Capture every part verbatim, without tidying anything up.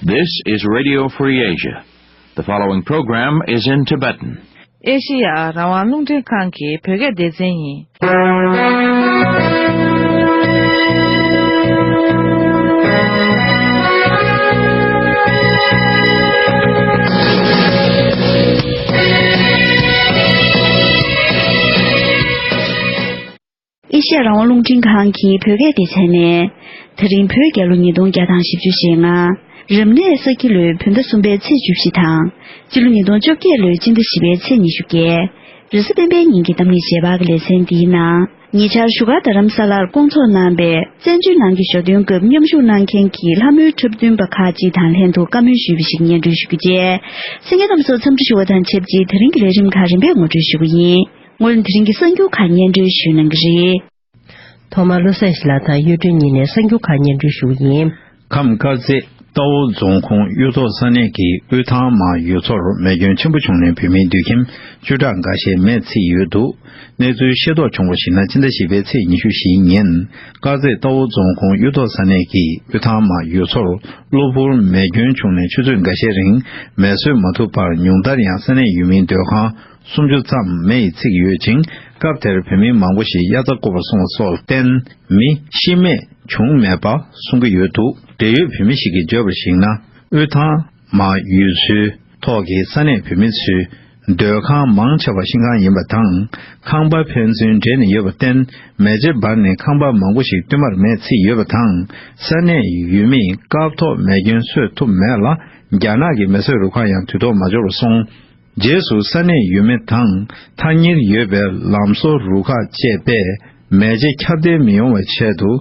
This is Radio Free Asia. The following program is in Tibetan. ཨེ་ཤེ་ཡ་རང་དབང་རླུང་འཕྲིན་ཁང་གི་བོད་སྐད་སྡེ་ཚན་ཡིན། ཨེ་ཤེ་ཡ་རང་དབང་རླུང་འཕྲིན་ཁང་གི་བོད་སྐད་སྡེ་ཚན་ནས། དེ་རིང་བོད་རྒྱལ་ལོ་ཉིས་སྟོང་བརྒྱ་དང་བཞི་བཅུ་ཞེ་ལྔ། རབ་གནས་ས་ཁྱི་ལོའི་བོད་ཟླ་གསུམ་པའི་ཚེས་བཅུ་བཞི་དང་། སྤྱི་ལོ་ཉིས་སྟོང་བཅོ་བརྒྱད་ལོའི་སྤྱི་ཟླ་བཞི་པའི་ཚེས་ཉི་ཤུ་བརྒྱད། རེས་གཟའ་སྤེན་པའི་ཉིན་གྱི་གཏམ་ངན་རྗེས་དཔག་གི་ལེ་ཚན་འདིའི་ནང་། ཉེ་ཆར་བཞུགས་སྒར་རྡ་རམ་ས་ལར་བསྐོང་ཚོགས་གནང་པའི་བཙན་བྱོལ་ནང་གི་ཞོ་སྟོན་སྐབས་མཉམ་ཞུགས་གནང་མཁན་གྱི་ལྷ་མོའི་འཁྲབ་སྟོན་པ་ཁག་ཅིག་དང་ལྷན་དུ་བཀའ་མོལ་ཞུས་པ་ཞིག་སྙན་སྒྲོན་ཞུ་རྒྱུ་བཅས། གསན་མཁན་རྣམ་ཚོ་འཚམས་འདྲི་ཞུ་བ་དང་ཆབས་ཅིག་དེ་རིང་གི་ལས་རིམ་ཁག་རིམ་པས་ངོ་སྤྲོད་ཞུ་གི་ཡིན། སྔོན་དེ་རིང་གི་གསར་འགྱུར་ཁག་སྙན་སྒྲོན་ཞུ་གནང་གི་རེད། ཐོག་མར་བློ་བཟང་ཡེ་ཤེས་ལགས་དང་གཡུ་སྒྲོན་གཉིས་ནས་གསར་འགྱུར་ཁག་སྙན་སྒྲོན་ཞུ་གི་ཡིན། ཁམས་དཀར་མཛེས་རྟའུ་རྫོང་ཁོངས་གཡུ་ཐོག་ས་གནས་ཀྱི་དབུས་ཐང་མ་ཡུལ་ཚོར་མེ་སྐྱོན་ཆེན་པོ་བྱུང་ནས་བོད་མིའི་དུད་ཁྱིམ་བཅུ་ཕྲག་འགའ་ཤས་མེས་ཚིག་ཡོད་འདུག་གནས་ཚུལ་ཤེས་རྟོགས་བྱུང་བར་གཞིགས་ན། སྤྱི་ཟླ་བཞི་པའི་ཚེས་ཉི་ཤུ་བཞིའི་ཉིན། དཀར་མཛེས་རྟའུ་རྫོང་ཁོངས་གཡུ་ཐོག་ས་གནས་ཀྱི་དབུས་ཐང་མ་ཡུལ་ཚོར་གློ་བུར་མེ་སྐྱོན་བྱུང་ནས་ཆུ་ཚོད་འགའ་ཤས་རིང་མེ་གསོད་མ་ཐུབ་པར། ཉུང་མཐར་ཡང་ས་གནས་ཡུལ་མིའི་སྡོད་ཁང་སུམ་ཅུ་ཙམ་མེ་ཡིས་ཚིག་ཡོད་ཅིང་། སྐབས་དེར་བོད་མི་མང་པོ་ཞིག་དབྱར་རྩྭ་བརྐོ་བར་སོང་བ་སོགས་བརྟེན། མི་ཤི་རྨས་བྱུང་མེད་པ་གསུང་གི་ཡོད་འདུག་འབྲེལ་ཡོད་བོད་མི་ཞིག་གིས་བརྗོད་པར་གཞིགས་ན། དབུས་ཐང་མ་ཡུལ་ཚོའི་ཐོག་གི་ས་གནས་བོད་མི་ཚོའི་སྡོད་ཁང་མང་ཆེ་བ་ཤིང་ཁང་ཡིན་པ་དང་། ཁང་པ་ཕན་ཚུན་འབྲེལ་ནས་ཡོད་པར་བརྟེན། མེ་ལྕེ་འབར་ནས་ཁང་པ་མང་པོ་ཞིག་བསྟུད་མར་མེས་ཚིག་ཡོད་པ་དང་། ས་གནས་ཡུལ་མིས་སྐབས་ཐོག་མེ་སྐྱོན་གསོད་ཐུབ་མེད་ལ། རྒྱ་ནག་གི་མེ་གསོད་རུ་ཁག་ཡང་དུས་ཐོག་མ་འབྱོར་བར་སོང་། རྗེས་སུ་ས་གནས་ཡུལ་མི་དང་ཐག་ཉེར་ཡོད་པའི་ལམ་བཟོ་རུ་ཁག་བཅས་པས་མེ་ལྕེ་ཁྱབ་གདལ་མི་ཡོང་བའི་ཆེད་དུ།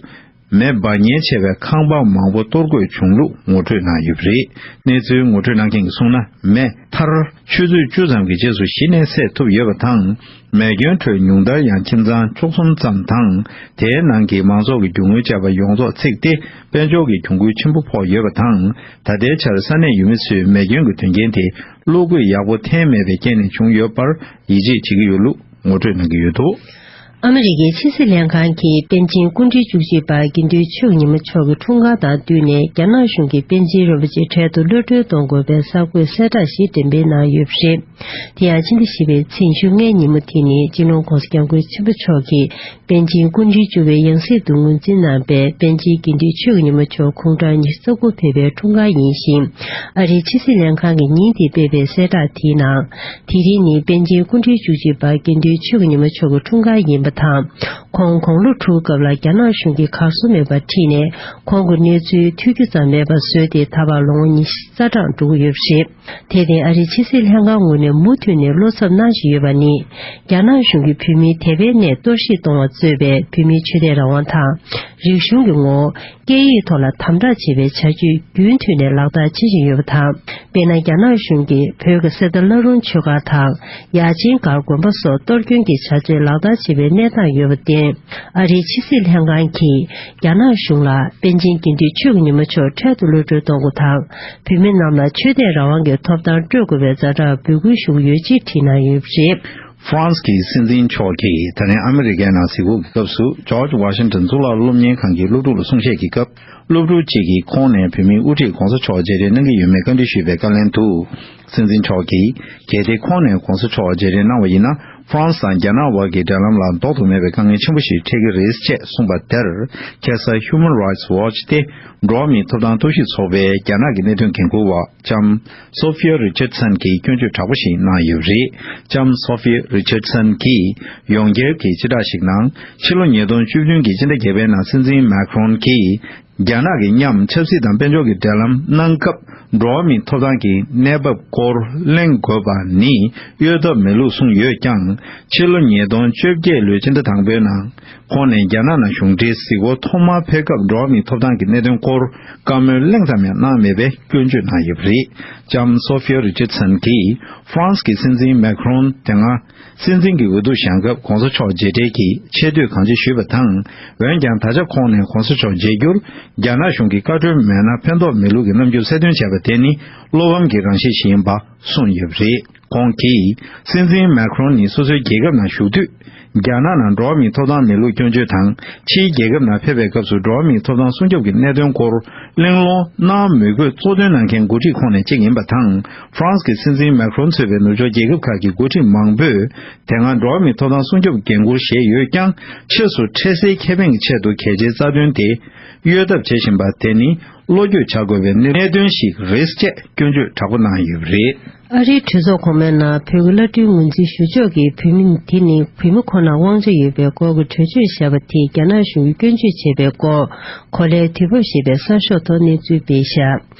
མེ་འབར་ཉེན་ཆེ་བའི་ཁང་པ་མང་པོ་གཏོར་དགོས་བྱུང་ལུགས་ངོ་སྤྲོད་གནང་ཡོད་པ་རེད། གནས་ཚུལ་ངོ་སྤྲོད་གནང་མཁན་གྱིས་གསུངས་ན། མེ་མཐར་ཆུ་ཚོད་བཅུ་ཙམ་གྱི་རྗེས་སུ་གཞི་ནས་སེལ་ཐུབ་ཡོད་པ་དང་། མེ་སྐྱོན་ཁྲོད་ཉུང་མཐར་ཡང་ཁྱིམ་ཚང་བཅུ་གསུམ་ཙམ་དང་། དེའི་ནང་གི་མང་ཚོགས་ཀྱི་རྒྱུ་དངོས་བཅས་པ་ཡོངས་རྫོགས་ཚིག་སྟེ། དཔལ་འབྱོར་གྱི་གྱོང་གུན་ཆེན་པོ་ཕོག་ཡོད་པ་དང་། ད་ལྟའི་ཆར་ས་གནས་ཡུལ་མི་ཚོས་མེ་སྐྱོན་གྱི་དོན་རྐྱེན་དེ་བློ་འགུལ་ཡག་པོ་འཐེན་མེད་པའི་རྐྱེན་ནས་བྱུང་ཡོད་པར་ཡིད་ཆེས་བྱེད་ཀྱི་ཡོད་ལུགས་ངོ་སྤྲོད་གནང་གི་ཡོད་འདུག་ཨ་མི་རི་ཀའི་ཕྱི་སྲིད་ལྷན་ཁང་གིས་པཎ་ཆེན་སྐུ་ཕྲེང་བཅུ་གཅིག་པ་དགེ་འདུན་ཆོས་ཉི་མ་མཆོག་གི་འཁྲུངས་སྐར་དང་བསྟུན་ནས། རྒྱ་ནག་གཞུང་གིས་པཎ་ཆེན་རིན་པོ་ཆེ་འཕྲལ་དུ་གློད་གྲོལ་གཏོང་དགོས་པའི་གསར་འགོད་གསལ་བསྒྲགས་ཤིག་འགྲེམས་སྤེལ་གནང་ཡོད་པ་རེད། དེ་ཡང་ཕྱི་ཟླ་བཞི་པའི་ཚེས་ཉི་ཤུ་ལྔའི་ཉིན་མོ་དེ་ནི་སྤྱི་ནོར་༧གོང་ས་༧སྐྱབས་མགོན་ཆེན་པོ་མཆོག་གིས་པཎ་ཆེན་སྐུ་ཕྲེང་བཅུ་པའི་ཡང་སྲིད་དུ་ངོས་འཛིན་གནང་པའི་པཎ་ཆེན་དགེ་འདུན་ཆོས་ཉི་མ་མཆོག་དགུང་གྲངས་ཉི་ཤུ་རྩ་དགུ་ཕེབས་པའི་འཁྲུངས་སྐར་ཡིན་ཞིང་། ཨ་རིའི་ཕྱི་སྲིད་ལྷན་ཁང་གིས་ཉིན་དེར་སྤེལ་བའི་གསལ་བསྒྲགས་དེའི་ནང་། དེ་རིང་ནི་པཎ་ཆེན་སྐུ་ཕྲེང་བཅུ་གཅིག་པ་དགེ་འདུན་ཆོས་ཉི་མ་མཆོག་གི་འཁྲུངས་སྐར་ཡིན་པ་དང་། ཁོང་དགུང་ལོ་དྲུག་སྐབས་ལ་རྒྱ་ནག་གཞུང་གིས་གར་སོང་མེད་པར་ཁྲིད་ནས། ཁོང་གི་གནས་ཚུལ་ཐོས་རྒྱུ་ཙམ་མེད་པར་བཟོས་ཏེ། ད་བར་ལོ་ངོ་ཉི་ཤུ་རྩ་གྲངས་འགྲོ་གི་ཡོད་པ་རེད། དེར་བརྟེན་ཨ་རིའི་ཕྱི་སྲིད་ལྷན་ཁང་ངོས་ནས་མུ་མཐུད་ནས་བློ་འཚབ་གནང་བཞིན་ཡོད་པ་ནི། རྒྱ་ནག་གཞུང་གིས་བོད་མིའི་དད་པའི་གནས་གཏོར་བཤིག་གཏོང་བར་གཙོས་པའི་བོད་མིའི་ཆོས་དད་རང་དབང་དང་། རིག་གཞུང་གི་ངོ་བོ། སྐད་ཡིག་ཐོག་ལ་དམ་དྲག་བྱེད་པའི་བྱ་སྤྱོད་རྒྱུན་མཐུད་ནས་ལག་བསྟར་བྱེད་བཞིན་ཡོད་པ་དང་། དཔེར་ན། རྒྱ་ནག་གཞུང་གིས་བོད་ཀྱི་གསེར་རྟ་བླ་རུང་ཆོས་སྒར་དང་། ཡ་ཆེན་སྒར་དགོན་པ་སོགས་གཏོར་སྐྱོན་གྱི་བྱ་སྤྱོད་ལག་བསྟར་བྱེད་པའི་གནས་སྟངས་ཡོད་པར་བརྟེན། ཨ་རིའི་ཕྱི་སྲིད་ལྷན་ཁང་གིས་རྒྱ་ནག་གཞུང་ལ་པཎ་ཆེན་དགེ་འདུན་ཆོས་ཀྱི་ཉི་མ་མཆོག་འཕྲལ་དུ་གློད་གྲོལ་གཏོང་དགོས་དང་། བོད་མི་རྣམས་ལ་ཆོས་དད་རང་དབང་གི་ཐོབ་ཐང་སྤྲོད་དགོས་པའི་ཛ་དྲག་འབོད་སྐུལ་ཞུ་གི་ཡོད་ཅེས་བྲིས་གནང་ཡོད་པ་རེད། ཧྥ་རན་སི་གི་སྲིད་འཛིན་མཆོག་གིས་ད་ལན་ཨ་མི་རི་ཀའི་ནང་གཟིགས་སྐོར་གྱི་སྐབས་སུ། ཇོརྗ་ཝ་ཤིང་ཏོན་གཙུག་ལག་སློབ་གཉེར་ཁང་གི་སློབ་ཕྲུག་ལ་གསུང་བཤད་ཀྱི་སྐབས། སློབ་ཕྲུག་ཅིག་གིས་ཁོང་ནས་བོད་མིའི་དབུ་ཁྲིད་གོང་ས་མཆོག་མཇལ་འཕྲད་གནང་གི་ཡོད་མེད་བཀའ་འདྲི་ཞུས་པའི་བཀའ་ལན་དུ། སྲིད་འཛིན་མཆོག་གིས། གལ་ཏེ་ཁོང་ནས་གོང་ས་མཆོག་མཇལ་འཕྲད་གནང་བ་ཡིན་ན། ཧྥ་རན་སི་དང་རྒྱ་ནག་དབར་གྱི་འབྲེལ་ལམ་ལ་ལྡོག་ཏུ་མེད་པའི་དཀའ་ངལ་ཆེན་པོ་ཞིག་འཕྲད་ཀྱི་རེད་ཅེས་གསུངས་པ་དེར། ཁ་སང་Human Rights Watch་སྟེ། འགྲོ་བ་མིའི་ཐོབ་ཐང་རྟོག་ཞིབ་ཚོགས་པའི་རྒྱ་ནག་གི་གནད་དོན་འགན་འཁུར་བ་ལྕམ་Sophia Richardson་གྱིས་སྐྱོན་བརྗོད་དྲག་པོ་ཞིག་གནང་ཡོད་པ་རེད། ལྕམ་Sophia Richardson་གྱིས་ཡོངས་ཁྱབ་ཀྱི་སྤྱི་བསྒྲགས་ཤིག་ནང་། ཕྱི་ལོ་ཉིས་སྟོང་བཅུ་བདུན་གྱི་སྤྱི་ཟླ་བརྒྱད་པའི་ནང་སྲིད་འཛིན་Macron་གྱིས། རྒྱ་ནག་གི་མཉམ་ཆབ་སྲིད་དང་དཔལ་འབྱོར་གྱི་འབྲེལ་ལམ་གནང་སྐབས། འགྲོ་བ་མིའི་ཐོབ་ཐང་གི་གནས་བབ་སྐོར་གླེང་དགོས་པ་ནི་གཡོལ་ཐབས་མེད་ལུགས་གསུངས་ཡོད་ཀྱང་། ཕྱི་ལོ་ཉིས་སྟོང་བཅོ་བརྒྱད་ལོའི་སྤྱི་ཟླ་དང་པོའི་ནང་། ཁོང་ནས་རྒྱ་ནག་ནང་གཞུང་འབྲེལ་གཟིགས་སྐོར་ཐོག་མར་ཕེབས་སྐབས། འགྲོ་བ་མིའི་ཐོབ་ཐང་གི་གནད་དོན་སྐོར་བཀའ་མོལ་གླེང་ཙམ་ཡང་གནང་མེད་པའི་སྐྱོན་བརྗོད་གནང་ཡོད་པ་རེད། ལྕམ་Sophia Richardson་གྱིས་ཧྥ་རན་སི་གི་སྲིད་འཛིན་Macron་དེ་སྔ། སྲིད་འཛིན་གྱི་འོས་བསྡུ་བཞེངས་སྐབས་གོང་ས་མཆོག་མཇལ་འཕྲད་ཀྱི་ཆེ་བསྟོད་གང་ཆེ་ཞུས་པ་དང་། འོན་ཀྱང་ད་ཆ་ཁོང་ནས་གོང་ས་མཆོག་མཇལ་རྒྱུར་རྒྱ་ནག་གཞུང་གིས་བཀའ་འཁྲོལ་མེད་ན་ཕན་ཐོགས་མེད་ལུགས་ཀྱི་རྣམ་འགྱུར་གསལ་སྟོན་བྱས་པ་དེ་ནི་བློ་ཕམ་གྱི་རང་བཞིན་ཞིག་ཡིན་པ་གསུངས་ཡོད་པ་རེད། ཁོང་གིས། སྲིད་འཛིན་མེ་ཁྲོན་ནི་སོ་སོའི་རྒྱལ་ཁབ་ནང་བཞུགས་དུས། རྒྱ་ནག་ནང་འགྲོ་བ་མིའི་ཐོབ་ཐང་མེད་ལུགས་སྐྱོན་བརྗོད་དང་། ཕྱིའི་རྒྱལ་ཁབ་ནང་ཕེབས་པའི་སྐབས་སུ་འགྲོ་བ་མིའི་ཐོབ་ཐང་སྲུང་སྐྱོབ་ཀྱི་གནད་དོན་སྐོར། གླེང་སློང་གནང་མི་དགོས་གཙོ་འདོན་གནང་མཁན་འགོ་ཁྲིད་ཁོངས་ནས་གཅིག་ཡིན་པ་དང་། ཧྥ་རན་སི་གི་སྲིད་འཛིན་མེ་ཁྲོན་གཙོས་པའི་ནུབ་ཕྱོགས་རྒྱལ་ཁབ་ཁག་གི་འགོ་ཁྲིད་མང་པོས། དེ་སྔ་འགྲོ་བ་མིའི་ཐོབ་ཐང་སྲུང་སྐྱོབ་འགན་འཁུར་བཞེས་ཡོད་ཀྱང་། ཕྱིས་སུ་འཕྲལ་སེལ་ཁེ་ཕན་གྱི་ཆེད་དུ་གལ་ཆེའི་རྩ་དོན་དེ་གཡོལ་ཐབས་བྱེད་བཞིན་པ་དེ་ནི་བློ་འགྱོད་བྱ་དགོས་པའི་གནད་དོན་ཞིག་རེད་ཅེས་སྐྱོན་བརྗོད་དྲག་པོ་གནང་ཡོད་པ་རེད། ཨ་རིའི་གྲོས་ཚོགས་གོང་མའི་ནང་བོད་ཀྱི་བླ་སྤྲུལ་ངོས་འཛིན་ཞུ་ཕྱོགས་ཀྱི་བོད་མི་དེ་ནི་བོད་མི་ཁོ་ནར་དབང་ཆ་ཡོད་པའི་སྐོར་གྱི་གྲོས་ཆོད་བཞག་པ་དེས་རྒྱ་ནག་གཞུང་གིས་སྐྱོན་བརྗོད་བྱས་པའི་སྐོར། གོ་ལའི་དུས་བབ་ཞེས་པའི་གསར་ཤོག་ཐོག་གནས་ཚུལ་སྤེལ་བཞག་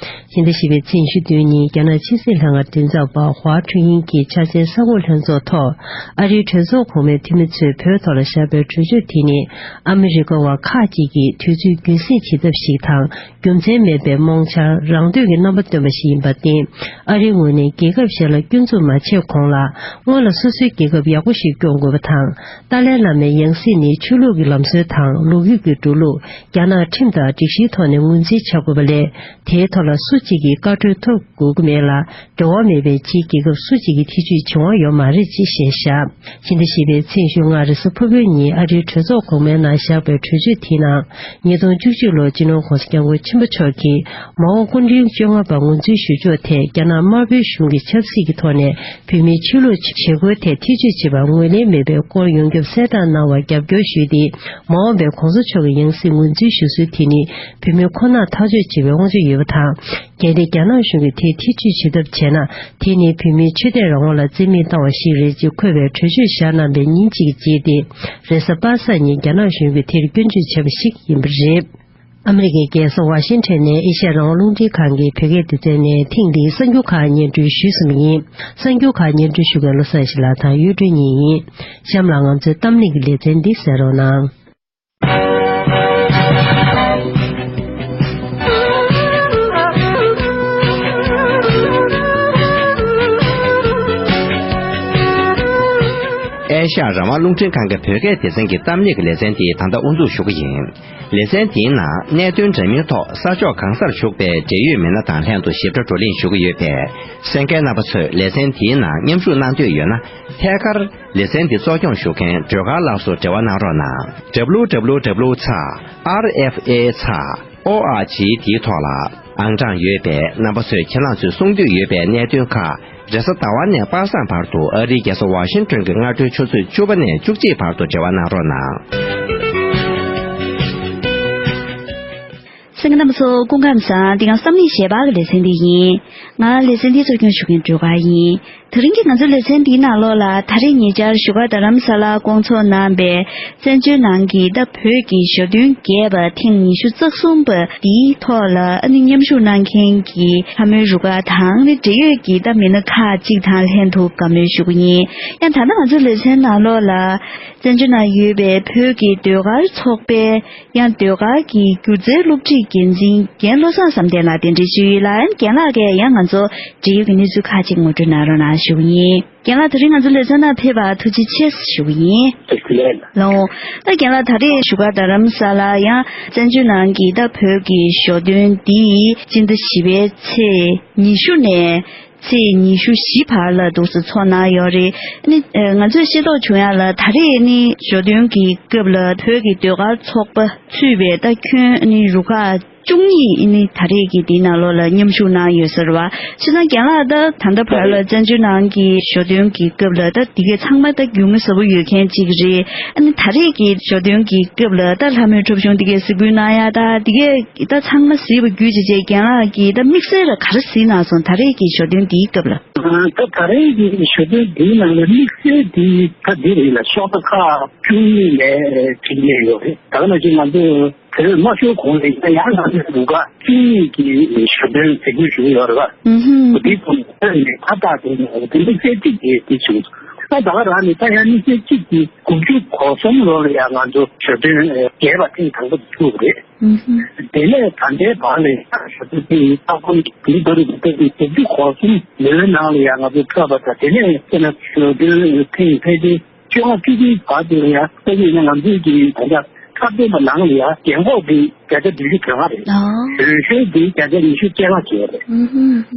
ཕྱི་ཟླ་བཞི་པའི་ཚེས་ཉི་ཤུ་བདུན་ཉིན་རྒྱ་ནག་ཕྱི་སྲིད་ལྷན་ཁང་མགྲིན་ཚབ་པ་ཧྭ་ཁྲུན་དབྱིང་གིས་འཆར་ཅན་གསར་འགོད་ལྷན་ཚོགས་ཐོག་ཨ་རིའི་གྲོས་ཚོགས་གོང་མའི་འཐུས་མི་ཚོས་བོད་ཐོག་ལ་བཞག་པའི་གྲོས་ཆོད་དེ་ནི་ཨ་མི་རི་ཀ་བ་ཁག་ཅིག་གིས་དུས་ཚོད་རྒྱུན་སྲིང་བྱེད་ཐབས་ཤིག་དང་། རྒྱུ་མཚན་མེད་པའི་རྨོངས་འཆར་རང་འདོད་ཀྱི་རྣམ་པ་སྟོན་པ་ཞིག་ཡིན་པར་བརྟེན། ཨ་རིའི་ངོས་ནས་རྒྱལ་ཁབ་གཞན་ལ་སྐྱོན་འཛུགས་མ་བྱས་གོང་ལ། སྔོན་ལ་སོ་སོའི་རྒྱལ་ཁབ་ཡག་པོ་ཞིག་སྐྱོང་དགོས་པ་དང་། ཏཱ་ལའི་བླ་མའི་ཡང་སྲིད་ནི་ཆོས་ལུགས་ཀྱི་ལམ་སྲོལ་དང་ལོ་རྒྱུས་ཀྱི་འགྲོ་ལུགས། རྒྱ་ནག་ཁྲིམས་དང་སྒྲིག་གཞིའི་ཐོག་ནས་ངོས་འཛིན་བྱ་དགོས་པ་ལས། དེའི་ཐོག་ལ་སུ་གཅིག་གིས་བཀའ་འཁྲོལ་ཐོབ་དགོས་ཀྱི་མེད་ལ། འབྲེལ་བ་མེད་པའི་ཕྱིའི་རྒྱལ་ཁབ་སུ་གཅིག་གིས་ཐེ་བྱུས་བྱེད་དབང་ཡོད་མ་རེད་ཅེས་བཤད་བཞག་ཕྱི་ཟླ་བཞི་པའི་ཚེས་ཉི་ཤུ་ལྔ་རེས་གཟའ་ཕུར་བུའི་ཉིན་ཨ་རིའི་གྲོས་ཚོགས་གོང་མའི་ནང་བཞག་པའི་གྲོས་ཆོད་དེའི་ནང་། ཉིས་སྟོང་བཅུ་གཅིག་ལོར་སྤྱི་ནོར་༧གོང་ས་༧སྐྱབས་མགོན་ཆེན་པོ་མཆོག་གིས་མ་འོངས་སྐུ་ཕྲེང་བཅོ་ལྔ་པ་ངོས་འཛིན་ཞུ་ཕྱོགས་ཐད་རྒྱ་ནག་དམར་པོའི་གཞུང་གི་ཆབ་སྲིད་ཀྱི་ཐོག་ནས་བོད་མིའི་ཆོས་ལུགས་བྱེད་སྒོའི་ཐད་ཐེ་བྱུས་བྱེད་པར་ངོས་ལེན་མེད་པའི་སྐོར་ཡོངས་ཁྱབ་གསལ་བསྒྲགས་གནང་བར་རྒྱབ་སྐྱོར་ཞུས་ཏེ། མ་འོངས་པའི་གོང་ས་མཆོག་གི་ཡང་སྲིད་ངོས་འཛིན་ཞུ་སྲོལ་དེ་ནི་བོད་མི་ཁོ་ནར་ཐག་གཅོད་བྱེད་པའི་དབང་ཆ་ཡོད་པ་དང་། གལ་ཏེ་རྒྱ་ནག་གཞུང་གིས་དེར་ཐེ་བྱུས་བྱེད་ཐབས་བྱས་ན། དེ་ནི་བོད་མིའི་ཆོས་དད་རང་དབང་ལ་བརྩི་མེད་བཏང་བ་ཞིག་རེད་ཅེས་འཁོད་པའི་གྲོས་ཆོད་བཞག་གནང་པའི་ཉིན་གཅིག་གི་རྗེས་ཏེ། རེས་གཟའ་པ་སངས་ཉིན་རྒྱ་ནག་གཞུང་གིས་དེར་སྐྱོན་བརྗོད་བྱས་པ་ཞིག་ཡིན་པ་རེད། ཨ་མི་རི་ཀའི་རྒྱལ་ས་ཝ་ཤིང་ཊོན་ནས་ཨེ་ཤ་ཡ་རང་དབང་རླུང་འཕྲིན་ཁང་གི་བོད་སྐད་སྡེ་ཚན་ནས་ཐེངས་འདིའི་གསར་འགྱུར་ཁག་སྙན་སྒྲོན་ཞུས་ཟིན་པ་ཡིན། གསར་འགྱུར་ཁག་སྙན་སྒྲོན་ཞུ་མཁན་བློ་བཟང་ཡེ་ཤེས་ལགས་དང་གཡུ་སྒྲོན་གཉིས་ཡིན། གཤམ་ལ་ང་ཚོའི་གཏམ་གླེང་གི་ལེ་ཚན་འདི་གསན་རོགས་གནང་། ཨེ་ཤ་ཡ་རང་དབང་རླུང་འཕྲིན་ཁང་གི་བོད་སྐད་སྡེ་ཚན་གྱི་གཏམ་གླེང་གི་ལེ་ཚན་དེ་ད་ལྟ་དབུ་འཛུགས་ཞུ་གི་ཡིན། ལེ་ཚན་དེའི་ནང་གནད་དོན་འདྲ་མིན་ཐོག་ས་ཕྱོགས་གང་སར་བཞུགས་པའི་འབྲེལ་ཡོད་མི་སྣ་དང་ལྷན་དུ་ཞིབ་ཕྲ་བགྲོ་གླེང་ཞུ་གི་ཡོད་པས། གསན་མཁན་རྣམ་པ་ཚོས་ལེ་ཚན་དེའི་ནང་མཉམ་ཞུགས་གནང་འདོད་ཡོད་ན། ཐད་ཀར་ལེ་ཚན་འདི་གཙོ་སྐྱོང་ཞུ་མཁན་སྒྲོལ་དཀར་ལགས་སུ་འབྲེལ་བ་གནང་རོགས་གནང་། W W W ཚེག་R F A ཚེག་O R G དེའི་ཐོག་ལ་ཨང་གྲངས་ཡོད་པས། རྣམ་པ་ཚོས་ཁྱེད་རང་ཚོས་གསུང་འདོད་ཡོད་པའི་གནད་དོན་ཁག་རེས་གཟའ་ཟླ་བ་ནས་པ་སངས་བར་དུ་ཨ་རིའི་རྒྱལ་ས་ཝ་ཤིང་ཊོན་གྱི་སྔ་དྲོའི་ཆུ་ཚོད་བཅུ་པ་ནས་བཅུ་གཅིག་བར་དུ་འབྲེལ་བ་གནང་རོགས་གནང་། གསན་མཁན་རྣམ་པ་ཚོ་སྐུ་ཁམས་བཟང་། འདི་ང་བསམ་ཡས་གཞས་པ་གི་ལེ་ཚན་འདི་ཡིན། ང་ལེ་ཚན་འདི་གཙོ་སྐྱོང་ཞུ་མཁན་སྒྲོལ་དཀར་ཡིན། དེ་རིང་གི་ང་ཚོའི་ལེ་ཚན་འདིའི་ནང་ལོགས་ལ་ད་རེས་ཉེ་ཆར་བཞུགས་སྒར་རྡ་རམ་ས་ལར་བསྐོང་ཚོགས་གནང་པའི་བཙན་བྱོལ་ནང་གི་ད་བོད་ཀྱི་ཞོ་སྟོན་རྒྱས་པ་ཐེངས་ཉི་ཤུ་རྩ་གསུམ་པ་འདིའི་ཐོག་ལ་ཨ་ནི་མཉམ་ཞུགས་གནང་མཁན་གྱི་ལྷ་མོའི་རུ་ཁག་དང་ནི་འབྲེལ་ཡོད་ཀྱི་ད་མི་སྣ་ཁག་ཅིག་དང་ལྷན་དུ་བཀའ་མོལ་ཞུ་གི་ཡིན། ཡང་ད་ལྟ་ང་ཚོའི་ལེ་ཚན་ནང་ལོགས་ལ་བཙན་བྱོལ་ནང་ཡོད་པའི་བོད་ཀྱི་ཟློས་གར་ཚོགས་པའི་ཡང་ཟློས་གར་གྱི་སྒྱུ་རྩལ་སློབ་ཁྲིད་འགན་འཛིན་རྒན་བློ་བཟང་བསམ་གཏན་ལགས་གདན་འདྲེན་ཞུས་ཡོད་ལ། ཡང་རྒན་ལགས་ཀྱིས་ཡང་ང་ཚོ་འབྲེལ་ཡོད་ཀྱི་གནས་ཚུལ་ཁག་ཅིག་ངོ་སྤྲོད་གནང་རོགས་གནང་ཞུ་གི་ཡིན། རྒན་ལགས་དེ་རིང་ང་ཚོ་ལེ་ཚན་ནང་ཕེབས་པར་ཐུགས་རྗེ་ཆེ་ཞུ་གི་ཡིན། ཐུགས་རྗེ་ཆེ། ལགས་འོང་། ད་རྒན་ལགས་ད་རེས་བཞུགས་སྒར་རྡ་རམ་ས་ལར་ཡང་བཙན་བྱོལ་ནང་གི་ད་བོད་ཀྱི་ཞོ་སྟོན་འདི་སྤྱི་ཟླ་བཞི་པའི་ཚེས་ཉི་ཤུ་ནས་ཚེས་ཉི་ཤུ་བཞི་བར་ལ་འདུག་སེ་ཚོགས་གནང་ཡོད་རེད། ཨ་ནི་ང་ཚོས་ཤེས་རྟོགས་བྱུང་ཡ་ལ་ད་རེས་ནི་ཞོ་སྟོན་གྱི་སྐབས་ལ་བོད་ཀྱི་ཟློས་གར་ཚོགས་པ་ཚུད་པའི་ད་ཁྱོན་ཨ་ནི་རུ་ཁག་བཅུ་གཉིས་ཨ་ནི་ད་རེས་ཀྱི་འདིའི་ནང་ལོགས་ལ་མཉམ་ཞུགས་གནང་ཡོད་ས་རེད་བ། བྱས་ཙང་རྒན་ལགས་ད་ད་ལྟ་བར་ལ་བཙན་བྱོལ་ནང་གི་ཞོ་སྟོན་གྱི་སྐབས་ལ་ད་འདི་གས་ཚང་མ་ད་རྒྱུས་མངའ་ཟབ་པོ་ཡོད་མཁན་གཅིག་རེད། ཨ་ནི་ད་རེས་ཀྱི་ཞོ་སྟོན་གྱི་སྐབས་ལ་ད་ལྷ་མོའི་འཁྲབ་གཞུང་འདི་གས་གཟིགས་འབུལ་གནང་ཡ་ད་འདི་གས་ད་ཚང་མ་གཟིགས་པ་བརྒྱུད་བྱས་རྗེས་རྒན་ལགས་ཀྱིས་ད་དམིགས་བསལ་ལ་ག་རེ་གཟིགས་གནང་སོང་ད་རེས་ཀྱི་ཞོ་སྟོན་འདིའི་སྐབས་ལ། ད་ད་རེས་ཀྱི་ཞོ་སྟོན་འདིའི་ནང་ལ་དམིགས་བསལ་འདི་ད་འདི་རེད་ལ་ཤོག་ཁག་བཅུ་གཉིས་ལས་བྲིས་ཡོད་རེད། ད་ག་ནང་བཞིན་ང་ཚོས་དེར་མ་ཤོར་གོང་ལ་ཡང་ཡང་ང་ཚོས་རུ་ཁག་བཅུ་གཉིས་ཀྱི་ཞོ་སྟོན་དེ་གུས་ཞུ་གི་ཡོད་རེད་བ། ཨུ་ཧུམ། འདི་ཚོ་ནས་ཁ་བཏགས་དེ་ནས་དེ་དམིགས་བསལ་གཅིག་དེ་དེ་བྱུང་། ད་ད་ག་རང་ནས་ད་ཡང་དམིགས་བསལ་གཅིག་དེ་དགུ་བཅུ་གོ་གསུམ་ལོ་ལ་ཡང་ང་ཚོ་ཞོ་སྟོན་རྒྱས་པ་ཐེངས་དང་པོ་དེ་ཚུགས་རེད། ཨུ་ཧུམ། དེ་ནས་ད་ལྟའི་བར་ལ་ཡང་ཞོ་སྟོན་ཐེངས་ལྷག་པར་འདི་ལྟ་བུ་འདི་ལྟ་བུ་དགུ་བཅུ་གོ་གསུམ་ལོའི་ནང་ལ་ཡང་ང་ཚོ་ཕེབས་པ་དང་དེ་ནས་དཔེར་ན་ཞོ་སྟོན་ཐེངས་ཕལ་ཆེར་བཅོ་ལྔ་བཅུ་བདུན་བར་དུ་ལ་ཡང་ད་ཡིན་ན་ང་ཚོའི་གི་ད་ལྟ་འཁྲབ་སྟོན་པ་ནང་ལ་ཡང་རྒན་གོག་གི་ བརྒྱ་ཆ་བདུན་ཅུ་དོན་ལྔ་རེད། ཨ། གཞོན་གཞོན་འདི་བརྒྱ་ཆ་ཉི་ཤུ་རྩ་ལྔ་བྱས་རེད།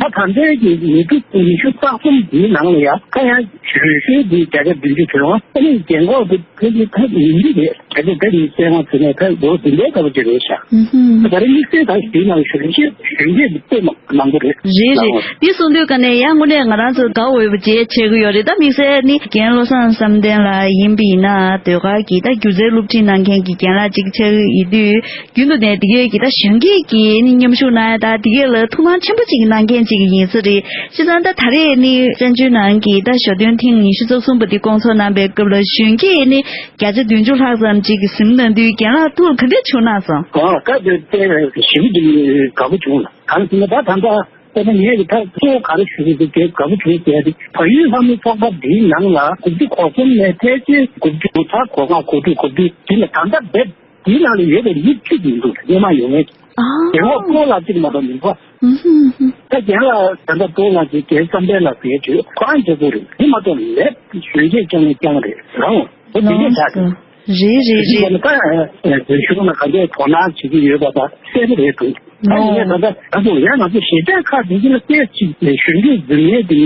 ཨུ་ཧུམ། ད་ད་ལྟའི་གི་མི་ཁྲི་ཉི་ཤུ་རྩ་གསུམ་འདིའི་ནང་ལ་ཡང་ད་ཡང་གཞོན་གཞོན་འདི་བརྒྱ་ཆ་བདུན་ཅུ་དོན་ལྔ། ཨ་ནི་རྒན་གོག་འདི་ཕལ་ཆེར་ད་ཡིན་གྱི་རེད། བརྒྱ་ཆ་བརྒྱ་ཉི་ཤུ་རྩ་ལྔ་ཟེར་ནས་ད་ལོ་འདི་འདྲའི་ལྟ་བུ་ཅིག་རེད་ཤག་ཨུ་ཧུམ། ད་རེས་དམིགས་བསལ་ད་འདིའི་ནང་གཞོན་གཞོན་གཞོན་སྐྱེས་འདི་དཔེ་མང་མང་པོ་རེད། རེད་རེད། འདི་གསུང་དུས་ཀ་ནས་ཡང་དངོས་གནས་ང་རང་ཚོ་དགའ་འོས་པ་ཅིག་ཆགས་ཀྱི་ཡོད་རེད། ད་དམིགས་བསལ་ནི་རྒན་བློ་བཟང་བསམ་གཏན་ལགས་ཡིན་པ་ཡིན་ན་ཟློས་གར་གྱི་ད་སྒྱུ་རྩལ་སློབ་ཁྲིད་གནང་མཁན་གྱི་རྒན་ལགས་ཅིག་ཆགས་ཀྱི་ཡོད་དུས། རྒྱུན་དུ་ནས་དེ་གས་ཀྱི་ད་གཞོན་སྐྱེས་ཀྱི་ནི་མཉམ་ཞུགས་གནང་ཡ་ད་དེ་གས་ལ་ཐུགས་སྣང་ཆེན་པོ་ཅིག་གནང་མཁན་ཅིག་ཡིན་ས་རེད། བྱས་ཙང་ད་ད་རེས་ནི་བཙན་བྱོལ་ནང་གི་ད་ཞོ་སྟོན་ཐེངས་ཉི་ཤུ་རྩ་གསུམ་པ་འདི་སྐོང་ཚོགས་གནང་པའི་སྐབས་ལ་གཞོན་སྐྱེས་ནི་བརྒྱ་ཆ་བདུན་ཅུ་ལྷག་ཙམ་ཅིག་གིས་གཟིམ་གནང་དུས་རྒན་ལགས་ཐུགས་ལ་ག་འདྲ་བྱུང་གནང་སོང་། ཨ་ད་དེ་དཔེ་ཞེ་པོ་ཅིག་དགའ་པོ་བྱུང་ལ། གང་ཟེར་ན་ད་ད་ལྟ་དཔེར་ན་ངས་ཀྱི་ད་གཙོ་བོ་ག་རེ་ཞུ་གི་འདུག་དགའ་པོ་བྱུང་ཟེར་ཡ་དེ་བལ་ཡུལ་ལྷ་མོའི་ཚོགས་པ་འདིའི་ནང་ལ་དགུ་བཅུ་གོ་གསུམ་ནས་ཕལ་ཆེར་དགུ་བཅུ་གོ་གོ་ལྔ་གོ་དྲུག་གོ་བདུན་འདི་ལ་ད་ལྟ་བེད་དེའི་ནང་ལ་ཡོད་པའི་མི་བཅུ་ཡིན་འདུག་སྔོན་མ་ཡོད་མཁན། ཨ། རྒན་ལགས་སྤོ་ལགས་གཅིག་མ་གཏོགས་མི་འདུག་ཧུམ་ཧུམ་ཧུམ། ད་རྒན་ལགས་ད་ལྟ་སྤོ་ལགས་ཀྱི་རྒན་བསམ་འཕེལ་ལགས་ཟེར་དུས་ཁོ་རང་རྒྱལ་པོ་རེད། དེ་མ་གཏོགས་ལས་གཞོན་སྐྱེས་རྐྱང་ནས་རྐྱང་རེད་རང་། ཨོ་དེ་འདྲས་ཆགས་འདུག་རེད་རེད་རེད། ད་ད་གཞུང་ལ་ག་འདྲས་དོ་སྣང་བྱེད་ཀྱི་ཡོད་པ་ད་གསལ་པོ་རེད་འདུག་ད་ཡིན་ནའི་ད་ལྟ་ད་དུང་ཡང་ང་ཚོ་གཞིས་ཆགས་ཁག་འདི་ཚོ་ལ་ཏོག་ཙམ་གཞོན་སྐྱེས་འཛུལ་ཡས་དེ་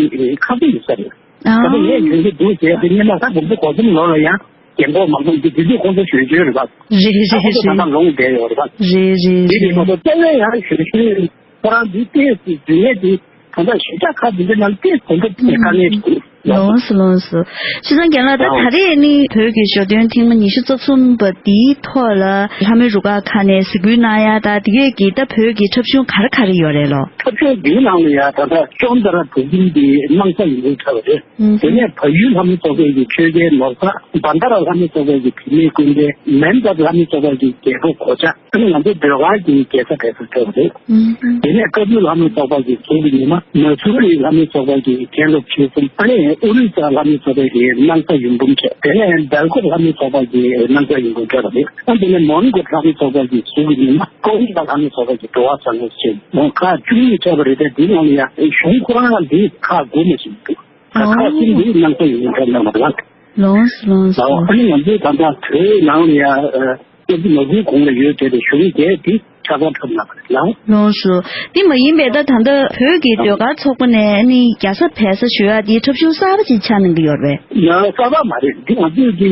ཁག་པོ་ཡོད་ས་རེད། ད་ལྟ་ངས་གཞོན་སྐྱེས་འདུག་ཟེར་ཡ་དེ་སྔོན་མ་ད་དགུ་བཅུ་གོ་གསུམ་ལོ་ལ་ཡང་རྒན་གོག་མང་པོ་འདུག་དེ་དུས་ཁོང་ཚོ་གཞོན་གཞོན་རེད་པ། རེད་རེད་ད་ཁོང་ཚོ་ད་ལྟ་ལོངས་བསྡད་ཡོད་རེད་པ། རེད་རེད་རེད། དེ་རེད་མ་གཏོགས་རྩ་བའི་ཡང་གཞོན་གཞོན་ཁོ་རང་འདི་ཏོག་ཙམ་འཛུལ་ཡས་དེ་ད་ལྟ་གཞིས་ཆགས་ཁག་འདི་ཚོ་ནང་ཏོག་ཙམ་གོམ་པ་སྤོ་དཀའ་ངལ་ཞིག་འདུག་ལོངས་སུ་ལོངས་སུ། བྱས་ཙང་རྒན་ལགས་ད་ད་རེས་ནི་བོད་ཀྱི་ཞོ་སྟོན་ཐེངས་མ་ཉི་ཤུ་རྩ་གསུམ་པ་འདིའི་ཐོག་ལ་ལྷ་མོའི་རུ་ཁག་ཁག་ནས་གཟིགས་འབུལ་གནང་ཡ་ད་དེ་གས་ཀྱི་ད་བོད་ཀྱི་འཁྲབ་གཞུང་ག་རེ་ག་རེ་ཡོད་རེད་ལོ། འཁྲབ་གཞུང་འདིའི་ནང་ལ་ཡ་ད་ལྟ་ཅོན་ཏ་ར་བུ་ཁྱིམ་གྱི་སྣང་ས་ཡོད་པའི་འཁྲབ་པ་རེད། དེ་ནས་བལ་ཡུལ་ལྷ་མོ་ཚོགས་པའི་གི་ཆོས་རྒྱལ་ནོར་བཟང་། བྷན་དྷ་ར་ལྷ་མོ་ཚོགས་པའི་གི་བུད་མེད་སྐུ་མགྲོན། མན་དྷ་ལྷ་མོ་ཚོགས་པའི་གི་རྒྱལ་པོ་གོ་ཆ། ཨ་ནི་ང་ཚོ་ཟློས་གར་གྱི་རྒྱལ་ས་གྲས་སུ་ཐོན་པ་རེད། དེ་ནས་ཀ་སྦུག་ལྷ་མོ་ཚོགས་པ་གི་གཟུགས་ཀྱི་ཉི་མ། མ་སུ་རི་ལྷ་མོ་ཚོགས་པ་གི་མཁན་སློབ་ཆོས་གསུམ། ཨ་ནི་ཨོ་རི་ས་ལྷ་མོ་ཚོགས་པའི་གི་སྣང་ས་ཡུམ་འབུམ་ཆེ། དེ་ནས་སྦེལ་ཀོབ་ལྷ་མོ་ཚོགས་པ་གི་སྣང་ས་ཡུམ་འབུམ་ཆེ་བ་རེད། ཨ་དེ་ནས་མོན་གྷོ་ལྷ་མོ་ཚོགས་པ་གི་གཟུགས་ཀྱི་ཉི་མ། ཀོ་ཝི་ལྷ་མོ་ཚོགས་པ་གི་འགྲོ་བ་བཟང་པོ་ཆེ། མོན་ཁག་བཅུ་གཉིས་ཆགས་པ་རེད། དེ་འདིའི་ནང་ལ་ཡང་གཞུང་ཁོ་རང་ལ་འདི་ཁག་དགུ་ནས་བཞིན་འདུག་ཁག་ཁག་གསུམ་འདི་སྣང་ས་ཡུམ་འབུམ་ཆེ་གནང་བ་རེད། ལོངས་སོ་ལོངས་སོ། ཨ་ནི་ང་ཚོའི་ད་ལྟ་བོད་ནང་ལ་ཡ་སྐྱབས་རྗེ་མ་སྐུའི་གོང་ལ་ཡོད་བསྡད་པའི་གཞུང་བརྒྱད་འདི་ཆ་ཚང་འཁྲབ་གནང་བ་རེད་ལ། ལོངས་སོ། འདི་མ་ཡིན་པའི་ད་ད་ལྟ་བོད་ཀྱི་ཟློས་གར་ཚོགས་པ་ནས་ཨ་ནི་རྒྱལ་ས་བལ་ས་ཞུ་ཡག་འདི་འཁྲབ་གཞུང་གསར་པ་ཅིག་ཆགས་གནང་གི་ཡོད་རེད། ཡ་གསར་པ་མ་རེད། འདི་ང་ཚོས་ཀྱི་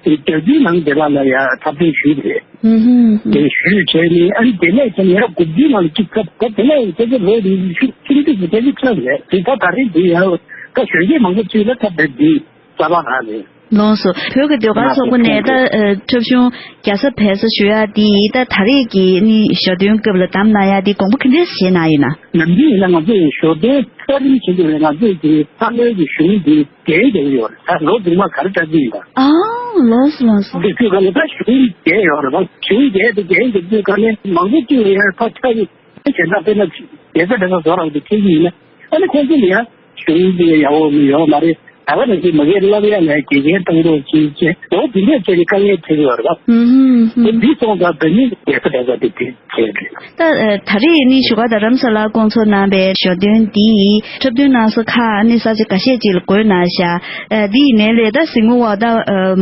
རྒྱལ་སྤྱིའི་ནང་དེ་ལ་ལ་ཡ་འཁྲབ་སྟོན་ཞུས་པ་རེད། ཧུམ་ཧུམ་ཧུམ། དེ་ཞུས་བྱས་ནས་ཨ་ནི་དེ་ནས་ཀྱང་ཡ་དགུ་བཅུའི་ནང་ལ་གཅིག་འཁྲབ་སྐབས་དེ་ནས་ཁྱེད་ཚོ་ལོ་རེ་ཆུང་དུས་ཀྱི་ཁྱེད་ཚོ་འཁྲབ་རེད། དེ་ད་ད་རེས་འདི་ཡ་ད་གཞོན་སྐྱེས་མང་པོ་ཚོས་ལ་འཁྲབ་པའི་འདི། རྩ་བ་རང་རེད། ལོངས་སོ། བོད་ཀྱི་ཟློས་གར་ཚོགས་པ་ནས་ད་ཨ་འཁྲབ་གཞུང་རྒྱལ་ས་བལ་ས་ཞུ་ཡག་དེ་ད་ད་རེས་ཀྱི་ནི་ཞོ་སྟོན་སྐབས་ལ་བདམས་གནང་ཡག་དེ་དགོངས་པ་ག་འདྲས་བཞེས་གནང་ཡོད་ན། ནམ་རྒྱུན་ཡིན་ན་ང་ཚོས་ཞོ་སྟོན་གསར་རྙིང་བྱེད་དགོས་པའི་ང་ཚོས་ཀྱི་བསམ་བློའི་གི་གཞུང་འདི་འགན་རྒྱག་གི་ཡོད་རེད། ད་ལོ་རྫུན་མ་ག་རེ་བཀྲ་རྒྱུ་ཡིན་ད། ཨ་ལོངས་སོ་ལོངས་སོ། དེ་དུས་ག་ལ་ད་གཞུང་འགན་ཡོད་རེད་པ། གཞུང་འགན་དེ་འགན་འགྲུབ་དུས་ག་ནས་མང་པོ་བཅུག་ཡོད་ཡ་ཕ་ཆ་ཡི་དེ་བྱས་ན་དཔེར་ན་རྒྱལ་ས་རེད་ས་བཟོ་རག་དེ་ཁྱེད་ཀྱི་ཡིན་ན་ཨ་ནི་ཁོང་ཚོ་ལ་ཡ། གཞུང་འདི་ཡག་པོ་མི་ཡོད་མ་རེད། ད་ག་ནང་བཞིན་མ་གིར་བསླབ་ཡ་ལས་དགེ་རྒན་གཏོང་རོགས་གྱིས་ཅེས་ལོ་འདི་འདྲས་བྱས་ནས་དཀའ་ངལ་འཕྲད་ཀྱི་ཡོད་རེད་པ། ཧུམ་ཧུམ་ཧུམ། དེ་འདི་སོང་ཙང་ད་ནི་རྒྱལ་ས་རྒྱལ་ས་དེ་དེ་བྱས་རེད། ད་ད་རེས་ནི་བཞུགས་སྒར་རྡ་རམ་ས་ལར་བསྐོང་ཚོགས་གནང་པའི་ཞོ་སྟོན་འདི་འཁྲབ་སྟོན་གནང་ས་ཁག་ནི་ས་ཆ་འགའ་ཤས་ཅིག་ལ་བགོས་གནང་ཤག་འདི་ཡིན་ནའི་ལས་ད་གཟིགས་མོ་བ་ད་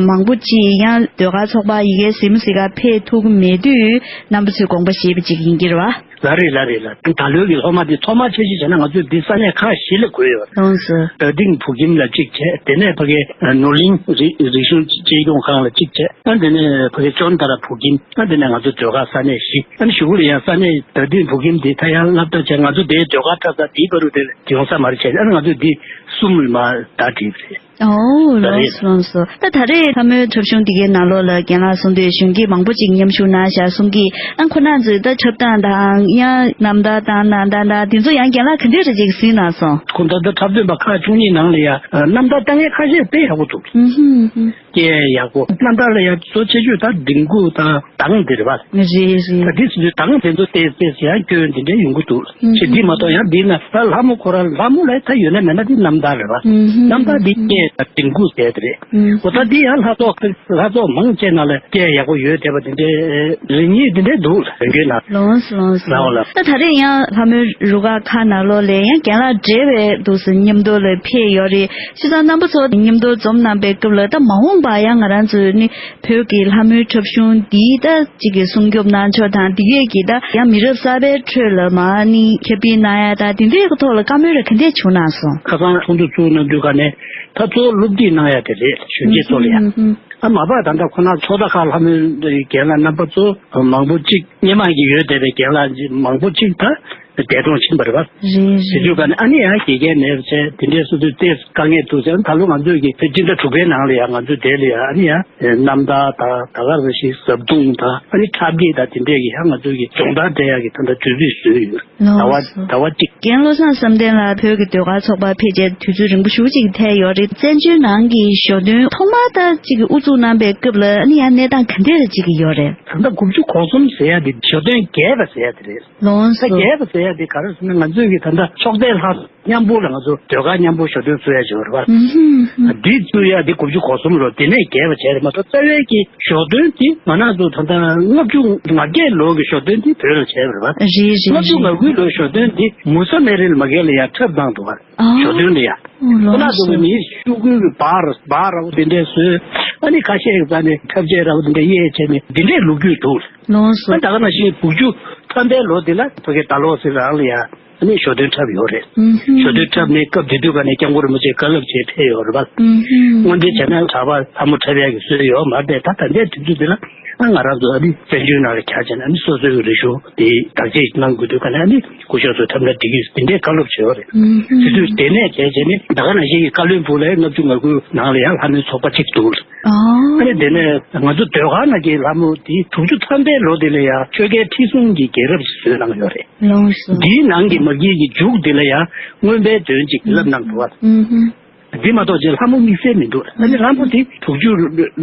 མང་པོ་ཅིག་ཡང་ཟློས་གར་ཚོགས་པ་ཡི་གེ་གཟིགས་མོ་གཟིགས་ག་ཕེབས་ཐུབ་ཀྱི་མེད་དུས་རྣམ་པ་ཚོས་དགོངས་པ་བཞེས་པ་ཅིག་ཡིན་གྱི་རེད་པ། ལགས་རེད་ལགས་རེད་ལགས། ད་ལོའི་གི་སློབ་མ་འདི་ཐོག་མར་ཆེད་ཞུ་བྱས་ན་ང་ཚོས་འདི་ས་གནས་ཁག་བཞི་ལ་བགོས་ཡོད། ལགས་སོ། རྡ་སྟེང་བོད་ཁྱིམ་ལ་གཅིག་བྱས། དེ་ནས་ཕ་གི་ནོར་གླིང་རི་རིག་གཞུང་གཅེས་སྐྱོང་ཁང་ལ་གཅིག་བྱས། ཨ་དེ་ནས་ཕ་གི་ཅོན་ཏ་ར་བོད་ཁྱིམ། ཨ་དེ་ནས་ང་ཚོ་ཟློས་གར་ས་གནས་བཞི། ཨ་ནི་གཞུག་གུ་ལ་ཡང་ས་གནས་རྡ་སྟེང་བོད་ཁྱིམ་འདི་ད་ཡང་སློབ་གྲྭ་བྱས། ང་ཚོ་དེའི་ཟློས་གར་འཁྲབ་ས་དེའི་བར་དུ་དེ་ཡོང་ས་མ་རེད་བྱས། ཨ་ནི་ང་ཚོས་འདི་གསུམ་ལ་མར་བརྡ་བྲིས་པ་རེད། ཨོ་ལགས་རེད། ལགས་སོ་ལགས་སོ། ད་ད་རེས་ལྷ་མོའི་འཁྲབ་གཞུང་འདི་གའི་ནང་ལོགས་ལ་རྒན་ལགས་གསུང་དུས་གཞོན་སྐྱེས་མང་པོ་ཅིག་མཉམ་ཞུགས་གནང་བཞག་གསུང་གི་ཨ་ཁོ་རང་ཚོས་ད་འཁྲབ་སྟངས་དང་ཡང་རྣམ་ཐར་བཏང་གནང་སྟངས་དང་དེ་ཚོ་ཡང་རྒན་ལགས་ག་འདྲས་རེ་ཅིག་གཟིགས་གནང་སོང་། ཁོང་ད་ལྟ་འཁྲབ་སྟོན་པ་ཁག་བཅུ་གཉིས་ནང་ལ་ཡང་རྣམ་ཐར་བཏང་མཁན་ཁ་ཤས་དཔེ་ཡག་པོ་འདུག་ཨུ་ཧུམ་ཧུམ། སྐད་ཡག་པོ། རྣམ་ཐར་ལ་ཡང་གཙོ་ཆེ་ཤོས་ད་ལྡིང་གུ་དང་གདངས་དེ་རེད་པ། རེད་རེད། ད་འདི་སུ་གདངས་དེ་ཚོ་ཏོག་ཙམ་ཡང་སྐྱོན་དེ་འདྲའི་ཡོང་གི་འདུག་ཨུ་ཧུམ། ཅེས་འདི་མ་གཏོགས་ཡང་འདི་ན་ད་ལྷ་མོ་ཁོ་རང་ལྷ་མོ་ལ་ད་ཡོད་ན་མེད་ན་འདི་རྣམ་ཐར་རེད་པ། ཨུ་ཧུམ། རྣམ་ཐར་འདི་སྐད་དང་ལྡིང་གུ་ཟེར་དེ་རེད། ཨུ་ཧུམ། འོ་ད་འདི་ཡང་ལྷ་ཚོགས་ལྷ་ཚོགས་མང་ཆེ་ནང་ལ་སྐད་ཡག་པོ་ཡོད་བསྡད་པ་དེ་འདྲའི་རེ་སྙིང་དེ་འདྲའི་འདུག་རེ་འགྱོད་ན། ལོངས་ལོངས། ལའོ་ལ། ད་ད་རེས་ཡང་ལྷ་མོའི་རུ་ཁག་ཁག་ནང་ལོགས་ལ་ཡང་རྒན་ལགས་བགྲེས་པའི་འདུག་སེ་མཉམ་དུ་ལ་ཕེབས་ཡོད་རེད། བྱས་ཙང་རྣམ་པ་ཚོ་མཉམ་དུ་འཛོམས་གནང་པའི་སྐབས་ལ་ད་མ་འོངས་ པ་ཡང་ང་རང་ཚོའི་ནི་བོད་ཀྱི་ལྷ་མོའི་འཁྲབ་གཞུང་འདིའི་ད་གཅིག་གི་སྲུང་སྐྱོབ་གནང་ཕྱོགས་དང་། འདི་གས་ཀྱི་ད་ཡང་མི་རབས་གསར་པའི་ཁྲོད་ལ་མ་ནི་ཁྱབ་སྤེལ་གནང་ཡ་ད་དེ་འདྲའི་གི་ཐོག་ལ་བཀའ་མོལ་ར་ག་འདྲས་བྱུང་གནང་སོང་། ཁ་སང་ཚོགས་འདུ་ཚུགས་གནང་དུས་ཀ་ནས་ད་གཙོ་བོ་སློབ་ཁྲིད་གནང་ཡ་དེ་རེད། གཞོན་སྐྱེས་ཚོ་ལ་ཡ། ཨ་མ་པ་ད་ལྟ་ཁོ་ན་ཚོགས་ད་ཁག་ལྷ་མོའི་རྒན་ལགས་རྣམ་པ་ཚོ་མང་པོ་གཅིག་སྔོན་མ་གི་ཡོད་བསྡད་པའི་རྒན་ལགས་མང་པོ་གཅིག་ད་འདས་གྲོངས་ཕྱིན་པ་རེད་པ། རེད་རེད། དེ་དུས་ཀ་ནས་ཨ་ནི་ཡང་དགེ་རྒན་མེད་པ་བྱས་དེ་འདྲའི་སོ་སོའི་ཏོག་ཙམ་དཀའ་ངལ་འདུག་ཟེར། ད་ལོ་ང་ཚོས་ཀྱི་སྤྱི་ཟླ་དྲུག་པའི་ནང་ལ་ཡང་ང་ཚོས་དེ་ལ་ཡང་ཨ་ནི་ཡང་རྣམ་ཐར་དང་ད་ག་རེ་ཞིག་བཟའ་བཏུང་དང་ཨ་ནི་འཁྲབ་སྐྱེས་དང་དེ་འདྲས་ཀྱི་ཡང་ང་ཚོས་ཀྱི་སྦྱོང་བརྡར་སྤྲད་ཡག་གི་ད་ལྟ་དུས་ཚོད་བཟོས་ཡོད། ལགས་སོ། ཟླ་བ་ཟླ་བ་གཅིག་རྒན་བློ་བཟང་བསམ་གཏན་ལགས་བོད་ཀྱི་ཟློས་གར་ཚོགས་པར་ཕེབས་རྗེས་དུས་ཚོད་རིང་པོ་ཞེ་པོ་ཅིག་ཐལ་ཡོད་རེད། བཙན་བྱོལ་ནང་གི་ཞོ་སྟོན་ཐོག་མར་ད་ཅིག་གི་དབུ་འཛུགས་གནང་པའི་སྐབས་ལ་ཨ་ནི་ཡང་གནས་སྟངས་ག་འདྲས་ཅིག་གི་ཡོད་རེད། ད་ལྟ་དགུ་བཅུ་གོ་གསུམ་ཟེར་ཡ་དེ་ཞོ་སྟོན་རྒྱས་པ་ཟེར་ཡ་དེ་རེད། ལགས་ད་སོ། རྒྱས་པ་ཟེར་ཡ་དེ་ག་རེ་ཟེར་ན་ང་ཚོས་ཀྱི་ད་ལྟ་ཕྱོགས་མཐའི་ལྷ་མཉམ་པོ་ལ་ང་ཚོ་ཟློས་གར་མཉམ་པོ་ཞོ་སྟོན་བཙུགས་ཡ་ཅིག་ཡོད་རེད་པ། ཨུ་ཧུམ་ཧུམ། འདི་བཙུགས་ཡ་འདི་དགུ་བཅུ་གོ་གསུམ་ལོ་དེ་ནས་རྒྱས་པ་བྱས་རེད་མ་གཏོགས་རྩ་བའི་གི་ཞོ་སྟོན་འདི་ང་རང་ཚོ་ད་ལྟ་ལྔ་བཅུ་ང་བརྒྱད་ལོ་གི་ཞོ་སྟོན་འདི་བོད་ལ་བྱས་པ་རེད་པ། རེད་རེད་ལྔ་བཅུ་ང་རེད། དགུའི་ལོའི་ཞོ་སྟོན་འདི་མུ་ས་མེ་རི་ལ་མ་གེ་ལ་ཡར་འཁྲབ་བཏང་འདུག་པ། ཨ། ཞོ་སྟོན་འདི་ཡ། ཨོ་ཁོ་ན་ལགས་སོ། འདུག་པ་མིའི་ཤོག་གུའི་གི་སྦ་ར་སྦ་ར་བོ་འདི་འདྲས་བཟོས། ཨ་ནི་ཁ་ཤས་ཀྱི་རྩ་ནས་འཁྲབ་ཆས་ར་བོ་འདི་འདྲས་གཡས་བྱས་ནས་འདི་འདྲས་ལོ་རྒྱུས་འདུག་ལགས་སོ། ཨ་ད་ག་ནང་བཞིན་དགུ་བཅུ་ཐམ་པའི་ལོ་འདི་ལ་ཕ་གི་ཟླ་ལོག་ཟེར་རང་ལ་ཡ། ཨ་ནི་ཞོ་སྟོན་འཁྲབ་ཡོད་རེད། ཨུ་ཧུམ། ཞོ་སྟོན་འཁྲབ་ནས་སྐབས་དེ་དུས་ཀ་ནས་སྐྱབས་མགོན་རིན་པོ་ཆེ་བཀའ་སློབ་བྱས་ཕེབས་ཡོད་རེད་པ། ཨུ་ཧུམ། དངོས་འབྲེལ་བྱས་ན་གྲྭ་པ་ལྷ་མོ་འཁྲབ་ཡག་གི་སྲོལ་ཡོད་མ་རེད་པས། ད་ད་ལྟའི་དུས་ཚོད་འདི་ལ་ཨ་ང་རང་ཚོ་ཨ་ནི་བཙན་བྱོལ་ནང་ལ་གྱར་བྱས་ན་ཨ་ནི་སོ་སོའི་རིག་གཞུང་དེ་བདག་གཅེས་གནང་དགོས་དུས་ཀ་ནས་ཨ་ནི་སྐུ་ཞབས་ཚོ་འཁྲབ་ན་འགྲིག་གི་འདི་འདྲའི་བཀའ་སློབ་བྱས་ཡོད་རེད། ཨུ་ཧུམ། དེ་དུས་དེ་ནས་བྱས་བྱས་ནས་ད་ག་ནང་བཞིན་གྱི་བཀའ་བློན་སྦུག་ལ་ལྔ་བཅུ་ང་དགུའི་ནང་ལ་ཡང་ལྷ་མོའི་ཚོགས་པ་གཅིག་འདུག་ཨ་ནི་དེ་ནས་ང་ཚོ་ཟློས་གར་ནང་གི་ལྷ་མོ་དེ་དྲུག་ཅུ་ཐམ་པའི་ལོ་དེ་ལ་ཡང་ཆོལ་ཁའི་ཁྲི་སྲོང་གི་རྒྱལ་རབས་ཤིག་བཟོས་གནང་ཡོད་རེད། ལགས་སོ། འདིའི་ནང་གི་མ་གི་གི་མཇུག་དེ་ལ་ཡང་མངོན་པའི་དོན་ཅིག་བསླབ་གནང་འདུག་བ། ཨུ་ཧུམ། འདི་མ་གཏོགས་ཅིག་ལྷ་མོ་དམིགས་བསལ་མི་འདུག་ཨ་ནི་ལྷ་མོ་དེ་དྲུག་ཅུ་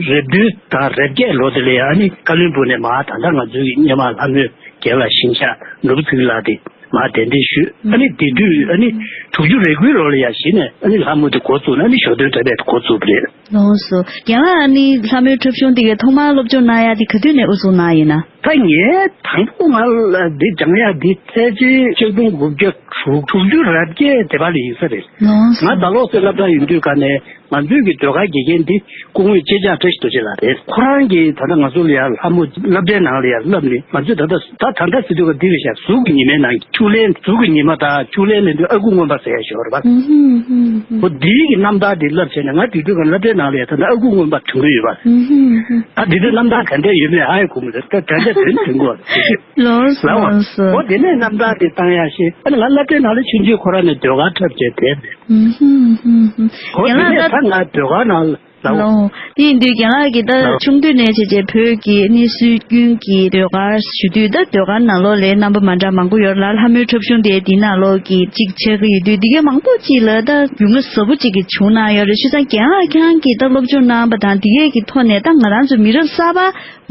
རེ་བདུན་དང་རེ་བརྒྱད་ལོ་དེ་ལ་ཡང་ཨ་ནི་བཀའ་བློན་སྦུག་ནས་མར་ད་ལྟ་ང་ཚོའི་སྔོན་མ་ལྷ་མོའི་རྒན་ལགས་ཞིང་གཤེགས་ནོར་བུ་ཚེ་རིང་ལགས་དེ། མར་གདན་འདྲེན་ཞུས། ཨ་ནི་དེ་དུས་ཨ་ནི་དྲུག་ཅུ་རེ་དགུའི་ལོ་ལ་ཡ་གཞི་ནས་ཨ་ནི་ལྷ་མོ་དེ་འགོ་བཙུགས་ནས་ཨ་ནི་ཞོ་སྟོན་འཁྲབ་པའི་འགོ་བཙུགས་པ་རེད། ལགས་སོ། རྒན་ལགས་ཨ་ནི་ལྷ་མོའི་འཁྲབ་གཞུང་དེ་གའི་ཐོག་མར་སློབ་སྦྱོང་གནང་ཡ་དེ་ག་དུས་ནས་དབུ་འཛུགས་གནང་ཡིན་ན། ད་ངས་དང་པོ་ང་ལ་འདི་སྦྱང་ཡ་འདི་ཕལ་ཆེར་ཆིག་སྟོང་དགུ་བརྒྱ་དྲུག་དྲུག་ཅུ་རེ་བརྒྱད་དེ་བ་ལ་ཡིན་ས་རེད། ལགས་སོ། ང་ཟླ་ལོག་སེ་སློབ་གྲྭ་ཡིན་དུས་ཀ་ནས། ང་ཚོའི་གི་ཟློས་གར་དགེ་རྒན་འདི་སྐུ་ངོ་ལྕེ་ལྕགས་བཀྲ་ཤིས་རྡོ་རྗེ་ལགས་རེད། ཁོ་རང་གིས་ད་ལྟ་ང་ཚོ་ལ་ཡང་ལྷ་མོ་སློབ་གྲྭའི་ནང་ལ་ཡང་བསླབས་ནས་ང་ཚོས་ད་ལྟ་ད་ད་ལྟ་ཟེར་དུས་ཀ་འདི་རེད་ཤག་གཟུགས་ཀྱི་ཉི་མའི་ནང་གི་བཅུད་ལེན། གཟུགས་ཀྱི་ཉི་མ་དང་བཅུད་ལེན་ལེན་དུས་ཨ་ཁུ་རྔོན་པ་ཟེར་ཡ་ཞིག་ཡོད་རེད་པ། ཧུམ་ཧུམ་ཧུམ། འོ་འདིའི་གི་རྣམ་ཐར་འདི་བསླབས་བྱས་ནས་ང་དེ་དུས་ཀ་སློབ་གྲྭའི་ནང་ལ་ཡང་ད་ལྟ་ཨ་ཁུ་རྔོན་པ་དྲན་གྱི་ཡོད་པ། ཧུམ་ཧུམ་ཧུམ། ད་དེ་དུས་རྣམ་ཐར་ག་འདྲས་ཡོད་མེད་ཧ་ཡང་གོ་མི་འདུག་ད་ད་ལྟ་དོན་དྲན་གོ་བ། ལགས་སོ། ལགས་སོ། འོ་དེ་ནས་རྣམ་ཐར་དེ་བཏང་ཡ་ཞེས་ཨ་ནི་ང་སློབ་གྲྭའི་ནང་ལ་ཆུང་ཆུང་ཁོ་རང་ནས་ཟློས་གར་འཁྲབ་བྱས་བསྡད་པས། ཧུམ་ཧུམ་ཧུམ་ཧུམ། འོ་དེ་ནས་ད་ང་ཟློས་གར་ནང་ལ་ལགས། ལགས། དེ་ཡིན་དུས་རྒན་ལགས་ཀྱིས་ད་ལགས། ཆུང་དུས་ནས་བྱས་རྗེས་བོད་ཀྱི་ནི་སྲོལ་རྒྱུན་གྱི་ཟློས་གར་ཞུ་དུས་ད་ཟློས་གར་ནང་ལོགས་ལ་རྣམ་པ་མ་འདྲ་མང་པོ་ཡོད་ལ་ལྷ་མོའི་འཁྲབ་གཞུང་དེ་དེའི་ནང་ལོགས་ཀྱི་གཅིག་ཆགས་ཀྱི་ཡོད་དུས་དེ་གའི་མང་པོ་ཅིག་ལ་ད་རྒྱུས་མངའ་ཟབ་པོ་ཅིག་གི་བྱུང་གནང་ཡོད་རེད། བྱས་ཙང་རྒན་ལགས་ཁྱེད་རང་གིས་ད་སློབ་སྦྱོང་གནང་བ་དང་དེ་གའི་གི་ཐོག་ནས་ད་ང་རང་ཚོ་མི་རབས་གསར་པ།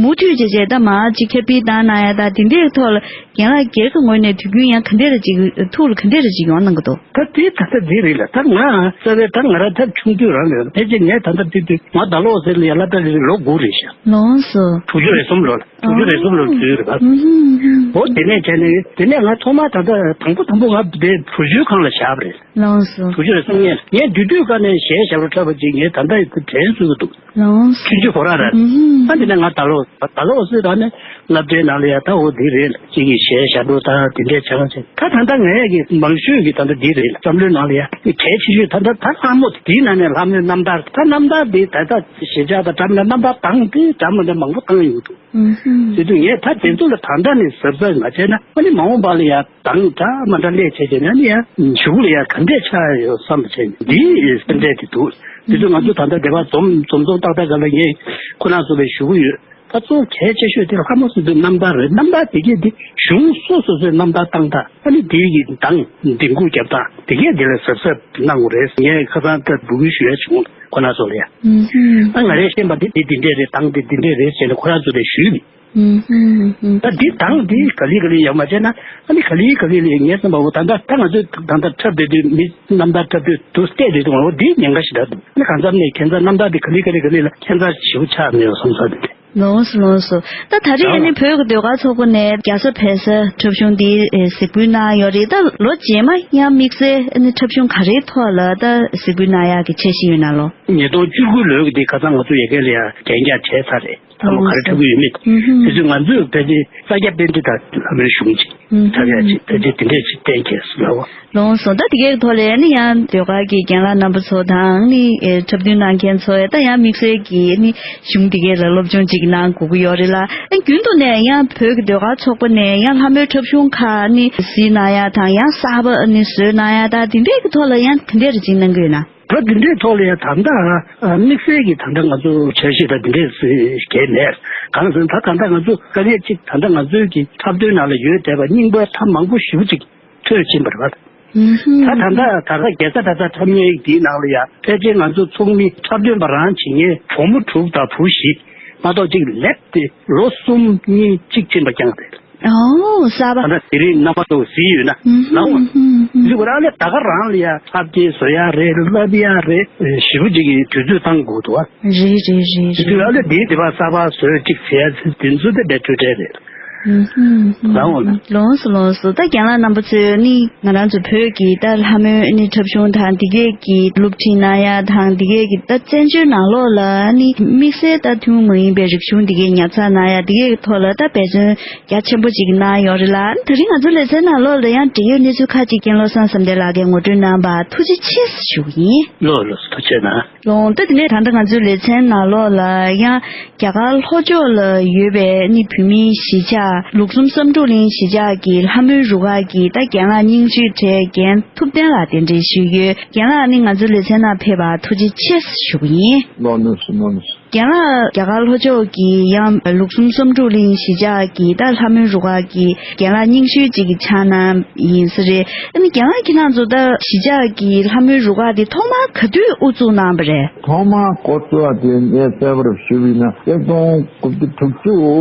མུ་མཐུད་བྱས་རྗེས་ད་མར་ཅིག་ཁྱབ་སྤེལ་བཏང་གནང་ཡ་ད་དེ་འདྲའི་ཐོག་ལ་རྒན་ལགས་སྒེར་གྱི་ངོས་ནས་དུས་རྒྱུན་ཡང་ག་འདྲ་རེ་ཅིག་ཐུགས་ལ་ག་འདྲ་རེ་ཅིག་ཡོང་གནང་གི་འདུག་ད་དེ་ད་ལྟ་འདི་རེད་ལ་ད་ང་རྩ་བའི་ད་ང་རང་ཐབས་ཆུང་དུས་རང་རེད། ཕལ་ཆེར་ངས་ད་ལྟ་དེ་དུས་ང་ཟླ་ལོག་ཟེར་ལ་ཡ་སློབ་གྲྭ་རེད་ལོ་དགུ་རེད་ཤག་ལགས་སོ། དྲུག་ཅུ་རེ་གསུམ་ལོ་ལ་དྲུག་ཅུ་རེ་གསུམ་ལོ་ལ་འཛུལ་རེད་པ། ཨུ་ཧུམ་ཧུམ། འོ་དེ་ནས་བྱས་ནས་དེ་ནས་ང་ཐོག་མ་ད་ལྟ་དང་པོ་དང་པོ་ང་དེ་བུ་བཅོལ་ཁང་ལ་བཞག་པ་རེད། ལགས་སོ། དྲུག་ཅུ་རེ་གསུམ་ངས་ངས་དེ་དུས་ཀ་ནས་གཞས་ཞབས་བྲོ་འཁྲབ་པ་ཅིག་ངས་ད་ལྟ་ཡི་དྲན་གསོས་ཀྱི་འདུག་ལགས་སོ། ཆུང་ཆུང་ཁོ་རང་རེད། ཨུ་ཧུམ། ད་འདི་ནས་ང་ད་ལོ་ད་ལོ་སོས་ར་ནས་སློབ་གྲྭའི་ནང་ལ་ཡ་ད་འོ་འདི་རེད་ཅིག་གི་གཞས་ཞབས་བྲོ་དང་དེ་འདྲས་བྱས་ཙང་ད་ད་ལྟ་ངས་ཀྱི་མང་ཤོས་ཀྱི་ད་ལྟ་འདི་རེད་བསམ་བློའི་ནང་ལ་ཡ་གལ་ཆེ་ཤོས་ད་ལྟ་ད་ལྷ་མོ་འདིའི་ནང་ནས་ལྷ་མོའི་རྣམ་ཐར་ད་རྣམ་ཐར་འདི་ད་ལྟ་གཞིས་ཆགས་དང་འགྲམ་ལ་རྣམ་ཐར་བཏང་དེ་འདྲ་མི་འདྲ་མང་པོ་བཏང་ཡོང་གི་འདུག་ཨུ་ཧུམ། དེ་དུས་ངས་ད་དེ་ཚོ་ལ་ད་ལྟ་ནས་གཟབ་གཟབ་མ་བྱས་ན་ཨ་ནི་མ་འོངས་པ་ལ་ཡ་དང་འདྲ་མ་འདྲ་སླེབས་བྱས་བྱས་ན་ཨ་ནི་ཡ་གཞུག་ལ་ཡ་ག་འདྲས་ཆགས་ཡོད་བསམ་པ་བྱས་ནས་འདིའི་སེམས་ཁྲལ་དེ་འདུག་དེ་ཚོ་ང་ཚོ་ད་ལྟ་སྡེ་པ་འཛོམས་འཛོམས་འཛོམས་ཏག་ཏག་ག་ལ་ངས་ཁོ་རང་ཚོ་ལ་ཞུ་གི་ཡོད། ད་གཙོ་བོ་གལ་ཆེ་ཤོས་དེ་ལྷ་མོ་ཟེར་དུས་རྣམ་ཐར་རེད། རྣམ་ཐར་དེ་གས་དེ་གཞུང་སོ་སོ་སོའི་རྣམ་ཐར་བཏང་སྟངས་ཨ་ནི་དེའི་གི་གདངས་འདེམས་བསྐོ་རྒྱབ་སྟངས་དེ་གས་དེ་ལ་གཟབ་གཟབ་གནང་དགོས་རེད། ངས་ཁ་སང་ད་འབོད་སྐུལ་ཞུ་ཡ་བྱུང་ཁོ་རང་ཚོ་ལ་ཡ། ཨུ་ཧུམ། ད་ང་རས་ཤེས་པ་དེ་དེ་འདི་འདྲས་རེད། གདངས་དེ་འདི་འདྲས་རེད་ཟེར་ནས་ཁོ་རང་ཚོ་ལ་ཞུས་ནས། ཨུ་ཧུམ་ཧུམ། ད་འདི་གདངས་འདི་ག་ལེ་ག་ལེ་ཡག་མ་བྱས་ན་ཨ་ནི་ག་ལེ་ག་ལེ་ལས་ངས་བསམ་པ་འོ་ད་ལྟ་ད་ང་ཚོས་ད་ལྟ་འཁྲབ་བསྡད་དུས་མི་རྣམ་ཐར་འཁྲབ་དུས་དུ་བལྟས་བསྡད་དུས་འོ་འདི་ཉེན་ཁ་ཞེ་དྲག་འདུག་ཨ་ནི་གང་འཚམ་ནས་ཁྱད་མཚར་རྣམ་ཐར་འདི་ག་ལེ་ག་ལེ་ག་ལེ་ལ་ཁྱད་མཚར་ཞེ་པོ་ཆགས་ནས་ཡོད་བསམ་ས་འདི་རེད། ལོངས་སུ་ལོངས་སུ། ད་ད་རེས་ཨ་ནི་བོད་ཀྱི་ཟློས་གར་ཚོགས་པ་ནས་རྒྱ་བཟའ་བལ་བཟའ་འཁྲབ་གཞུང་འདི་ཨེ་གཟིགས་འབུལ་གནང་ཡོད་རེད། ད་ལོ་རྗེས་མ་ཡང་དམིགས་བསལ་ཨ་ནི་འཁྲབ་གཞུང་ག་རེའི་ཐོག་ལ་ད་གཟིགས་འབུལ་གནང་ཡག་གི་འཆར་གཞི་ཡོད་ན་ལོ། ཉིས་སྟོང་བཅུ་དགུ་ལོའི་གི་འདི་ཁ་སང་ང་ཚོ་ཡ་གི་ལ་ཡ་གན་རྒྱ་བྱས་ཚར་རེད། ད་ལོ་ག་རེ་འཁྲབ་གི་ཡོད་མེད། ཨུ་ཧུམ། དེ་ཚོ་ང་ཚོས་ཕལ་ཆེར་ས་སྐྱ་པཎྜི་ཏ་ལྷ་མོའི་གཞུང་ཅིག་འཁྲབ་ཡག་ཅིག་ཕལ་ཆེར་དེ་འདྲས་ཅིག་གཏན་འཁེལ་སོང་ལ་བ། ལོངས་སོ། ད་དེ་གའི་ཐོག་ལ་ནི་ཡང་ཟློས་གར་གྱི་རྒན་ལགས་རྣམ་པ་ཚོ་དང་ནི་ཨེ་འཁྲབ་སྟོན་གནང་མཁན་ཚོ་ད་ཡང་དམིགས་བསལ་གྱི་ནི་གཞུང་དེ་གའི་ལ་སློབ་སྦྱོང་ཅིག་གནང་དགོས་ཀྱི་ཡོད་རེད་ལ། ཨེ་རྒྱུན་དུ་ནས་ཡང་བོད་ཀྱི་ཟློས་གར་ཚོགས་པ་ནས་ཡང་ལྷ་མོའི་འཁྲབ་གཞུང་ཁག་ནི་གཟིགས་གནང་ཡ་དང་ཡང་གསར་པ་ནི་བཟོས་གནང་ཡ་ད་དེ་འདྲའི་གི་ཐོག་ལ་ཡང་ག་འདྲས་རེ་ཅིག་གནང་གི་ཡོད་ན། ད་དེ་འདྲའི་ཐོག་ལ་ཡང་ད་ལྟ་དམིགས་བསལ་གྱི་ད་ལྟ་ང་ཚོ་འཆར་གཞི་ད་དེ་འདྲས་གལ་མེད། གང་ཟེར་ན་ད་ད་ལྟ་ང་ཚོ་དཀའ་ངལ་གཅིག་ད་ལྟ་ང་ཚོའི་གི་འཁྲབ་སྟོན་ནང་ལ་ཡོད་བསྡད་པ་རྙིང་པ་ཐ་མང་པོ་ཞེ་པོ་ཅིག་ཐོས་ཕྱིན་པ་རེད་བ། ད་ད་ལྟ་ད་ལྟ་རྒྱལ་ས་ད་ལྟ་འཁྲབ་མཁན་འདིའི་ནང་ལ་ཡང་ཕལ་ཆེར་ང་ཚོ་ཚོགས་མི་འཁྲབ་སྟོན་པ་རང་བྱེད་མཁན་གྲོགས་མོ་དྲུག་དང་བུ་བཞི་མ་གཏོགས་གཅིག་སླེབས་ཏེ་ལོ་གསུམ་གཉིས་གཅིག་ཕྱིན་པ་རྐྱང་རེད། ཨོ་གསར་པ། ད་ལྟ་དེ་རིང་རྣམ་པ་ཚོ་གཟིགས་ཡོད་ན་ལའོ། གཟིགས་པ་རང་ལས་ད་ག་རང་ལ་ཡང་ཐབས་ཤེས་བཟོ་ཡ་རེད། བསླབ་ཡ་རེད། ཞེ་པོ་ཅིག་གི་དུས་ཚོད་བཏང་དགོས་འདུག་བ། རེད་རེད་རེད་རེད། དུས་ཚོད་ཨ་ལས་དེའི་དེ་བ་གསར་པ་བཟོས་ཅིག་བྱས་ཚེ་དེ་ཚོ་དེ་འདྲ་འཕྲོས་བྲལ་རེད། ལའོ་ལ། ལོངས་སུ་ལོངས་སུ། ད་རྒན་ལགས་རྣམ་པ་ཚོས་ནི་ང་རང་ཚོ་བོད་ཀྱི་ད་ལྷ་མོའི་ནི་འཁྲབ་གཞུང་དང་དེ་གས་ཀྱི་སློབ་ཁྲིད་གནང་ཡ་དང་དེ་གས་ཀྱི་ད་བཙན་བྱོལ་ནང་ལོགས་ལ་ནི་དམིགས་བསལ་ད་ཐུན་མོང་མ་ཡིན་པའི་རིག་གཞུང་དེ་གས་ཉར་ཚགས་གནང་ཡ་དེ་གས་ཀྱི་ཐོག་ལ་ད་འབད་བརྩོན་རྒྱ་ཆེན་པོ་ཅིག་གནང་ཡོད་རེད་ལ། ད་རིང་ང་ཚོ་ལེ་ཚན་ནང་ལོགས་ལ་ཡང་འབྲེལ་ཡོད་གནས་ཚུལ་ཁག་ཅིག་རྒན་བློ་བཟང་བསམ་གཏན་ལགས་ཀྱིས་ངོ་སྤྲོད་གནང་བར་ཐུགས་རྗེ་ཆེ་ཞུ་གི་ཡིན། ལོ་ལོ་ཐུགས་རྗེ་ཆེ་གནང་། ལོངས། ད་དེ་ནས་ད་ལྟ་ང་ཚོའི་ལེ་ཚན་ནང་ལོགས་ལ་ཡང་རྒྱ་གར་ལྷོ་ཕྱོགས་ལ་ཡོད་པའི་ནི་བོད་མིའི་གཞིས་ཆགས་ལུགས་གསུམ་བསམ་འགྲུབ་གླིང་གཞིས་ཆགས་ཀྱི་ལྷ་མོའི་རུ་ཁག་གི་ད་རྒན་ལགས་རྙིང་ཤོས་གྲས་རྒན་ཐུབ་བསྟན་ལགས་གདན་འདྲེན་ཞུས་ཡོད། རྒན་ལགས་ནི་ང་ཚོའི་ལེ་ཚན་ནང་ཕེབས་པར་ཐུགས་རྗེ་ཆེ་ཞུ་གི་ཡིན། ལོ་ནུ་སུ་ལོ་ནུ་སུ། རྒན་ལགས་རྒྱ་གར་ལྷོ་ཕྱོགས་ཀྱི་ཡང་ལུགས་གསུམ་བསམ་འགྲུབ་གླིང་གཞིས་ཆགས་ཀྱི་ད་ལྷ་མོའི་རུ་ཁག་གི་རྒན་ལགས་རྙིང་ཤོས་གཅིག་གི་ཕྱག་ན་ཡིན་ས་རེད། ཨ་ནི་རྒན་ལགས་ཁྱེད་རང་ཚོ་ད་གཞིས་ཆགས་ཀྱི་ལྷ་མོའི་རུ་ཁག་དེ་ཐོག་མར་ག་དུས་དབུ་བཙུགས་གནང་བ་རེད། ཐོག་མར་འགོ་བཙུགས་པ་དེ་ངས་གསལ་པོར་ཞུས་པ་ཡིན་ན་ཆིག་སྟོང་དགུ་བརྒྱ་དྲུག་ཅུ་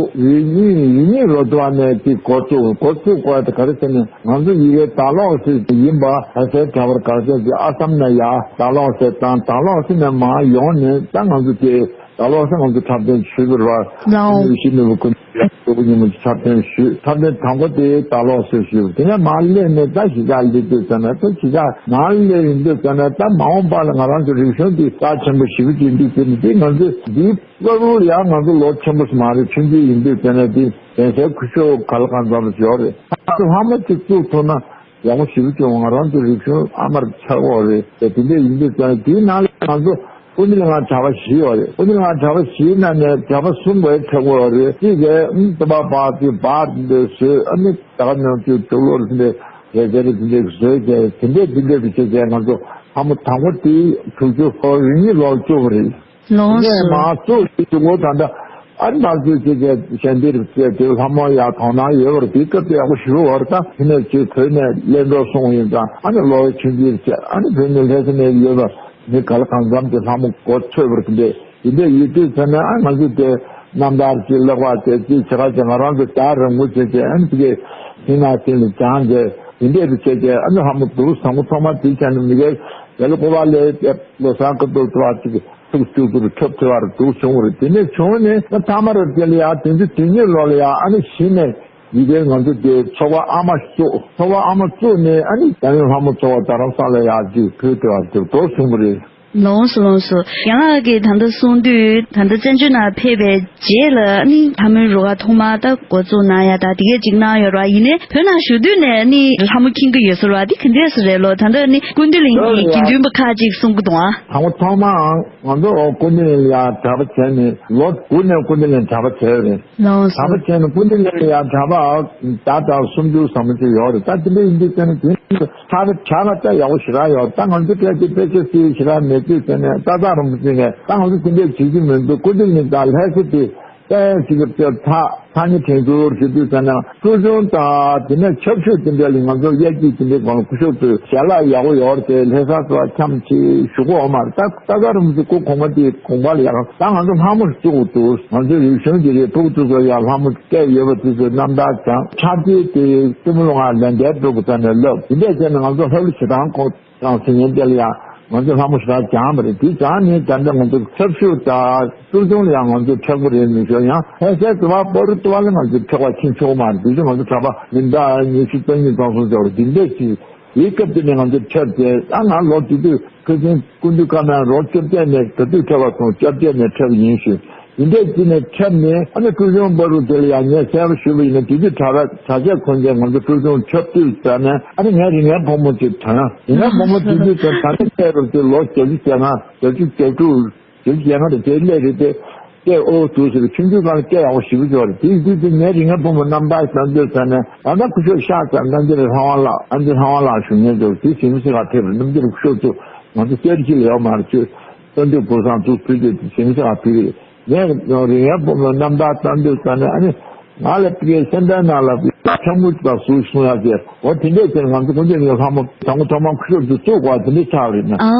རེ་གཉིས་རེ་གཉིས་ལོ་དུ་བ་ནས་ཅིག་འགོ་བཙུགས་འགོ་བཙུགས་དགོས་དེ་ག་རེ་ཟེར་ན་ང་ཚོ་ཡི་གེ་ད་ལོག་སེ་ཡིན་པ་ད་སའི་གྲྭ་པར་ག་ཚད་ཅིག་ཨ་སམ་ནས་ཡར་ད་ལོག་སེ་དང་ད་ལོག་སེ་ནས་མར་ཡོང་ནས་ད་ང་ཚོ་དེ། ད་ལོག་སེ་ང་ཚོ་འཁྲབ་སྟོན་ཞུས་པ་རེད་བ། ལའོ། ཡེ་ཤེས་ནོར་བུ་སྐུ་མདུན་ལ་སྐུ་ཉིན་མོ་འཁྲབ་སྟོན་ཞུས། འཁྲབ་སྟོན་དང་པོ་དེ་ད་ལོག་སེ་ཞུས། དེ་ནས་མར་སླེབས་ནས་ད་གཞིས་ཆགས་སླེབས་དུས་ཙམ་ན་ད་གཞིས་ཆགས་མར་སླེབས་ཡིན་དུས་ཙམ་ན་ད་མ་འོངས་པ་ལ་ང་རང་ཚོ་རིག་གཞུང་འདི་རྩ་ཆེན་པོ་ཞེ་པོ་ཅིག་འདུག་ཟེར་ནས་དེ་ང་ཚོ་འདིའི་སྐབས་ལ་ཡང་ང་ཚོ་ལོ་ཆེན་པོ་ཞིག་མ་རེད། ཆུང་ཆུང་ཡིན་དུས་ཙམ་ན་དེ་གདན་སའི་སྐུ་ཞབས་ག་ལ་གང་འཚམ་ཞིག་ཡོད་རེད། ད་ལྷ་མོ་ཅིག་བཙུགས་ཐུབ་ན། ཡག་པོ་ཞེ་པོ་བྱུང་། ང་རང་ཚོ་རིག་གཞུང་ཨ་མར་ཆགས་ཡོད་རེད་དེ། དེ་འདྲ་ཡིན་དུས་ཙང་དེའི་ནང་ལ་ང་ཚོ་ཀུན་མཁྱེན་ལྷ་ཁང་གྲྭ་པ་བཞི་ཡོད་རེད། ཀུན་མཁྱེན་ལྷ་ཁང་གྲྭ་པ་བཞིའི་ནང་ནས་གྲྭ་པ་གསུམ་བས་ཁྲབ་ཡོད་རེད། གཅིག་གིས་ཨུམ་ཏི་པ་པ་དེ་བར་དེ་འདྲ་བཟོས། ཨ་ནི་ད་ག་ནང་ཚོའི་དུག་ལོར་དེ་འདྲ་རེ་རེ་རེ་དེ་འདྲ་བཟོས་ཏེ་དེ་འདྲ་དེ་འདྲ་དུ་བྱས་ཏེ་ང་ཚོ་ལྷ་མོ་དང་པོ་དེ་དྲུག་ཅུ་རེ་གཉིས་ལོར་བཙུགས་པ་རེད། ལོངས་སུ། ངས་མ་གཙོ་ཞིག་ཏུ་ངོ་ད་ལྟ་ཨ་ནི་མ་གཙོ་ཅིག་གི་གཞན་འདིར་བཙལ་ཏེ་ལྷ་མོ་ཡག་དོ་སྣང་ཡོད་པར་དེའི་སྐབས་དེ་ཡག་པོ་ཞུ་བར་ད་དེ་ནས་ཅིག་བོད་ནས་གླེང་གྲོགས་སོང་ཡིན་ཙང་ཨ་ནི་ལོ་ཆུང་ཆུང་བྱས་ཨ་ནི་བོད་ནས་ལྷ་ས་ནས་ཡོད་པ་མི་ག་ལ་གང་འཚམ་དེ་ལྷ་མོ་གོ་ཆོད་པར་དེ་འདྲས་ཡིན་འདྲས་ཡོད་དུས་ཚེ་ནས་ཨ་ང་ཚོ་དེ་རྣམ་ཐར་ཅིག་ལེགས་པ་དེ་ཅིག་བྱེད་ཁ་ཅིག་ང་རང་ཚོ་རྒྱ་རིང་པོ་བྱས་ཏེ་ཨ་ནི་དེ་གའི་ཧི་ན་ཏིང་ལ་སྦྱངས་ཏེ་དེ་འདྲས་དུ་བྱས་ཏེ་ཨ་ནི་ལྷ་མོ་འདུག་བཟང་པོ་ཐོག་མ་དེ་བྱས་ནས་མི་གའི་དེ་ལ་ཀོ་བ་ལས་ལོ་སར་ཀ་ཏོ་ཏོ་ཅིག་ཐུགས་གཅིག་ཏུ་ཁྱབ་ཐུབ་པར་འདུག་བྱུང་བ་རེད། དེ་ནས་བྱུང་ནས་ད་ཐ་མར་དེ་ལ་ཡང་དེ་ཚོ་དེ་ཉིད་ལོ་ལ་ཡང་ཨ་ནི་གཞི་ནས་ཡི་གེ་ང་ཚོ་དེ་ཚོགས་པ་ཨ་མ་བཙུགས། ཚོགས་པ་ཨ་མ་བཙུགས་ནས་ཨ་ནི་ད་རིང་ལྷ་མོ་ཚོགས་པ་རྡ་རམ་ས་ལ་ཡར་ཅིག་ཕུལ་ཐུབ་པར་འདུག་བྱུང་བ་རེད། ལོངས་སུ་ལོངས་སུ། རྒན་ལགས་ཀྱིས་ད་ལྟ་གསུང་དུས་ད་ལྟ་བཙན་བྱོལ་ནང་ཕེབས་པའི་རྗེས་ལ་ནི་ལྷ་མོའི་རུ་ཁག་ཐོག་མར་ད་འགོ་བཙུགས་གནང་ཡ་ད་དེ་གས་ཅིག་གནང་ཡོད་ར། ཡིན་ནའི་བོད་ནང་བཞུགས་དུས་ནས་ནི་ལྷ་མོ་མཁྱེན་གྱི་ཡོད་ས་ར། འདི་ག་འདྲས་སུ་རེད་ལོ། ད་ལྟ་ནི་སྐུ་མདུན་གླིང་གི་དགེ་འདུན་པ་ཁག་ཅིག་གསུང་གི་འདུག་ཨ། དང་པོ་ཐོག་མར་ང་ཚོ་སྐུ་མདུན་ལ་ཡང་གྲྭ་པ་བྱས་ནས་ལོ་དགུ་ནས་སྐུ་མདུན་ལ་གྲྭ་པ་བྱས་རེད། ལོངས་སུ། གྲྭ་པ་བྱས་ནས་སྐུ་མདུན་ལ་ཡང་གྲྭ་པ་ད་ལྟ་སུམ་ཅུ་ཙམ་ཅིག་ཡོད་རེད། ད་དེ་འདྲ་ཡིན་དུས་ཙང་ནས་དེ་ཚར་བྱ་བ་ད་ཡག་པོ་ཞེ་དྲག་ཡོད། ད་ང་ཚོ་གྲས་ཀྱི་དཔེ་ཆ་སྲིད་ཞེ་དྲག་མེད་དུས་ཙང་ནས་ཏག་ཏག་རིན་པོ་ཆེ་ནས་ད་ང་ཚོ་དེ་འདྲ་བྱེད་ཀྱི་མི་འདུག་སྐུ་མདུན་ནས་ད་ལྷ་ས་དེ་ཏན་ཞིག་གི་ཐ་ཐ་སྙད་དྲན་ཚུལ་ཞུ་དུས་ཙམ་ན་གཙོ་སྐྱོང་དང་དེ་ནས་ཆབ་སྲིད་དེ་འདྲ་ལ་ང་ཚོ་དབྱར་སྐྱིད་དེ་འདྲའི་སྒང་ལ་སྐུ་ཞབས་ཚོས་ཞལ་ལག་ཡག་པོ་ཡོད་རེད་དེ་ལྷ་ས་ཚོ་འཁྱམས་ཆེ་ཞུ་གོ་མ་རེད། ད་ད་ལྟ་རིང་ཚོ་སྐུ་གོང་མ་དེ་དགོངས་པ་ལ་ཡག་ད་ང་ཚོ་ལྷ་མོ་བཙུགས་འདུག་ང་ཚོའི་རིག་གཞུང་གི་རེད། ཕྲུ་གུ་ཚོ་ཚོ་ཡང་ལྷ་མོ་སྐད་ཡོད་པ་དེ་ཚོའི་རྣམ་ཐར་སྦྱངས་འཁྲབ་སྟེ་དེ་བཙུན་མོ་ལོ་ང་ལན་བརྒྱད་འགྲོ་དགོས་ཙམ་ནས་ལབ་དེ་འདྲས་བྱས་ནས་ང་ཚོ་ལྷ་ལུ་ཞེ་སྡང་ཁོ། དང་ཟེར་མཁན་དེ་ལ་ཡང་ ང་ཚོ་ལྷ་མོ་ཞེ་དྲག་སྦྱངས་པ་རེད། དེ་སྦྱངས་ནས་ད་ལྟ་ང་ཚོ་འཁྲབ་ཤོག་དང་ཀྲུའུ་ཆུང་ལ་ཡང་ང་ཚོ་འཁྲབ་ཀྱི་རེད། མི་ཤོར། ཡང་ལྷ་སའི་དུ་བ་པ་རུ་དུ་བ་ལ་ང་ཚོ་འཁྲབ་པ་ཕྱིན་ཆོག་མ་རེད། དེ་ཚོ་ང་ཚོ་གྲྭ་པ་མི་འདྲ་ཉི་ཤུ་རྩ་གཉིས་ཙམ་སོང་ཙང་རེད། འདི་འདྲས་ཀྱི་དེའི་སྐབས་དེ་ནས་ང་ཚོ་འཁྲབ་བྱས། ཨ་ང་ལོ་དེ་དུས་ཁ་སང་སྐུ་མདུན་བཀའ་གནང་ལོ་བཅོ་བརྒྱད་ནས་ག་དུས་འཁྲབ་པ་སོང་། བཅོ་བརྒྱད་ནས་འཁྲབ་ཡིན་ཞུ། དེ་འདྲས་ཀྱི་ནས་འཁྲབ་ནས། ཨ་ནི་ཀྲུའུ་ཆུང་པ་རུ་དེ་ལ་ཡང་ངས་གསལ་པོ་ཞུས་པ་ཡིན་ན། དེ་དུས་གྲྭ་པ་གྲྭ་ཆས་གོན་བྱས་ང་ཚོ་ཀྲུའུ་ཆུང་འཁྲབ་དུས་ཙམ་ནས། ཨ་ནི་ངས་རིག་རྒན་ཕོ་མོ་ཅིག་དྲངས། རིག་རྒན་ཕོ་མོ་དེ་དུས་ཙམ་ད་ནི་སླེབས་རུ་དེ་ལོ་བརྒྱད་ཅུ་གྱ་ལྔ། བརྒྱད་ཅུ་གྱ་དྲུག་བརྒྱད་ཅུ་གྱ་ལྔ་དང་བརྒྱད་ཅུ་སླེབས་རེད་དེ། སྐད་ཨོ་འདུག་ཟེར། ཆུང་ཆུང་སྒང་ལ་སྐད་ཡག་པོ་ཞེ་པོ་ཅིག་ཡོད་རེད། དེ་ཡིན་དུས་དེ་ངའི་རིག་རྒན་ཕོ་མོ་རྣམ་ཐར་བསམ་ཚུལ་ཟེར་ནས། ད་ལྟ་སྐུ་ཞབས་ཤཱཀྱ་རྣམ་རྒྱལ་ལྷ་དབང་ལགས། ཨ་འདི་ལྷ་དབང་ལགས་ཞུ་མཁན་ཚོ་དེ་ཟིན་སི་ག་ཐེབས་རེད། རྣམ་རྒྱལ་སྐུ་ཞབས་ཚོ་ང་ཚོ་གསེར་ཁྲི་ལ་ཡོད་མ་རེད། ཁྱོད་རྩ་འདུས་ཕུགས་བསམ་ཚུགས་ཕུལ་དུས་དེ་ཟིན་སི་ག་ཕུལ་གི་རེད། ངས་རིག་རྒན་ཕོ་མོ་རྣམ་ཐར་བསམ་ཚུལ་ཟེར་ནས། ཨ་ནི་ང་ལ་ཕ་གིའི་སེམས་ཁྲལ་ནང་ལ་ཕྱག་མུ་ལ་ཟུག་གསུང་ཡག་ཅེས། འོ་དེ་འདྲས་ཟེར། ང་ཚོ་ཀུན་མཁྱེན་ལྷ་མོ་དང་པོ་ཐོག་མར་སྐུ་ཞབས་ཚོ་བཙུགས་པ་དེ་འདྲས་ཆགས་རེད་ན། ཨ་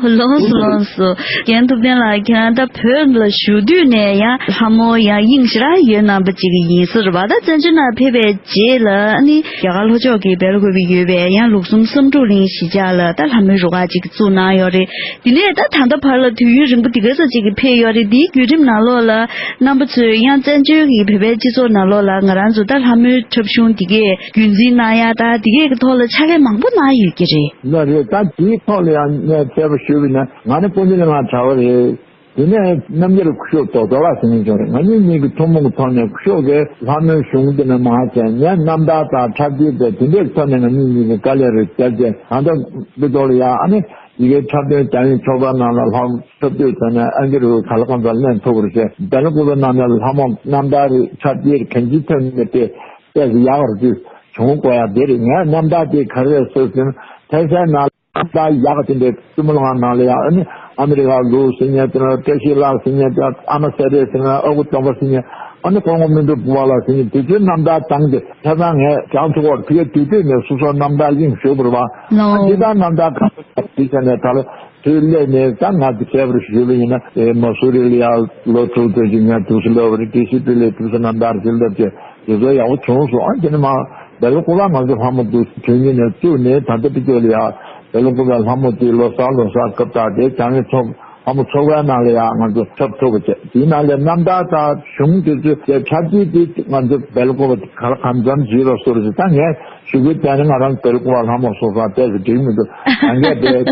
ད་ལོངས་སུ་ལོངས་སུ། རྒན་ཐུབ་བསྟན་ལགས། ཁྱེད་རང་ད་བོད་ལ་བཞུགས་དུས་ནས་ཡང་ལྷ་མོ་ཡང་དབྱིངས་ཞེ་དྲག་ཡོད་གནང་པ་ཅིག་ཡིན་ས་རེད་པ། ད་བཙན་བྱོལ་ནང་ཕེབས་པའི་རྗེས་ལ། ཨ་ནི་རྒྱ་གར་ལྷོ་ཕྱོགས་ཀྱི་སྦེལ་ཀོབ་ཡོད་པའི་ཡང་ལུགས་གསུམ་བསམ་འགྲུབ་གླིང་གཞིས་ཆགས་ལ་ད་ལྷ་མོའི་རུ་ཁག་ཅིག་བཙུགས་གནང་ཡོད་རེད། དེ་ནས་ད་ད་ལྟ་བར་ལ་དུས་ཡུན་རིང་པོ་དེ་ག་ཚོད་ཅིག་གི་ཕེབས་ཡོད་རེད། དེའི་བརྒྱུད་རིམ་ནང་ལོགས་ལ་རྣམ་པ་ཚོས་ཡང་བཙན་བྱོལ་གྱི་བོད་པའི་སྤྱི་ཚོགས་ནང་ལོགས་ལ་ང་རང་ཚོ་ད་ལྷ་མོའི་འཁྲབ་གཞུང་དེ་གས་རྒྱུན་འཛིན་གནང་ཡ་ད་དེ་གས་ཀྱི་ཐོག་ལ་ཕྱག་ལས་མང་པོ་གནང་ཡོད་ཀྱི་རེད། ལགས་རེད། ད་དེའི་ཐོག་ལ་ཡང་ངས་གསལ་པོ་ཞུས་པ་ཡིན་ན། ང་ནི་ཀུན་མཁྱེན་ལྷ་དབང་གྲྭ་པ་རེད། དེ་ནས་རྣམ་རྒྱལ་སྐུ་ཞབས་རྡོ་རྗེ་ལགས་ཟེར་མཁན་ཅིག་ཡོད་རེད། ང་གཉིས་གཉིས་ཀྱི་ཐུན་མོང་གི་ཐོག་ནས་སྐུ་ཞབས་ཀྱིས་ལྷ་མོའི་གཞུང་འདི་ནས་མར་བྱས། ངས་རྣམ་ཐར་དང་འཁྲབ་སྟོན་དང་དེ་འདྲའི་ཐོག་ནས་ང་གཉིས་གཉིས་ཀྱི་དཀའ་ལས་རེ་བརྒྱབ་བྱས། ད་ལྟ་བུ་ཐོག་ལ་ཡ། ཨ་ནི་ཡི་གེའི་འཁྲབ་སྟོན་རྒྱ་ཡིན་ཚོགས་པ་ནང་ལ་ལྷ་མོ་འཁྲབ་སྟོན་བྱས་ནས་ཨང་ཀི་རུ་ག་ལ་གང་འཚམ་ལེན་ཐུབ་པ་རེད་བྱས། སྦེལ་ཀོབ་ནང་ནས་ལྷ་མོ་རྣམ་ཐར་རེ་འཁྲབ་སྟོན་གང་ཅིའི་ཐོག་ནས་དེ་ཏོག་ཙམ་ཡག་པ་རེ་ཅིག་བྱུང་དགོས་ཡ་དེ་རེད། ངས་རྣམ་ཐར་དེ་ག་རེ་རེད་ཟེར་ཟིན། ཐེ་སའི་ནང་ད་ཡག་དེ་འདྲའི་བཙུན་མོ་ལྷ་ཁང་ནང་ལ་ཡང་། ཨ་ནི་ཨ་མི་རི་ཀ་ལུགས་ཟེར་མཁན་དེ་ལ། བཀྲ་ཤིས་ལགས་ཟེར་མཁན་དེ། ཨ་མ་སེ་རེ་ཟེར་མཁན། ཨ་ཁུ་སྟོན་པ་ཟེར་མཁན། ཨ་ནི་སྐུ་ངོ་སྨིན་གྲོལ་བུ་བ་ལགས་ཟེར་མཁན། དེ་ཚོའི་རྣམ་ཐར་བཏང་སྟེ་ཆ་ཚང་ངས་སྦྱང་ཐུབ་པར། ཕ་གིའི་དུས་དུས་ནས་སོ་སོའི་རྣམ་ཐར་དབྱིངས་ཞུགས་པ་རེད་པ། ཨ་འདི་ལྟར་རྣམ་ཐར་གང་ཐུབ་བྱས་ནས་ད་ལོ་དུས་སླེབས་ནས། ད་ང་ཚོ་ཁྱད་པར་ཞུས་པ་ཡིན་ན། ཨེ་མ་སུ་རི་ལ་ཡང་ལོ་དྲུག་ཙམ་ཅིག་ངས་དུས་སུ་བསླབས་པ་རེད། ཏི་སི་པི་ལ་དུས་སུ་རྣམ་ཐར་ཅིག་བསླབས་བྱས། དེ་ཚོ་ཡག་པོ་བྱུང་སོང་། ཨ་དེ་ནས་མར་སྦེལ་ཀོབ་ལ་ང་ཚོ་ལྷ་མོ་འདུག་དུས་ཉིན་ནས་བཙུགས་ནས་ད་ལྟ་ཕྱི་རྒྱལ་ལ་ཡ་སྦེལ་ཀོབ་ལ་ལྷ་མོ་དེ་ལོ་གསར་ལོ་གསར་སྐབས་དང་དེ་བྱང་ཡོད་ཚོགས་ལྷ་མོ་ཚོགས་པའི་ནང་ལ་ཡ་ང་ཚོ་འཁྲབ་ཐུབ་པ་བྱས། དེའི་ནང་ལ་རྣམ་ཐར་དང་གཞུང་དེ་ཚོ་དེ་འཁྲབ་ཀྱི་དེ་ང་ཚོ་སྦེལ་ཀོབ་ག་ལ་གང་འཚམ་བྱས་རོགས་སོ་རེད་ཟེར། ད་ངས་ཞུ་གི་བསྡད་ན་ང་རང་སྦེལ་ཀོབ་ལྷ་མོ་སོ་སོ་ཏོག་ཙམ་འགྲིག་མི་འདུག་ད་ངས་དེ་ལ་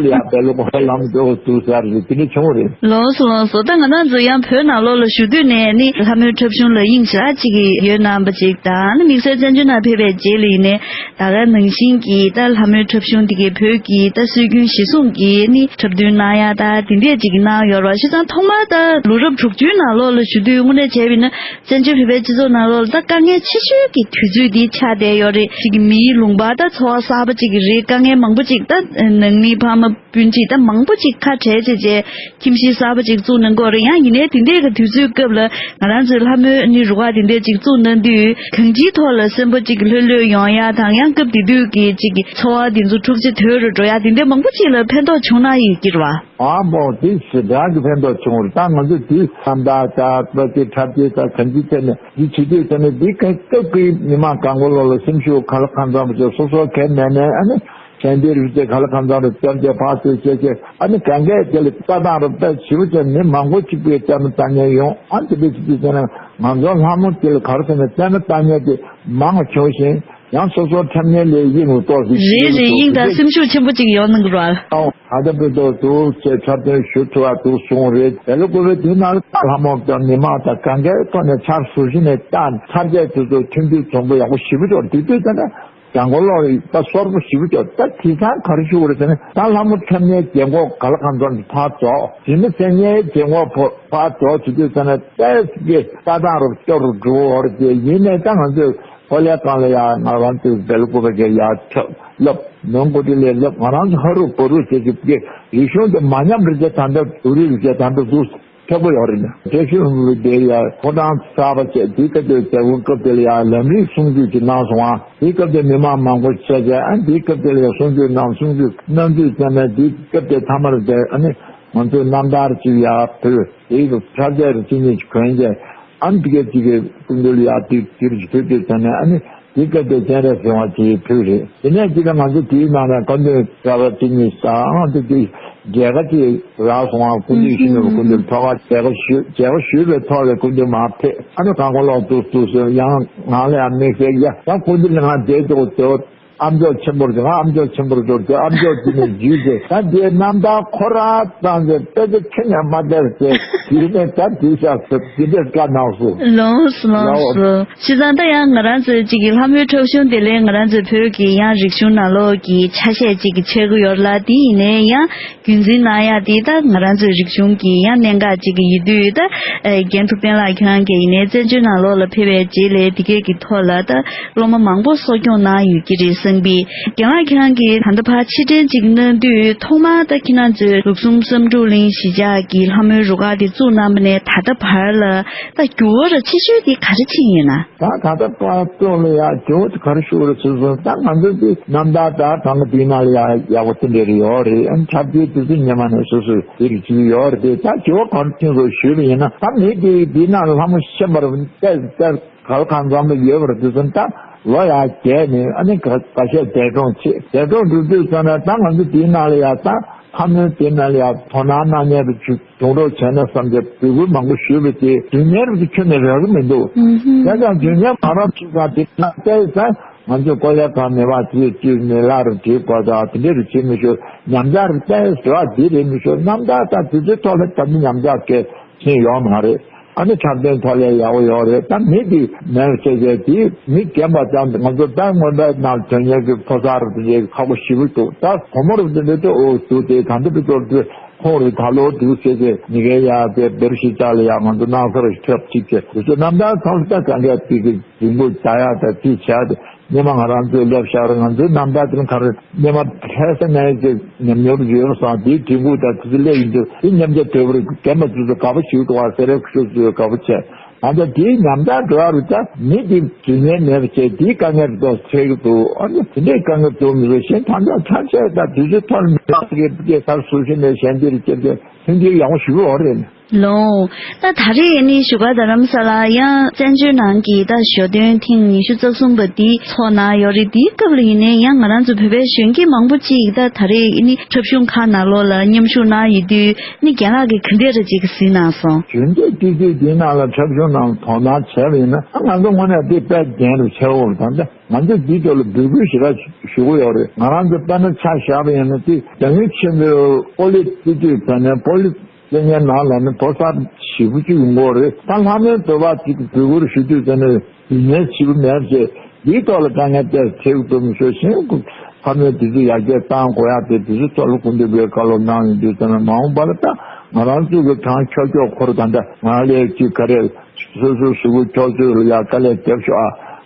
ཡ་སྦེལ་ཀོབ་ལྷ་མོ་འདུག་འདུག་ཟེར་རེད། དེ་འདྲ་བྱུང་བ་རེད། ལགས་སོ་ལགས་སོ། ད་ང་རང་ཚོ་ཡང་བོད་ནང་ལོགས་ལ་བཞུགས་དུས་ནས་ནི་ལྷ་མོའི་འཁྲབ་གཞུང་ལ་དབྱིངས་ཞེ་དྲག་ཅིག་ཡོད་གནང་པ་ཅིག་དང་། ནི་དམིགས་བསལ་བཙན་བྱོལ་ནང་ཕེབས་པའི་རྗེས་ལ་ཡིན་ནའི་ད་ག་ནང་བཞིན་གྱི་ད་ལྷ་མོའི་འཁྲབ་གཞུང་འདི་གའི་བོད་ཀྱི་ད་སྲོལ་རྒྱུན་གཞིར་བཟུང་གིས་ནི་འཁྲབ་སྟོན་གནང་ཡ་ད་དེ་འདྲས་ཅིག་གནང་ཡོད་རེད་པ། བྱས་ཙང་ཐོག་མར་ད་ལོ་རབས་དྲུག་ཅུའི་ནང་ལོགས་ལ་བཞུགས་དུས་དངོས་གནས་བྱས་པ་ཡིན་ན་བཙན་བྱོལ་བོད་པའི་སྤྱི་ཚོགས་ནང་ལོགས་ལ་ད་དཀའ་ངལ་ཆེ་ཤོས་ཀྱི་དུས་ཚོད་འདི་ཆགས་བསྡད་ཡོད་རེད། ཅིག་གི་མིའི་ལུང་པ་ད་འཚོ་བ་གསར་པ་ཅིག་གི་རེད། དཀའ་ངལ་མང་པོ་ཅིག་ད་ནང་མི་ཕ་མ་སྤུན་མཆེད་ད་མང་པོ་ཅིག་ཁ་བྲལ་བྱས་བྱས་ཁྱིམ་གཞིས་གསར་པ་ཅིག་བཙུགས་གནང་གི་ཡོད་རེད། ཡང་ཡིན་ནའི་དེ་འདྲའི་གི་དུས་ཚོད་སྐབས་ལ་ང་རང་ཚོའི་ལྷ་མོའི་ནི་རུ་ཁག་དེ་འདྲ་ཅིག་བཙུགས་གནང་དུས་གང་ཅིའི་ཐོག་ལ་སེམས་པ་ཅིག་ལྷོད་ལྷོད་ཡོང་ཡ་དང་། ཡང་སྐབས་དེ་དུས་ཀྱི་ཅིག་གི་འཚོ་བ་དེ་ཚོ་འཁྲུག་ཆ་དོད་རུ་འགྲོ་ཡ་དེ་འདྲ་མང་པོ་ཅིག་ལ་ཕན་ཐོགས་བྱུང་གནང་ཡོད་ཀྱི་རེད་པ། ཨ་མོ་དེ་ཞེ་དྲག་གི་ཕན་ཐོགས་བྱུང་རེད། ད་ང་ཚོ་དུས་ལྷ་མདའ་ད་པ་ཅིག་འཁྲབ་ཅིག་ད་གང་ཅིའི་ཐད་ནས་འདི་བྱེད་དུས་ད་ནི་འདི་ག་སྐབས་ཀྱི་མི་མང་གང་ག་ལོག་ལ་སེམས་ཤུགས་ག་ལ་གང་འཚམ་བྱས་སོ་སོ་གལ་མེད་ནས། ཨ་ནི་གན་དེ་རུ་བྱས་ག་ལ་གང་འཚམ་རུ་བརྒྱབ་བྱས་ཕར་ཚུར་བྱས་བྱས། ཨ་ནི་གང་གས་དེ་ལ་ལྟ་སྟངས་རུ་དཔེ་ཞིབ་བྱས་མི་མང་པོ་གཅིག་པུས་བལྟས་ན་ལྟ་མཁན་ཡོང་། ཨ་དེ་འདྲ་བྱེད་དུས་ཙམ་ན་ང་ཚོ་ལྷ་མོ་དེ་ལ་ག་རེ་ཟེར་ན་བལྟས་ན་ལྟ་མཁན་དེ་མང་བ་བྱུང་ཞིང་། ཡང་སོ་སོ་འཁྲབ་མཁན་ལ་དབྱིངས་རུ་གཏོགས་ཤིག་རེད་རེད། དབྱིངས་དང་སེམས་ཤུགས་ཆེན་པོ་ཅིག་ཡོང་གནང་གི་རེད་པ། ཨོ་ད་ལྟ་བོད་ཐོག་ཏུ་ཆེ་འཁྲབ་སྟོན་ཞུ་ཐུབ་པ་འདུག་གསུངས་རེད། དེ་ལ་གོ་བོད་དེ་ནང་ལ་ལྷ་མོ་དང་མི་མང་དང་གང་གའི་ཐོག་ནས་ཆར་ཟུར་བཞིན་ནས་བལྟ། འཁྲབ་ཆས་དེ་ཚོ་མཐུན་སྒྲིལ་བྱུང་པོ་ཡག་པོ་ཞེ་པོ་འདུག་དེ་དུས་ད་ལྟ་གྱང་གོ་ལོག་རེད། ད་སོར་པོ་ཞེ་པོ་འདུག་ད་དེང་སང་ག་རེ་ཞུ་དགོས་རེད་ཟེར་ན། ད་ལྷ་མོ་འཁྲབ་མཁན་རྒན་གོག་ག་ལ་གང་འཚམ་ཕར་རྫོགས། དེ་ནས་མཚན་སྙན་རྒན་གོག་ཕར་རྫོགས་བྱེད་དུས་ཙམ་ན་ཏོག་ཙམ་ལྟ་སྟངས་རུ་སྐྱོ་རུ་འགྲོ་བ་རེད། དེ་ཡིན་ནའི་ད་ང་ཚོས་ཧོ་ལས་གང་ལ་ཡ་ང་རང་ཚོས་སྦེལ་ཀོབ་པ་གའི་ཡ་ཁྱབ་བསླབ། མོན་གྷོ་ཊི་ལ་བསླབ། ང་རང་ཚོ་ཧ་རུ་བ་རུ་བྱེད་ཀྱི་ཕ་གི་རིག་གཞུང་དེ་མ་ཉམས་རེད་ཅེས། ད་ལྟ་བོད་རིགས་རེད་ཅེས་ད་ལྟ་འདུག་ཁྱབ་པོ་ཡོད་རེད། བཀྲ་ཤིས་ལྷུན་པོ་དེ་ཡ་ཕོ་བྲང་གསར་པ་བྱས། དེའི་སྐབས་དེར་རྒྱལ་པོ་སྐབས་དེ་ལ་ཡ་ལམ་རིམ་གསུང་ཆོས་ཅིག་གནང་སོང་ཨ། དེའི་སྐབས་དེར་མི་མང་མང་པོ་བྱས་བྱས། ཨ་དེའི་སྐབས་དེ་ལ་ཡ་གསུང་ཆོས་གནང་། གསུང་ཆོས་གནང་དུས་ཙམ་ནས་དེའི་སྐབས་དེ་མཐའ་མར་དེ་ཨ་ནི་ང་ཚོའི་རྣམ་ཐར་ཅིག་ཡ་ཕུལ། དེའི་འཁྲབ་ཆས་རུ་ཅི་ཉིད་ཅིག་གོན་བྱས། ཨ་ནི་དེ་གའི་ཅིག་གི་སྐུ་མདུན་ལ་ཡ་དེ་དེ་རུ་ཅིག་ཕུལ་དུས་ཙམ་ནས་ཨ་ནི། དེ་སྐད་དུ་སྤྱན་རས་གཟིགས་དབང་ཆེན་ཕུལ་རེད། དེ་ནས་ཅིག་ང་ཚོ་དེའི་ནང་ནས་སྐུ་མདུན་གྲྭ་པ་དེ་གཉིས་སང་དེ་དུས་མཇལ་ཁ་ཅིག་རག་སོང་བ། སྐུ་མདུན་ཤི་ནས་སྐུ་མདུན་ཐོག་ཁ་མཇལ་ཁ་ཞུས། མཇལ་ཁ་ཞུས་པའི་ཐོག་ལ་སྐུ་མདུན་མར་ཕེབས། ཨ་ནི་གང་གོ་ལོག་ཏུ་སུ་སུ་ཡང་ང་ལ་ཡང་དམིགས་བསལ་ཡ་ད་སྐུ་མདུན་ལ་ང་བསྡད་འདུག་དེ། ཨ་མཆོག་ཆེན་པོར་འགྲོ། ཨ་མཆོག་ཆེན་པོར་འགྲོ། དེ་ཨ་མཆོག་དེ་ནས་འཇུས་ཏེ་ད་དེའི་རྣམ་ཐར་ཁོ་རང་བཏང་སྟེ་དཔེ་ཆ་ཁྱོན་ནས་མ་བལྟས་ཏེ་དེ་ནས་ད་དུས་ཤག་ཟེར་དེ་འདྲས་བཀའ་གནང་སོང་། ལོངས་སོ་ལོངས་ལོ། སོ། བྱས་ཙང་ད་ཡང་ང་རང་ཚོའི་གཅིག་གི་ལྷ་མོའི་འཁྲབ་གཞུང་དེ་ལས་ང་རང་ཚོའི་བོད་ཀྱི་ཡང་རིག་གཞུང་ནང་ལོགས་ཀྱི་ཆ་ཤས་གཅིག་གི་ཆགས་ཀྱི་ཡོད་ལ། དེ་ཡིན་ནའི་ཡང་རྒྱུན་འཛིན་གནང་ཡ་དེ་ད་ང་རང་ཚོའི་རིག་གཞུང་གི་ཡང་གནད་འགག་ཅིག་ཡིན་དུས། ད་རྒན་ཐུབ་བསྟན་ལགས་ཁྱེད་རང་གིས་ཡིན་ནའི་བཙན་བྱོལ་ནང་ལོགས་ལ་ཕེབས་པའི་རྗེས་ལ་དེ་གས་ཀྱི་ཐོག་ལ་ད་སློབ་མ་མང་པོ་གསོ་སྐྱོང་གནང་ཡོད་ཀྱི་རེད་བསམ་པས། རྒན་ལགས་ཁྱེད་རང་གིས་ད་ལྟ་ཕར་ཕྱིར་དྲན་ཅིག་གནང་དུས། ཐོག་མར་ད་ཁྱེད་རང་ཚོའི་ལུགས་གསུམ་བསམ་འགྲུབ་གླིང་གཞིས་ཆགས་ཀྱི་ལྷ་མོའི་རུ་ཁག་དེ་བཙུགས་གནང་བ་ནས་ད་ལྟ་བར་ལ་ད་འགྱུར་བ་ཆེ་ཤོས་དེ་ག་རེ་ཕྱིན་ཡོད་ན། ད་ད་ལྟ་བར་དུ་ལ་ཡ་འགྱུར་བ་ག་རེ་ཤོར་རེད་ཟེར་སོང་། ད་ང་ཚོ་འདི་རྣམ་ཐར་ད་གང་ག་དེའི་ནང་ལ་ཡ་ཡག་པོ་དེ་འདྲ་རེ་ཡོད་རེད། ཨ་ནི་འཁྲབ་སྟོན་དེ་ཚོ་སྔོན་མ་ནས་སོ་སོས་དེ་རེ་བྱེད་ཀྱི་ཡོད་རེད་དེ། ད་འགྱུར་བ་གང་ཕྱིན་སོང་ཞུས་པ་ཡིན་ན། ད་མི་དེ་དེའི་ནང་ལ་ལྷ་མོ་ཤེས་པར་བལྟས་བལྟས། ག་ལ་གང་འཚམ་ལ་ཡོད་པར་དུས་ཙམ་ད་ལོ་ཡར་རྒས་ནས། ཨ་ནི་ཁ་ཁ་ཤས་འདས་གྲོངས་བྱས། འདས་གྲོངས་འགྲོ་དུས་ཙམ་ན་ད་ང་ཚོ་དེའི་ནང་ལ་ཡ་ད་ལྷ་མོའི་དེའི་ནང་ལ་ཡ་དོ་སྣང་གནང་མཁན་རུ་ཆུ་དུང་རོགས་བྱས་ན་བསམ་སྟེ་འབོད་སྐུལ་མང་པོ་ཞུས་པ་དེ་རྫུན་གཉེར་རུ་ཁྱོན་ནས་རག་གི་མི་འདུག་ཨུ་ཧུམ། བྱས་ཙང་རྫུན་གཉེར་མ་རག་ཅིག་ཙང་དེ་ན་བལྟས་ཙང་ང་ཚོས་ཀོ་ལེ་ཁང་མེད་པ་དེ་དུས་མེ་ལག་རུ་བྲིས་དགོས་དང་དེ་འདྲ་རུ་བྱེད་མི་ཤོར། ཉམས་ཆག་རུ་བལྟས་ཟེར་བ་འདི་རེད་མི་ཤོར། རྣམ་ཐར་དང་དེ་ཚོའི་ཐོག་ལ་ད་ནི་ཉམས་ཆག་གལ་ཆེན་ཡོད་མ་རེད། ཨ་ནི་འཁྲབ་སྟོན་ཐོག་ལ་ཡག་པོ་ཡོད་རེད། ད་མི་དེ་མེད་བྱས་བྱས་དེ་མི་རྒན་པ་ཙམ་ང་ཚོ་ད་སྔོན་མའི་ནང་དོན་གཉེར་གྱི་ཕོ་གསར་རུ་དེ་འདྲའི་ཁག་པོ་ཞེ་པོ་འདུག་ད་བུ་མོ་རུ་དེ་འདྲ་དེ་ཨོ་འདུག་སྟེ་ད་འདི་འདྲ་ཚོར་དུས་ཁོང་རུ་ད་ལོ་འདུག་ཟེར་ཏེ་མི་རྒན་ཡག་དེ་བེར་ཞིག་ལྟ་ལ་ཡག་ང་ཚོ་སྣང་ས་རུ་ཁྱབ་ཅིག་བྱས་དེ་ཚོ་རྣམ་ཐར་ཐོག་ལ་ད་གང་ག་དེ་གི་རིང་པོ་རྒྱག་ཡག་ད་དེ་བྱས་ཏེ། སྔོན་མ་ང་རང་ཚོའི་སླེབས་ཤག་རེད། ང་ཚོའི་རྣམ་ཐར་དེ་ནི་ག་རེ་སྔོན་མ་ལྷ་ས་ནས་ཀྱི་ཉམས་མྱོང་ཡོད་པ་སང་དེའི་དྲན་སྐུལ་དང་དེ་ཚོ་སླེབས་ཡིན་དུས་དེ་མཉམ་བརྒྱབ་དོད་པར་རྒན་པ་ཚོ་ཚོ་དགའ་པོ་ཞིག་འདུག་བ། སེ་རའི་ཁུ་ཤུ་ཚོས་དགའ་པོ་བྱས། ད་ལྟ་དེའི་ཉམས་ཐག་འགྲོ་བ་རུ་ད་མི་དེ་རྫུན་གཉེར་མེད་པ་བྱས་དེའི་དཀའ་ངལ་རུ་ཏོག་འཕྲད་ཀྱི་འདུག་ཨ་ནི་དེ་འདྲའི་དཀའ་ངལ་འདུག་མི་རེད་གཞན་ཐམས་ཅད་ད་དུས་ཚོད་ཐོག་ནས་མི་ལག་གི་སྐད་ཚར་སུ་ཞིག་ནས་གཞན་དེ་རུ་བསྐྱལ་ཏེ་མཐུན་རྐྱེན་ཡག་པོ་ཞིག་ཡོད་རེད། ལོང་། ད་ད་རེས་ནི་བཞུགས་སྒར་རྡ་རམ་ས་ལ་ཡང་བཙན་བྱོལ་ནང་གི་ད་ཞོ་སྟོན་ཐེངས་ཉི་ཤུ་རྩ་གསུམ་པ་འདི་ཚོགས་གནང་ཡོད་རེད། དེའི་སྐབས་ལ་ཡིན་ནའི་ཡང་ང་རང་ཚོ་བོད་པའི་གཞོན་སྐྱེས་མང་པོ་ཅིག་ད་ད་རེས་ནི་འཁྲབ་གཞུང་ཁག་ནང་ལོགས་ལ་མཉམ་ཞུགས་གནང་ཡོད་དུས་ནི་རྒན་ལགས་ཀྱིས་ག་འདྲ་རེ་ཅིག་གཟིགས་གནང་སོང་། གཞོན་སྐྱེས་དེ་དུས་དེའི་ནང་ལ་འཁྲབ་གཞུང་ནང་དོ་སྣང་བྱས་པ་ཡིན་ན་ང་ཚོ་དངོས་གནས་དེ་དཔེ་རྒྱན་རུ་ཆེ་བོ་རེད། ད་ལྟ་ང་ཚོས་འདིའི་ཐོག་ལ་འབོད་སྐུལ་ཞེ་དྲག་ཞུ་གི་ཡོད་རེད། ང་རང་ཚོ་དཔེར་ན་ཆ་བཞག་པ་ཡིན་ན་དེ་རྒྱལ་ཡོངས་ཆེན་པོའི་ཨོ་ལི་མྤི་དུས་ད་ནས་ཨོ་ལི་བཙན་ཉར་ནང་ལ་ནི་ཕོ་གསར་ཞེ་པོ་ཅིག་ཡོང་གི་རེད། ད་ལྷ་མོའི་འབོད་པ་ཅིག་འབོད་སྐུལ་ཞུ་དུས་ད་ནི་རྫུན་གཉེར་ཞེ་པོ་མེད་ཅེས་འདིའི་ཐོག་ལ་དཀའ་ངལ་ཏོག་ཙམ་འཕྲད་ཀྱི་འདུག་མི་ཤོར་ཞེས་ལྷ་མོའི་དུས་ཚོད་ཡར་རྒྱས་གཏང་དགོས་ཡག་དེ་དུས་ཚོད་ཐོག་ལ་སྐུ་མདུན་པས་བཀའ་སློབ་གནང་ཡོང་དུས་ད་ནི་མ་འོངས་པ་ལ་ད་ང་རང་ཚོ་གི་གྲངས་ཁྱོག་ཁྱོག་ཁོ་ར་ད་ལྟ་ང་ལས་ཅིག་ག་རེ། སོ་སོའི་གཟུགས་པོ་འཁྱོག་ཚོད་ལ་ཡ་དཀའ་ལས་རྒྱབ་ཤོག་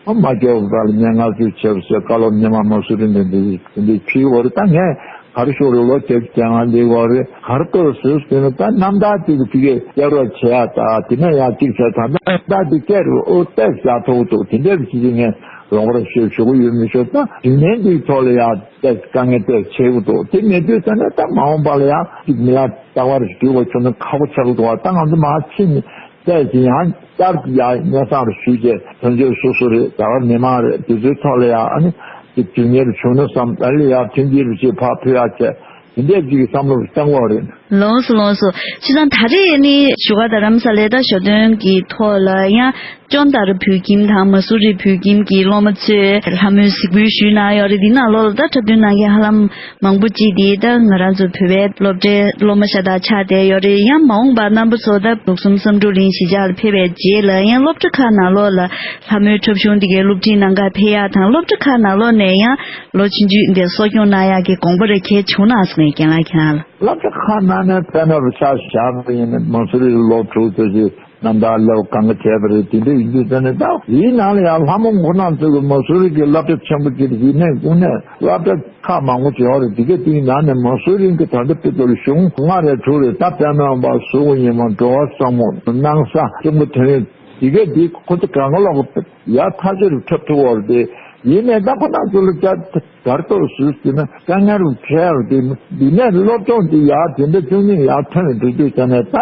ཨ། མ་འཁྱོག་པ་ལ་ངས་ང་ཚོས་བྱས་པ་ཟེར་བཀའ་སློབ་སྔོན་མ་མ་སུ་རི་འདི་འདི་འདི་ཕྱིའི་འོར་ད་ངས་ག་རེ་ཤོར་རེད། ལོ་བརྒྱད་ཅུ་གྱ་ལྔ་འདི་འོར་རེད། ག་རེ་གཏོར་ཟེར་ཟེར་ན་ད་རྣམ་ཐར་དེ་གི་ཕི་གེ་བསྐྱར་རོགས་བྱེད་ཡ། ད་དེ་ནས་ཡང་གཅིག་བྱས་ད་ད་རྣམ་ཐར་དེ་བསྐྱར་རུ་ཨོ་ཏེ་ཡ་ཐོག་ཏུ་དེ་འདྲའི་ཕྱི་གི་ངས་རོགས་རམ་ཞུ་ཞུ་གི་ཡོད་མི་ཤོར། ད་རིག་གནས་འདིའི་ཐོག་ལ་ཡ་ཏེ་དཀའ་ངལ་ཏེ་ཆེ་གི་འདུག་དེ་མེད་དུས་ཙ་ནས་ད་མ་འོངས་པ་ལ་ཡ་གཅིག་མི་ལ་ལྟ་བར་འགྱུར་བ་བྱུང་ན་ཁག་པོ་ཆགས་གི་འདུག་ད་ང་ཚོ་མ་ཕྱི་ནས། བལྟས་ཀྱི་ཡང་བསྐྱར་གྱི་ཡང་སྙན་སེང་རུ་ཞུས་རྗེས་དོན་གཅོད་སོ་སོ་རེད། ད་བར་མི་མང་རེད། དེ་ཚོའི་ཐོག་ལ་ཡང་ཨ་ནི་དེ་དུས་ངེས་རུ་བྱུང་ན་བསམ་ཨ་ལི་ཡང་མཐུན་རྐྱེན་རུ་ཅིག་ཕར་ཕུལ་ཡག་བྱས་དེ་འདྲས་ཅིག་གི་བསམ་བློ་རུ་བཏང་བ་རེད། ལོངས་སུ་ལོངས་སུ། བྱས་ཙང་ད་རེས་ནི་བཞུགས་སྒར་རྡ་རམ་ས་ལའི་ད་ཞོ་སྟོན་གྱི་ཐོག་ལ་ཡང་ཅོན་ཏ་རུ་བོད་ཁྱིམ་དང་མ་སུ་རི་བོད་ཁྱིམ་གྱི་སློབ་མ་ཚོས་ལྷ་མོའི་གཟིགས་འབུལ་ཞུས་གནང་ཡོད་རེད། འདི་ནང་ལོགས་ལ་ད་འཁྲབ་སྟོན་གནང་མཁན་ཧ་ལམ། མང་པོ་ཅིག་དེ་ད་ང་རང་ཚོ་བོད་པའི་སློབ་གྲྭའི་སློབ་མ་ཤ་སྟག་ཆགས་བསྡད་ཡོད་རེད། ཡང་མ་འོངས་པར་རྣམ་པ་ཚོ་ད་ལུགས་གསུམ་བསམ་འགྲུབ་གླིང་གཞིས་ཆགས་ལ་ཕེབས་པའི་རྗེས་ལ་ཡང་སློབ་གྲྭ་ཁག་ནང་ལོགས་ལ་ལྷ་མོའི་འཁྲབ་གཞུང་དེ་གའི་སློབ་ཁྲིད་གནང་གར་ཕེབས་ཡག་དང་། སློབ་གྲྭ་ཁག་ནང་ལོགས་ནས་ཡང་ལོ་ཆུང་ཆུང་དེ་གསོ་སྐྱོང་གནང་ཡག་གི་དགོངས་པ་རེ་གལ་བྱུང་ན་སོང་ངས་རྒན་ལགས་ཁྱེད་རང་ལ། སློབ་གྲྭ་ཁག་ནང་ནས་ཕེབས་ན་རུ་ཆ་བཞག་པ་ཡིན་ན་མ་སུ་རི་སློབ་ཕྲུག་ཚོ་ཞིག་རྣམ་ཐར་སློབ་གང་ག་བྱས་པ་རེད། དེ་འདྲ་ཡིན་དུས་ཙ་ནས་ད་དེའི་ནང་ལ་ཡང་ལྷ་མོ་ཁོ་རང་ཚོ་གི་མ་སུ་རི་གི་སློབ་གྲྭ་ཆེན་པོ་ཅིག་ཡིན་ནའི་དངོས་གནས་སློབ་གྲྭ་ཁག་མང་པོ་ཅིག་ཡོད་རེད། དེ་ག་དེའི་ནང་ནས་མ་སུ་རི་གི་ད་ལྟ་ཕི་ཏོ་ལ་གཞུང་ལྔ་རེད་དྲུག་རེད། ད་དཔེ་མེད་པ་ཟུར་དབུ་ཉི་མ། འགྲོ་བ་བཟང་མོ། སྣང་ས། གསུང་པ་དོན་ཡོད། དེ་ག་དེ་ཁོ་ཚོ་གང་ག་ལོག་གི་ཡར་ཐག་ཆོད་རུ་འཁྲབ་ཐུབ་པ་རེད། དེ་ཡིན་ནའི་ད་ཁོ་རང་ཚོ་ལ་བཅར་གར་གཏོགས་སུ་ཟེར་ན་དཀའ་ངལ་རུ་འཕྲད་ཡག་དེ་འདི་ནས་སློབ་སྦྱོང་དེ་ཡག་དེ་འདྲ་བཅུ་གཉིས་ཡག་ཐོན་འགྲོ་དུས་ཙ་ནས་ད་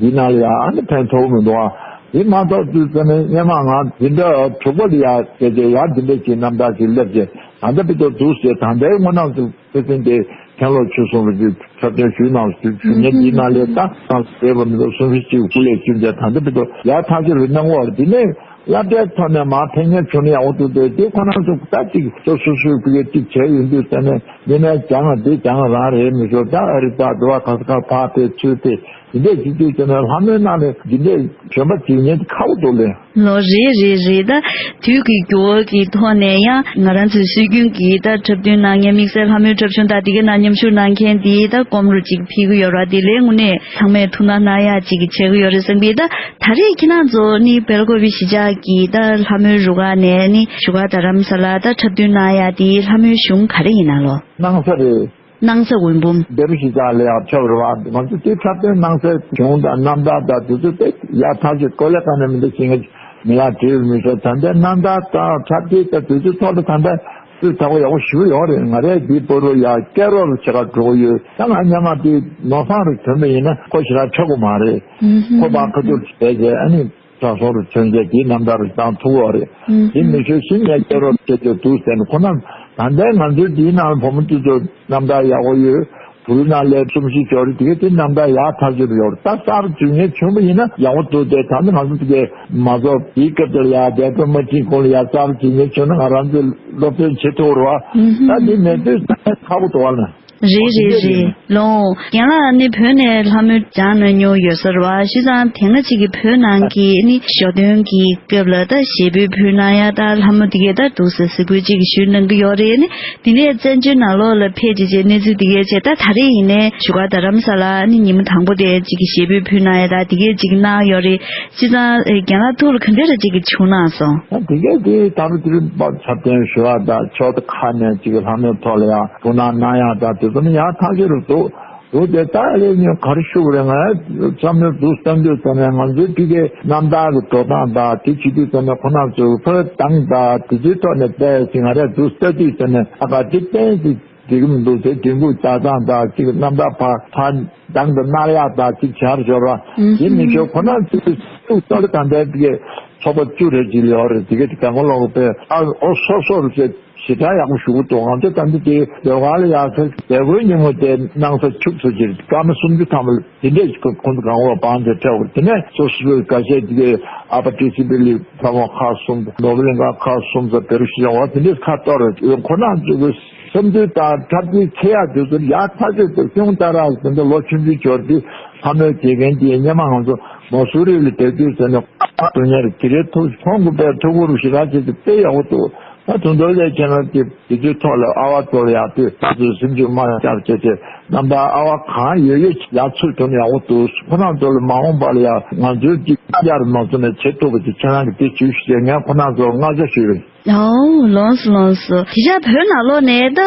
འདི་ནང་ལ་ཡག་ཨ་ནི་ཕན་ཐོགས་མི་འདུག་ཨ། དེ་མ་གཏོགས་དུས་ཙམ་ནས་སྔོན་མ་ང་འཛིན་གྲྭ་དྲུག་པ་ལ་ཡ་བྱས་རྗེས་ཡ་འདི་འདྲ་ཞིག་རྣམ་ཐར་ཞིག་སླེབས་རྗེས་ད་ལྟ་བར་དུ་འདུག་ཟེར། ད་ལྟའི་སྔོན་ནང་དུ་ཕེབས་ཟིན་དེ་མཁན་སློབ་ཆོས་གསུམ་རིན་པོ་ཆེ་འཁྲབ་སྟོན་ཞུས་གནང་ཟེར་ཞུ་མཁན་འདི་ནང་ལས་ད་གང་ཟེར་བ་མི་འདུག་གསུང་བཤད་ཅིག་སྐུ་ལས་བསྐྱོན་རྗེས་ད་ལྟ་བར་དུ་ཡ་ཐག་གཅོད་རེ་གནང་བར་འདི་ནས་སློབ་གྲྭའི་ཐོག་ནས་མར་ཕེབས་མཁན་བྱུང་ན་ཡག་པོ་འདུག་སྟེ། དེ་ཁོ་རང་ཚོ་ད་ཅིག་སོ་སོ་སོའི་ཕ་གིར་ཅིག་བྱས་ཡོང་དུས་ཙམ་ནས་འདི་ནས་སྦྱང་ང་འདི་སྦྱང་ང་རང་རེད་མི་ཤོར། ད་ཨ་རི་ད་དུ་བ་ག་ས་ག་ཕར་ཕེབས་ཚུར་ཕེབས་འདི་འདྲས་བྱེད་དུས་ཙམ་ནས་ལྷ་མོའི་ནང་ནས་འདི་འདྲས་གཞོན་པ་བྱེད་མཁན་དེ་ཁག་པོ་འདུག་ལེ། ལོ་རེ་རེ་རེ་ད་དུས་ཀྱི་འགྱུར་བ་གི་ཐོག་ནས་ཡང་ང་རང་ཚོའི་སྲོལ་རྒྱུན་གྱི་ད་འཁྲབ་སྟོན་གནང་མཁན་དམིགས་བསལ་ལྷ་མོའི་འཁྲབ་ཆུང་དང་དེ་གའི་ནང་མཉམ་ཞུགས་གནང་མཁན་དེ་ད་གོམ་རུ་ཅིག་ཕེབས་ཀྱི་ཡོད་ར། དེ་ལས་དངོས་གནས་ཚང་མས་ཐུགས་སྣང་གནང་ཡག་ཅིག་བྱེད་ཀྱི་ཡོད་རེད་བསམ་གི། ད་ད་རེས་ཁྱེད་རང་ཚོ་ནི་སྦེལ་ཀོབ་གཞིས་ཆགས་ཀྱི་ད་ལྷ་མོའི་རུ་ཁག་ནས་ནི་བཞུགས་སྒར་རྡ་རམ་ས་ལ་ད་འཁྲབ་སྟོན་གནང་ཡག་དེ་ལྷ་མོའི་གཞུང་ག་རེ་ཡིན་ན་ལོ། སྣང་ས་རེད། སྣང་ས་འོད་འབུམ། འདེམས་ཤིག་ཙག་ལས་ཡག་ཆོག་རེད་བ། ང་ཚོ་དེ་འཁྲབ་སྟོན་གནང་སའི་གཞུང་དང་རྣམ་ཐར་དང་དེ་ཚོ་དེ་ཡག་ཐག་ཆོད་གོ་ལེ་ག་ནས་མི་འདུག་ཅིང་མི་ལ་བྲིས་མི་ཤོར། ད་ལྟའི་རྣམ་ཐར་དང་འཁྲབ་སྟོན་དང་དེ་ཚོའི་ཐོག་ལ་ད་ལྟ་སུས་ད་གོ་ཡག་པོ་ཞུ་ཡོད་རེད། ང་རས་འདི་པོ་རོ་ཡག་སྐད་རོགས་ལ་བྱེད་ག་འགྲོ་གི་ཡོད། ད་ང་སྔོན་མ་དེ་ནོར་བཟང་རུ་ཐོན་པ་ཡིན་ན་ཁོ་ཞེ་དྲག་ཆོག་གི་མ་རེད། ཁོ་པ་ཁ་ཐུག་བྱས་རྗེས་ཨ་ནི། ས་སོར་མཚོན་བྱེད་ཀྱི་རྣམ་ཐར་བཏང་ཐུབ་པ་རེད། དེ་མི་ཤོད་ཤིང་ཡ་སྐྱེ་རོགས་བྱེད་རྒྱུ་འདུག་ཟེར་ནས་ཁོ་ན་ད་ལྟའི་ང་ཚོའི་དེའི་ནང་བུ་མོ་དེ་ཚོ་རྣམ་ཐར་ཡག་པོ་ཡོད། བུའི་ནང་ལས་གསུམ་བཞི་འབྱོར་དེ་གའི་དེ་རྣམ་ཐར་ཡག་ཐག་ཆོད་ཡོད་རེད། ད་གསར་འཛུལ་མཁན་བྱུང་བ་ཡིན་ན་ཡག་པོ་འདུག་སྟེ། ད་ནི་ང་ཚོ་དེ་གའི་མ་རྫོགས་དེའི་སྐབས་དེར་ཡ་རྒྱལ་པོ་མ་ཁྲིན་ཁོང་ལ་ཡ་གསར་འཛུལ་མཁན་བྱུང་ན་ང་རང་ཚོས་སློབ་སྟོན་བྱེད་ཐུབ་རེད་བ། ད་དེ་མེད་དུས་ད་ཁག་པོ་འདུག་བ་ན། རེད་རེད་རེད། ལོ། རྒན་ལགས་ནི་བོད་ནས་ལྷ་མོ་སྦྱངས་གནང་མྱོང་ཡོད་ས་རེད་བ། བྱས་ཙང་དེ་སྔ་ཅིག་གི་བོད་ནང་གི་ནི་ཞོ་སྟོན་གྱི་སྐབས་ལ་ད་ཞལ་འབོད་ཕུལ་གནང་ཡ་ད་ལྷ་མོ་དེ་གས་ད་འདུག་སེ་གཟིགས་འབོད་ཅིག་ཞུས་གནང་གི་ཡོད་རེད། ནི་དེ་ནས་བཙན་བྱོལ་ནང་ལོགས་ལ་ཕེབས་བྱས་བྱས་གནས་ཚུལ་དེ་གས་བྱས། ད་ད་རེས་ཡིན་ནའི་བཞུགས་སྒར་རྡ་རམ་ས་ལ་ནི་ཉིན་མོ་དང་པོ་དེ་ཅིག་གི་ཞལ་འབོད་ཕུལ་གནང་ཡ་ད་དེ་གས་ཅིག་གནང་ཡོད་རེད། བྱས་ཙང་རྒན་ལགས་ཐུགས་ལ་ག་འདྲ་རེ་ཅིག་གི་བྱུང་གནང་སོང་། ད་དེ་གས་དེ་ད་རུ་དེ་རིང་པ་འཁྲབ་སྟོན་ཞུ་བ་དང་ཕྱོགས་ཁག་ནས་ཅིག་ལྷ་མོའི་ཐོག་ལ་ཡང་ཐུགས་སྣང་གནང་ཡག་དང་དེ་ཚོ་ནི་ཡག་ཐག་ཆོད་རུ་འདུག་འདུག་སྟེ། ད་ལས་ཉོན་ག་རེ་ཞུ་དགོས་རེད། ང་བསམ་བློ་འདུག་བསམ་དུས་ཙམ་ནས་ང་ཚོའི་ཕ་གིའི་རྣམ་ཐར་གྱི་འགྲོ་སྟངས་དང་དེ་བྱེད་དུས་ཙམ་ནས་ཁོ་རང་ཚོའི་ཕར་དང་དང་དེ་ཚོའི་ཐོག་ནས་བལྟས་ཟིན་ང་རས་འདུག་ལྟ་དུས་ཙམ་ནས་ཨ་ག་དེ་གཏན་ཚིགས་འགྲིག་གི་མི་འདུག་ཟེར། དྲན་སྐུལ་ལྟ་སྟངས་དང་གཅིག་རྣམ་ཐར་ཕར་ཕར་དང་དུ་མནར་ཡག་དང་གཅིག་བྱར་ཤོར་བ་དེ་མི་ཤོར། ཁོ་རང་ཚོའི་ཐུགས་ལྟ་ལ་ད་ལྟའི་ཕ་གིའི་ཚོགས་པ་བཅུ་རེ་ཅིག་ཡོད་རེད། དེ་གའི་གང་ག་ལོག་པའི་ཨ་ཨོ་སོ་སོར་བྱས་ཞེ་དྲག་ཡག་པོ་ཞུ་གི་འདུག་ང་ཚོ་ད་འདི་དེ་ཟློས་གར་ལ་ཡག་ཚ་མཛད་སྒོའི་ཉིན་མོ་དེ་སྣང་ས་འཁྱུག་ཚུལ་གྱི་སྐར་མ་སུམ་ཅུ་ཐམ་པ་དེ་འདྲས་ཁོ་ཁོང་ཚོ་གང་བ་བང་དེ་ཁྲལ་བ་དེ་ནས་སོ་སོའི་འགའ་ཤས་དེ་གའི་ཨ་པ་ཏི་སི་པི་ལི་ལྷ་མོ་ཁག་གསུམ་ནོར་བུ་གླིང་ག་ཁག་གསུམ་ཚོ་བེ་རུ་ཤི་ཡོང་བ་དེ་འདྲས་ཁ་གཏོར་རེད། ཁོ་རང་ཚོ་གི་བསམ་ཚུལ་དང་འཁྲབ་ཚུལ་ཁྱེད་ཡག་དུས་ཚོད་ཡག་ཐག་ཆོད་དུ་ཁྱོད་ལྟ་ར་དེ་འདྲ་ལོ་ཆུང་ཆུང་འབྱོར་དུས་ལྷ་མོའི་དགེ་རྒན་དེ་སྔོན་མ་ང་ཚོ་མ་སུ་རི་ལ་བསྡད་དུས་ཟེར་ནས་ཨ་དུ་ཉེར་གྱི་རེད་ཐུགས་ཁོང་གི་པའི་ཐུགས་ཁུར་ཞེ་དྲག་བྱེད་དུ་དཔེ་ཡག་པོ་འདུག་ད་དུང་མདོ་ལས་ཁྱེད་རང་གི་དེ་ཚོའི་ཐོག་ལ་ཨ་བ་ཚོ་ལ་ཡག་དུས་ང་ཚོས་སེམས་ཤུགས་མ་བཅག་བྱས་ཏེ་རྣམ་པ་ཨ་བ་གང་ཡོད་ཡོད་ཡག་ཚུལ་དུ་ནས་ཡག་པོ་འདུག་ཁོ་རང་ཚོ་ལ་མ་འོངས་པ་ལ་ཡང་ང་ཚོའི་གཅིག་ཡར་མ་སོང་ནས་བྱེད་ཐུབ་པ་ཅིག་ཁྱེད་རང་གིས་དེ་ཞུས་ཞུས་ཏེ་ངས་ཁོ་རང་ཚོར་བསྔགས་བརྗོད་ཞུས་རེད། ཨོ་ལོངས་སུ་ལོངས་སུ། དེ་ཆ་བོད་ནང་ལོགས་ནས་ད་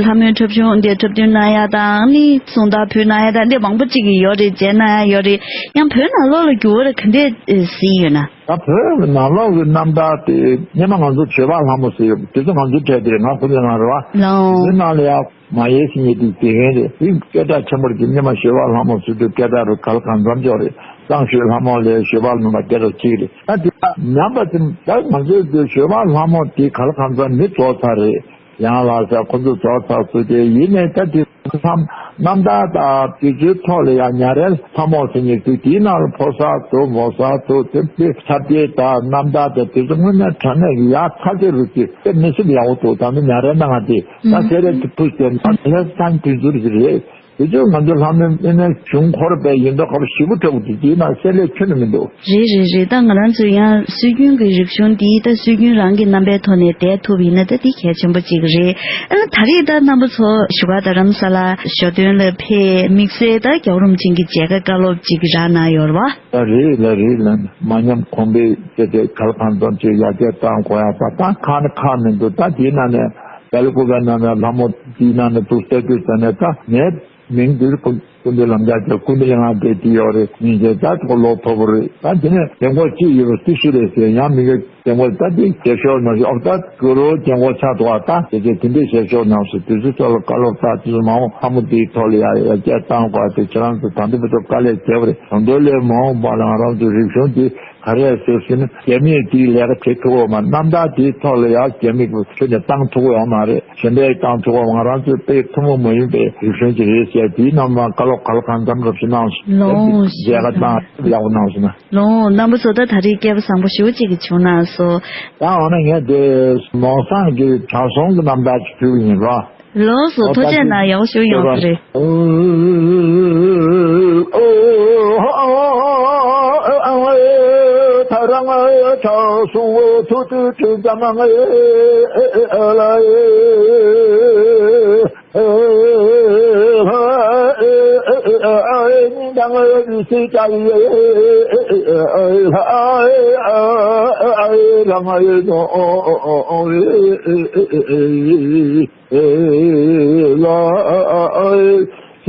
ལྷ་མོའི་འཁྲབ་གཞུང་འདི་འཁྲབ་སྟོན་གནང་ཡ་དང་ནི་གསུང་བརྡ་ཕུལ་གནང་ཡ་དང་འདི་མང་པོ་ཅིག་ཡོད་རེད། མཇལ་གནང་ཡ་ཡོད་རེད། ཡང་བོད་ནང་ལོགས་ལ་འགྱུར་བ་ག་འདྲས་ཟིན་ཡོད་ན། ད་བོད་ནང་ལོགས་ཀྱི་རྣམ་ཐར་དེ་སྔོན་མ་ང་ཚོ་བྱོས་པ་ལྷ་མོ་ཟེར་ཡོད། དེ་ཚོ་ང་ཚོའི་གྲས་དེ་རེད། ང་ཁོ་ཚོའི་ནང་རེད་བ། ལའོ། དེ་ནང་ལ་ཡང་མ་ཡེ་ཤེས་ཉིད་དེ་དགེ་རྒན་རེད། དེ་སྐད་གྲགས་ཆེན་པོ་རེད། དེ་སྔོན་མ་བྱོས་པ་ལྷ་མོ་ཟེར་དུས་སྐད་གྲགས་རུ་ག་ལ་གང་འཚམ་ཅོག་རེད། གཙང་བྱོས་ལྷ་མོ་ལས་བྱོས་པ་ལྷ་མོ་སྐད་གྲགས་གཅིག་རེད། ད་དེ་ཉམས་པ་དེ་ད་ང་ཚོའི་དེ་བྱོས་པ་ལྷ་མོ་དེ་ག་ལ་གང་འཚམ་མི་རྫོགས་ཚར་རེད། ཡང་ལ་ཟེར་ཁོ་ཚོ་རྫོགས་ཚར་སོང་སྟེ། ཡིན་ནའི་ད་དེ་མཚམས་རྣམ་ཐར་དང་དེ་ཚོའི་ཐོག་ལ་ཡང་ཉ་རལ་ལྷ་མོ་ཟེར་མཁན་དེ་དེའི་ནང་ལ་ཕོ་གསར་འདུག་མོ་གསར་འདུག་དེ་དེ་ཚར་དེ་དང་རྣམ་ཐར་དང་དེ་ཚོ་དངོས་གནས་དྲང་གནས་ཀྱི་ཡག་ཐག་ཆོད་རུ་ཅིག་དཔེ་མི་སྲིད་ཡག་པོ་འདུག་ད་ནི་ཉ་རལ་གནང་བ་དེ་ད་ཟེར་རེད། དེ་ཕུད་དེ་ད་དེ་ལྷ་སང་དུས་ཚོད་ཅིག་རེད། དེ་ཚོ་ང་ཚོ་ལྷ་མོའི་དངོས་གནས་གཞུང་འཁོར་བའི་ཡིན་མདོག་ཁ་པོ་ཞེ་པོ་འཁྲབ་དགོས་དེ་དེའི་ནང་གསལ་ལེ་ཁྱོན་ནས་མི་འདུག་རེད་རེད་རེད། ད་ང་རང་ཚོ་ཡང་སྲོལ་རྒྱུན་གྱི་རིག་གཞུང་འདི་ད་སྲོལ་རྒྱུན་རང་གི་རྣམ་པའི་ཐོག་ནས་བསྡད་ཐུབ་ཡིན་ན་ད་འདི་གལ་ཆེན་པོ་གཅིག་རེད། ཨ་ད་རེས་ད་རྣམ་པ་ཚོ་བཞུགས་སྒར་རྡ་རམ་ས་ལ་ཞོ་སྟོན་ལ་ཕེབས་དམིགས་བསལ་ད་རྒྱལ་བ་རིན་པོ་ཆེ་གི་མཇལ་ཁ་བཀའ་སློབ་ཅིག་རག་གནང་ཡོད་རེད་བ། ད་རེད་ལ་རེད་ལ་མ་ཉམས་གོང་འཕེལ་བྱས་ཏེ་གལ་གང་འཚམ་ཅིག་ཡར་རྒྱས་གཏང་དགོས་ཡ་ད་ད་ཁག་ནི་ཁག་མི་འདུག་ད་དེའི་ནང་ནས་ལ་ལུ་ཀུ་བའི་ནང་ནས་ལྷ་མོ་དེའི་ནང་ནས་འདུག་ལྟ་དུས་ད་ནས་ད་ངས། མིང་འདིར་ཀུན་ཀུན་འདུས་ལམ་རྒྱགས་ཀྱི་ཀུན་འདུས་ལྔ་སྡེ་འདི་ཡོད་རེད། མིང་ཅན་ད་ཁོ་ལོ་མཐོ་པོ་རེད། ད་དེ་ནས་རྒན་གོག་གཅིག་ཡོད་པ་དེ་སུ་རེད་ཟེར་ཡང་མི་གི་རྒན་གོག་ད་དེ་རྒྱལ་ཤོར་ནང་བཞིན་ཨོ་ད་གུ་རུ་རྒན་གོག་ཆགས་འདུག་ཨ། ད་དེ་ཚོ་དེ་འདྲས་བྱས་ཤོར་ནང་སུ་དེ་ཚོ་ཚོ་ལ་བཀའ་སློབ་ད་དེ་ཚོ་མ་འོངས་ལྷ་མོ་འདིའི་ཐོག་ལ་ཡ་ཡ་རྒྱས་བཏང་དགོས་དེ་ཁྱེད་རང་ཚོ་ད་འདི་བར་དུ་དཀའ་ལས་བརྒྱབ་རེད། ད་འདོད་ལས་མ་འོངས་པ་ལ་ང་རང་ཚོའི་རིག་གཞུང་འདི། ག་རེ་ཟེར་ཟེར་ན་རྒྱ་མིས་དེའི་ལས་ཀ་བྱེད་ཐུབ་པ་མ་རྣམ་ཐར་དེའི་ཐོག་ལ་ཡང་རྒྱ་མི་གི་ཁྱོད་ནས་བཏང་ཐུབ་པ་ཡོད་མ་རེད། གཞན་པས་བཏང་ཐུབ་པ་ང་རང་ཚོའི་དཔེ་ཐུན་མོང་མ་ཡིན་པའི་རིག་གཞུང་ཅིག་རེད་ཟེར། དེའི་ནང་མ་བཀའ་སློབ་ག་ལ་གང་འཚམ་རབ་ཞིག་གནང་སོང་། ལོངས་མཇལ་ཁ་བཏང་ཡག་པོ་གནང་སོང་ན། ལོངས་རྣམ་པ་ཚོ་ད་ད་རེས་སྐལ་པ་བཟང་པོ་ཞེ་པོ་ཅིག་གི་བྱུང་གནང་སོང་། ད་འོ་ན་ངས་དེ་མོང་སང་གི་བྲག་སྲུང་གི་རྣམ་ཐར་ཅིག་ཕུལ་གི་ཡིན་རོ། ལོངས་སུ་ཐུགས་རྗེ་གནང་། ཡག་པོ་ཞིག་ཡོང་ས་རེད། ད་རང་ཆ་སུ་ཐུ་ཐུ་ཐུ་ཙམ་ང་ལ། ལ་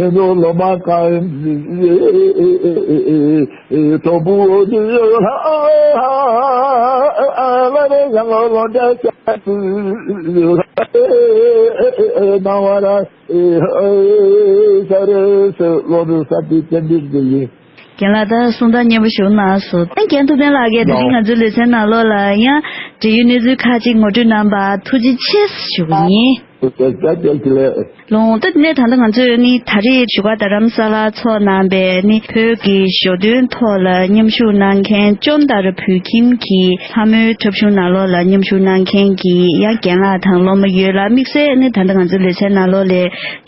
ཆེན་པོ་སློབ་མ་གང་གྲོགས་པོ་ནི་ལ་རེ་ཡང་ལོ་འདྲ་ཆ་ཏུ་ལ་རེ་ནང་བ་ར་ས་རེ་སུ་ལོ་རུ་ས་དུ་བསྟན་འདིར་དུ་ཡིན། རྒན་ལགས་ད་གསུང་སྟངས་སྙན་པོ་ཞིག་གནང་སོང་། ཨ་རྒན་ཐུབ་བསྟན་ལགས་ཀྱིས་དེ་རིང་ང་ཚོའི་ལེ་ཚན་ནང་ལོགས་ལ་ཡང་འབྲེལ་ཡོད་གནས་ཚུལ་ཁག་ཅིག་ངོ་སྤྲོད་གནང་བར་ཐུགས་རྗེ་ཆེ་ཞུ་གི་ཡིན། ལོངས་ད་ནས་ད་ལྟ་ང་ཚོས་ནི་ད་རེས་བཞུགས་སྒར་རྡ་རམ་ས་ལར་འཚོགས་གནང་པའི་ནི་བོད་ཀྱི་ཞོ་སྟོན་ཐོག་ལ་མཉམ་ཞུགས་གནང་མཁན་ཅོན་ཏ་ར་བོད་ཁྱིམ་གྱི་ལྷ་མོའི་འཁྲབ་གཞུང་ནང་ལོགས་ལ་མཉམ་ཞུགས་གནང་མཁན་གྱི་ཡང་རྒན་ལགས་དང་སློབ་མ་ཡོད་ལ། དམིགས་བསལ་ནི་ད་ལྟ་ང་ཚོའི་ལེ་ཚན་ནང་ལོགས་ལ་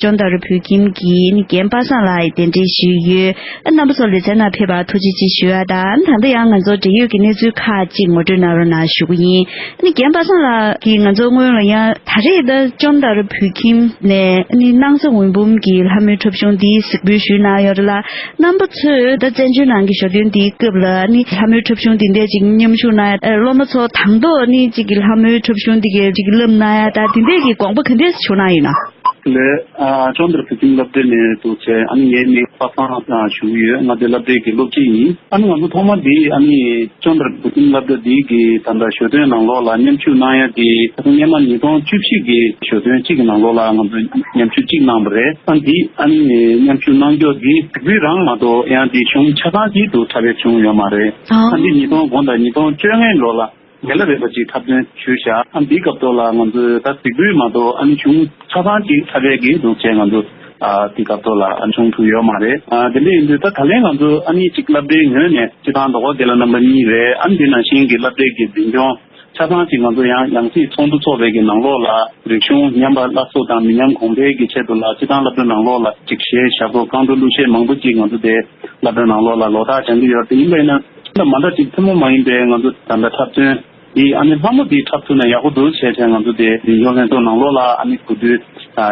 ཅོན་ཏ་ར་བོད་ཁྱིམ་གྱི་ནི་རྒན་པ་སངས་ལགས་ཡི་གདན་འདྲེན་ཞུས་ཡོད། རྣམ་པ་ཚོ་ལེ་ཚན་ནང་ཕེབས་པར་ཐུགས་རྗེ་ཆེ་ཞུ་ཡ་དང་། ད་ལྟ་ཡང་ང་ཚོ་འབྲེལ་ཡོད་ཀྱི་གནས་ཚུལ་ཁག་ཅིག་ངོ་སྤྲོད་གནང་རོགས་གནང་ཞུ་གི་ཡིན། ཨ་ནི་རྒན་པ་སངས་ལགས་ཀྱིས་ང་ཚོ་སྔོན་ལ་ཡང་ད་རེས་ད་ཅོན་ཏ་ར་བོད་ཁྱིམ་ནས་ཨ་ནི་སྣང་ས་འོད་འབུམ་གྱི་ལྷ་མོའི་འཁྲབ་གཞུང་འདི་གཟིགས་འབུལ་ཞུས་གནང་ཡོད་རེད་ལ། རྣམ་པ་ཚོས་ད་བཙན་བྱོལ་ནང་གི་ཞོ་སྟོན་འདིའི་སྐབས་ལ་ཨ་ནི་ལྷ་མོའི་འཁྲབ་གཞུང་འདི་འདྲས་ཅིག་མཉམ་ཞུགས་གནང་ཡ། ཨ་སློབ་མ་ཚོ་དང་ཐོག་ཨ་ནི་ཅིག་གི་ལྷ་མོའི་འཁྲབ་གཞུང་འདི་གའི་ཅིག་བསླབ་གནང་ཡ་ད་འདི་འདྲས་ཀྱི་དགོངས་པ་ག་འདྲས་བྱུང་གནང་ཡོད་ན། ལས། ཨ་ཅོན་ཏ་ར་བོད་ཁྱིམ་སློབ་གྲྭ་ནས་འདུག་བྱས། ཨ་ནི་ངའི་མིང་པ་སངས་ཞུ་གི་ཡོད། ང་འདི་སློབ་གྲྭའི་གི་སློབ་སྤྱི་ཡིན། ཨ་ནི་ང་ཚོ་ཐོག་མ་འདི་ཨ་ནི་ཅོན་ཏ་ར་བོད་ཁྱིམ་སློབ་གྲྭ་འདི་གི་ད་ལྟ་ཞོ་སྟོན་ནང་ལོགས་ལ་མཉམ་ཞུགས་གནང་ཡ་དེ་ད་ལྟ་སྔོན་མ་ཉིས་སྟོང་བཅུ་བཞི་གི་ཞོ་སྟོན་གཅིག་གི་ནང་ལོགས་ལ་ང་ཚོ་མཉམ་ཞུགས་གཅིག་གནང་བ་རེད། ཨ་འདི་ཨ་ནི་མཉམ་ཞུགས་གནང་རྒྱུ་འདི་གཟིགས་འབུལ་རང་མ་གཏོགས་ཡང་འདི་གཞུང་ཆ་ཚང་གཅིག་ཏུ་འཁྲབ་ཡ་བྱུང་ཡོད་མ་རེད། ཨ་འདི་ཉིས་སྟོང་དགུ་དང་ཉིས་སྟོང་བཅོ་ལྔའི་ལོ་ལ། དགེ་ལགས་རེད་པ་ཅིག་འཁྲབ་སྟོན་ཞུས་བཞག་ཨ་འདི་སྐབས་ཐོག་ལ་ང་ཚོས་ད་གཟིགས་འབུལ་མ་གཏོགས་ཨ་ནི་གཞུང་ཆ་ཚང་ཅིག་འཁྲབ་ཡས་ཀྱི་འདུག་བྱས། ང་ཚོ་ཨ་འདི་སྐབས་ཐོག་ལ་ཨ་བྱུང་ཐུབ་ཡོད་མ་རེད། ཨ་དེ་འདྲ་ཡིན་དུས་ད་ད་ལན་ང་ཚོ་ཨ་ནི་ཅིག་སློབ་གྲྭའི་ངོས་ནས་སྤྱི་བཏང་ཟླ་བ་དགེ་ལགས་རྣམ་པ་གཉིས་རེད། ཨ་ནི་འདི་ནང་བཞིན་གྱི་སློབ་གྲྭའི་གི་འཛིན་སྐྱོང་ཆ་ཚང་ཅིག་ང་ཚོ་ཡང་ཡང་སྲིད་ཚོགས་འདུ་འཚོགས་པའི་གི་ནང་ལོགས་ལ་རིག་གཞུང་ཉམས་པ་སླར་གསོ་དང་མི་ཉམས་གོང་འཕེལ་གྱི་ཆེད་དུ་ལ་སྤྱི་བཏང་སློབ་གྲྭ་ནང་ལོགས་ལ་ཅིག་གཞས་ཞབས་བྲོ་རྐང་བྲོ་གླུ་གཞས་མང་པོ་ཅིག་ང་ཚོ་དེ་སློབ་གྲྭ་ནང་ལོགས་ལ་ལོ་རྟགས་སྦྱང་གི་ཡོད་རེད། ཡིན་པ་ཡིན་ན། ད་མ་འདྲ་ཅིག་ཐུན་མོང་མ་ཡིན་པའི་ང་ཚོ་ད་ལྟ་འཁྲབ་སྟོན་འདི་ཨ་ནི་ལྷ་མོ་འདི་འཁྲབ་ཐུབ་ན་ཡག་པོ་འདུག་བྱས་བྱས་ང་ཚོ་དེ་འཛིན་སྐྱོང་ལྷན་ཚོགས་ནང་ལོགས་ལ་ཨ་ནི་གོ་བསྡུར་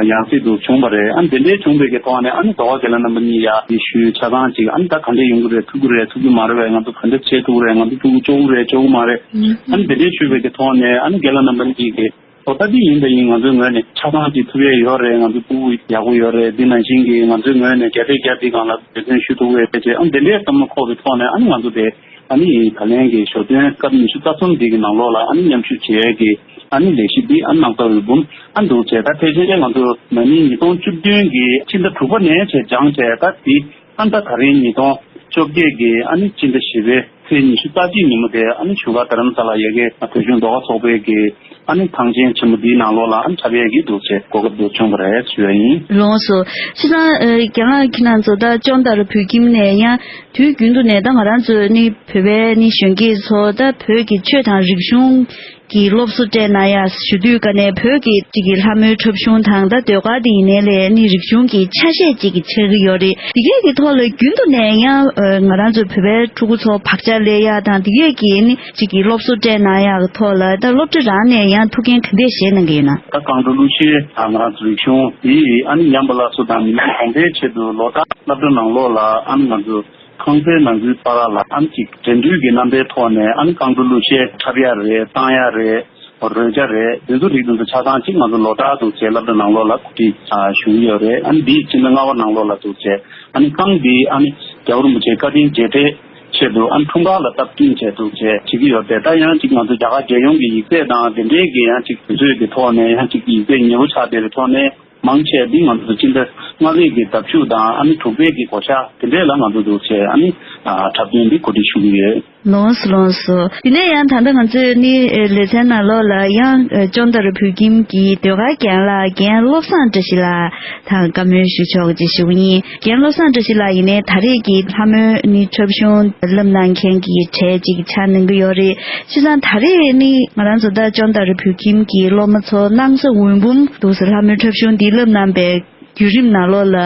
ཡང་སྲིད་དུ་བྱུང་བ་རེད། ཨ་ནི་དེ་འདྲའི་བྱུང་བའི་གི་ཐོག་ནས་ཨ་ནི་ཟླ་བ་དགེ་ལགས་རྣམ་པ་གཉིས་ཡ་འདི་ཞུས་ཆ་ཚང་ཅིག་ཨ་ནི་ད་ག་འདྲས་ཡོང་གི་རེད། ཐུབ་ཀྱི་རེད། ཐུབ་ཀྱི་མ་རེད་པས། ང་ཚོ་ག་འདྲས་བྱེད་ཐུབ་ཀྱི་རེད། ང་ཚོ་ཐུབ་ཀྱི་ཆོག་གི་རེད། ཆོག་གི་མ་རེད། ཨ་ནི་དེ་འདྲའི་ཞུས་པའི་གི་ཐོག་ནས་ཨ་ནི་དགེ་ལགས་རྣམ་པ་གཉིས་ཀྱིས། ཨོ་ད་འདི་ཡིན་ད་ཡིན། ང་ཚོའི་ངོས་ནས་ཆ་ཚང་ཅིག་ཐུབ་ཡས་ཡོད་རེད། ང་ཚོ་ཕྲུ་གུ་ཡག་པོ་ཡོད་རེད། འདི་ནང་བཞིན་གྱི་ང་ཚོའི་ངོས་ནས་བརྒྱ་ཆ་བརྒྱ་འདི་སྒང་ལ་འབད་བརྩོན་ཞུ་ཐུབ་ཀྱི་རེད་ཅེས། ཨ་འདི་འདྲའི་བསམ་བློ་འཁོར་བའི་ཐོག་ནས་ཨ་ནི་ང་ཚོ་དེ་ཨ་ནི་ད་ལན་གྱི་ཞོ་སྟོན་སྐབས་ཉི་ཤུ་རྩ་གསུམ་འདི་གི་ནང་ལོགས་ལ་ཨ་ནི་མཉམ་ཞུགས་བྱེད་ཡས་ཀྱི་ཨ་ནི་ལས་གཞི་འདི་ཨ་ནི་སྣང་ས་འོད་འབུམ་ཨ་འདུག་བྱས། ད་ཕལ་ཆེར་ང་ཚོ་ན་ནིང་ཉིས་སྟོང་བཅུ་བདུན་གྱི་ཕྱི་ཟླ་དྲུག་པ་ནས་བྱས་སྦྱངས་བྱས། ད་འདི་ཨ་ནི་ད་ད་རིང་ཉིས་སྟོང་བཅོ་བརྒྱད་ཀྱི་ཨ་ནི་སྤྱི་ཟླ་བཞི་པའི་ཚེས་ཉི་ཤུ་རྩ་གཅིག་ཉིན་མོ་དེ་ཨ་ནི་བཞུགས་སྒར་རྡ་རམ་ས་ལ་ཡ་གི་བོད་གཞུང་ཟློས་གར་ཚོགས་པའི་གི་ཨ་ནི་ཐང་ཆེན་ཆེན་མོ་འདིའི་ནང་ལོགས་ལ་ཨ་ནི་འཁྲབ་ཡས་ཀྱི་འདུག་ཅེས་གོ་སྐབས་འདི་བྱུང་བ་རེད་ཞུ་ཡ་ཡིན། ལོངས་སོ། སྤྱིར་བཏང་ཨ་རྒན་ལགས་ཁྱེད་རང་ཚོ་ད་ཅོན་ཏ་ར་བོད་ཁྱིམ་ནས་ཡང་དུས་རྒྱུན་དུ་ནས་ད་ང་རང་ཚོ་ནི་བོད་པའི་ནི་གཞོན་སྐྱེས་ཚོ་ད་བོད་ཀྱི་ཆོས་དང་རིག་གཞུང་གི་སློབ་གསོ་སྤྲད་གནང་ཡ་ཞུ་དུས་ཀ་ནས་བོད་ཀྱི་གཅིག་གི་ལྷ་མོའི་འཁྲབ་གཞུང་དང་ད་ཟློས་གར་དེ་ཡིན་ནའི་ལས་ནི་རིག་གཞུང་གི་ཆ་ཤས་གཅིག་གི་ཆགས་ཀྱི་ཡོད་རེད། དེ་གས་ཀྱི་ཐོག་ལ་རྒྱུན་དུ་ནས་ཡང་ཨ་ང་རང་ཚོའི་བོད་པའི་ཕྲུ་གུ་ཚོ་བག་ཆགས་སླེབས་ཡ་དང་དེ་གས་ཀྱི་ནི་གཅིག་གི་སློབ་གསོ་སྤྲད་གནང་ཡ་གི་ཐོག་ལ་ད་སློབ་གྲྭ་རང་ནས་ཡང་ཐུགས་འགན་ག་འདྲས་བཞེས་གནང་གི་ཡོད་ན། ད་རྐང་བྲོ་གླུ་གཞས་ང་རང་ཚོ་རིག་གཞུང་འདི་ཨ་ནི་ཉམས་པ་སླར་གསོ་དང་མི་ཉམས་གོང་འཕེལ་ཆེད་དུ་ལོ་ལྟར་སློབ་གྲྭ་ནང་ལོགས་ལ་ཨ་ནི་ང་ཚོ་ཁང་གསར་ནང་ཁུལ་བར་ལ་ཨ་ནི་ཅིག་འགྲན་བསྡུར་གྱི་རྣམ་པའི་ཐོག་ནས་ཨ་ནི་རྐང་བྲོ་གླུ་གཞས་འཁྲབ་ཡ་རེད། བཏང་ཡ་རེད། རོལ་ཆ་རེད། དེ་ཚོ་རིགས་དེ་ཚོ་ཆ་ཚང་གཅིག་ང་ཚོ་ལོ་ལྟར་འདུག་བྱས་སློབ་གྲྭ་ནང་ལོགས་ལ་གོ་སྒྲིག་ཞུ་གི་ཡོད་རེད། ཨ་ནི་འདིའི་ཕྱི་ཟླ་ལྔ་པ་ནང་ལོགས་ལ་འདུག་བྱས་ཨ་ནི་རྐང་འདི་ཨ་ནི་རྒྱལ་བ་རིན་པོ་ཆེའི་བཀའ་དྲིན་རྗེས་དྲན་ཆེད་དུ་ཨ་ནི་འཁྲུངས་སྐར་ལ་སྟབས་བསྟུན་བྱས་འདུག་བྱས་བྱེད་ཀྱི་ཡོད་པས། ད་ཡང་གཅིག་ང་ཚོ་རྒྱ་གར་རྒྱལ་ཡོངས་ཀྱི་ཡིག་ཚད་དང་དེ་འདྲའི་གི་ཡང་གཅིག་དུས་ཚོད་ཀྱི་ཐོག་ནས་ཡང་གཅིག་ཡིག་ཚད་ཉེ་བོ་ཆགས་བསྡད་པའི་ཐོག་ནས་མང་ཆེ་འདི་ང་ཚོ་སྤྱི་ཟླ་ལྔ་པའི་གི་ཟླ་མཇུག་དང་ཨ་ནི་དྲུག་པའི་གི་གོ་ཆ་དེ་འདྲས་ལ་ང་ཚོ་འདུག་བྱས་ཨ་ནི་འཁྲབ་སྟོན་འདི་གོ་སྒྲིག་ཞུ་གི་ཡོད། ལོངས་སུ་ལོངས་སུ། དེ་ནས་ཡང་ད་ལྟ་ང་ཚོས་ནི་ལེ་ཚན་ནང་ལོགས་ལ་ཡང་ཅོན་ཏར་བོད་ཁྱིམ་གྱི་ཟློས་གར་རྒན་ལགས་རྒན་བློ་བཟང་བཀྲ་ཤིས་ལགས་དང་བཀའ་མོལ་ཞུ་ཆོག་ཅེས་ཞུ་གི་ཡིན། རྒན་བློ་བཟང་བཀྲ་ཤིས་ལགས་ཡིན་ནའི་ད་རེས་ཀྱི་ལྷ་མོའི་ནི་འཁྲབ་གཞུང་བསླབ་གནང་མཁན་གྱི་གྲས་ཅིག་ཆགས་གནང་གི་ཡོད་རེད། བྱས་ཙང་ད་རེས་ནི་ང་རང་ཚོ་ད་ཅོན་ཏར་བོད་ཁྱིམ་གྱི་སློབ་མ་ཚོ་སྣང་ས་འོད་འབུམ་འདུག་སེ་ལྷ་མོའི་འཁྲབ་གཞུང་འདི་བསླབ་གནང་པའི་བརྒྱུད་རིམ་ནང་ལོགས་ལ་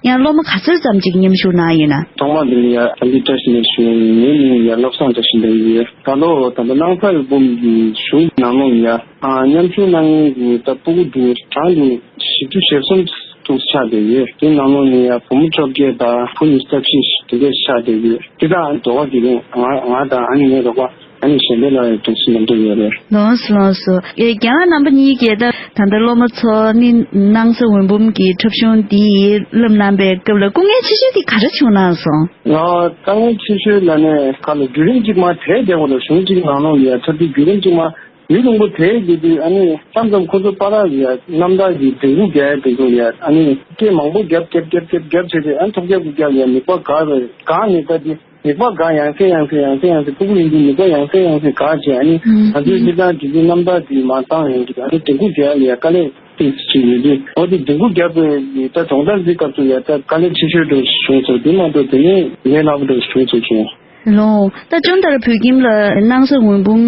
ཡང་སློབ་མ་ག་ཚོད་ཙམ་ཅིག་མཉམ་ཞུགས་གནང་ཡོད་ན། ཐོག་མ་དེ་ལ་ཡ་ཨ་ལི་བཀྲ་ཤིས་ལགས་ཞུ་ཡ་ཡིན། ངའི་མིང་ཡ་བློ་བཟང་བཀྲ་ཤིས་ལགས་ཡིན། ད་ལོ་ད་ལྟ་སྣང་ས་འོད་འབུམ་གྱི་གཞུང་ནང་ལོགས་ཡ་ཨ་མཉམ་ཞུགས་གནང་མཁན་གྱི་ད་སྤུ་གུ་དེ་གྲངས་དེ་བཞི་བཅུ་ཞེ་གསུམ་ཐུག་ཆགས་བསྡད་ཡོད། དེ་ནང་ལོགས་ནས་ཡ་བུ་མོ་བཅོ་བརྒྱད་དང་བུ་ཉི་ཤུ་རྩ་བཞི་དེ་འདྲས་ཆགས་བསྡད་ཡོད། དེ་དག་ཟློས་གར་དེ་རིང་ང་ང་དང་ཨ་ནི་ངའི་རོགས་པ། ཨ་ནི་གཞན་པའི་ལ་ཡང་ཐུགས་སུ་མ་འདུག་ཡོད་རེད། ལོངས་སུ་ལོངས་སུ། ཨེ་རྒན་ལགས་རྣམ་པ་གཉིས་ཀྱིས་ད་ད་ལྟ་སློབ་མ་ཚོ་ནི་སྣང་ས་འོད་འབུམ་གྱི་འཁྲབ་གཞུང་འདི་བསླབ་གནང་པའི་སྐབས་ལ་སྐུ་ངལ་ཆེ་ཤོས་དེ་ག་རེ་བྱུང་གནང་སོང་། ང་དཀའ་ངལ་ཆེ་ཤོས་ལ་ནས་ག་ལ་བརྒྱུད་རིམ་གཅིག་མ་དེ་བསྡད་དགོས་ལ། གཞུང་གཅིག་ནང་ལོགས་ལ་ཡ་འཁྲབ་དུས་བརྒྱུད་རིམ་གཅིག་མ་ཡུན་རིང་པོ་དེ་བརྒྱུད་དུས་ཨ་ནི་མཚམས་མཚམས་ཁོ་ཚོ་པ་ར་ལ་ཡ་རྣམ་ཐར་གྱི་འགྲན་ཁུག་རྒྱག་ཡ་དེ་ཚོ་ལ་ཡ་ཨ་ནི་སྐད་མང་པོ་རྒྱབ་རྒྱབ་རྒྱབ་རྒྱབ་རྒྱབ་བྱས་ཏེ་ཨ་ནི་ཐོག་རྒྱབ་ཀྱི་རྒྱབ་ལ་ཡ་མིད་པ་འགག་རེད། འགག་ནས་ད་དེ། མིད་པ་འགག་ཡང་སེ་ཡང་སེ་ཡང་སེ་ཡང་སེ་སྤུ་གུ་ཡིན་དུས་མིད་པ་ཡང་སེ་ཡང་སེ་འགག་བྱས། ཨ་ནི་ང་ཚོའི་སྤྱིར་བཏང་དུས་ཚོད་རྣམ་ཐར་དེ་མར་བཏང་ཡོང་དུས་ཨ་ནི་འགྲན་ཁུག་རྒྱག་ཡ་དཀའ་ལས་ཏོག་ཙམ་ཅིག་ཡོད་དུས། འོ་དེ་འགྲན་ཁུག་རྒྱག་པའི་ད་སྦྱོང་བརྡར་འདི་སྐབས་སུ་ཡ་ད་དཀའ་ལས་ཆེ་ཤོས་འདྲ་བྱུང་སོང་། དེ་མ་གཏོགས་དེ་ནས་ལས་སླ་པོ་འདྲ་བྱུང་སོང་བྱུང་། ལོ། ད་ཅོན་ཏར་བོད་ཁྱིམ་ལ་སྣང་ས་འོད་འབུམ་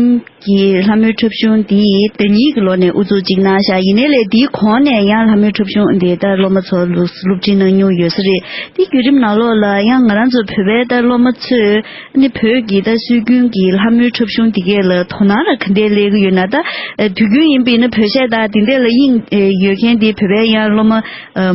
གྱི་ལྷ་མོའི་འཁྲབ་གཞུང་འདི་ཟླ་གཉིས་ཀྱི་ལོ་ནས་དབུ་འཛུགས་ཅིག་གནང་ཤག་ཡིན་ནའི་ལས་འདིའི་གོང་ནས་ཡང་ལྷ་མོའི་འཁྲབ་གཞུང་འདི་ལྟར་སློབ་མ་ཚོ་སློབ་སློབ་ཁྲིད་གནང་མྱོང་ཡོད་ས་རེད། དེའི་བརྒྱུད་རིམ་ནང་ལོགས་ལ་ཡང་ང་རང་ཚོ་བོད་པའི་ད་སློབ་མ་ཚོས་ནི་བོད་ཀྱི་ད་སྲོལ་རྒྱུན་གྱི་ལྷ་མོའི་འཁྲབ་གཞུང་འདི་གས་ལ་དོ་སྣང་ར་ག་འདྲས་སླེབས་ཀྱི་ཡོད་ན། ད་དུས་རྒྱུན་ཡིན་པས་ན་བོད་གཞས་དང་དེ་འདྲས་ལ་དབྱིངས་ཡོད་མཁན་དེ་བོད་པའི་ཡང་སློབ་མ་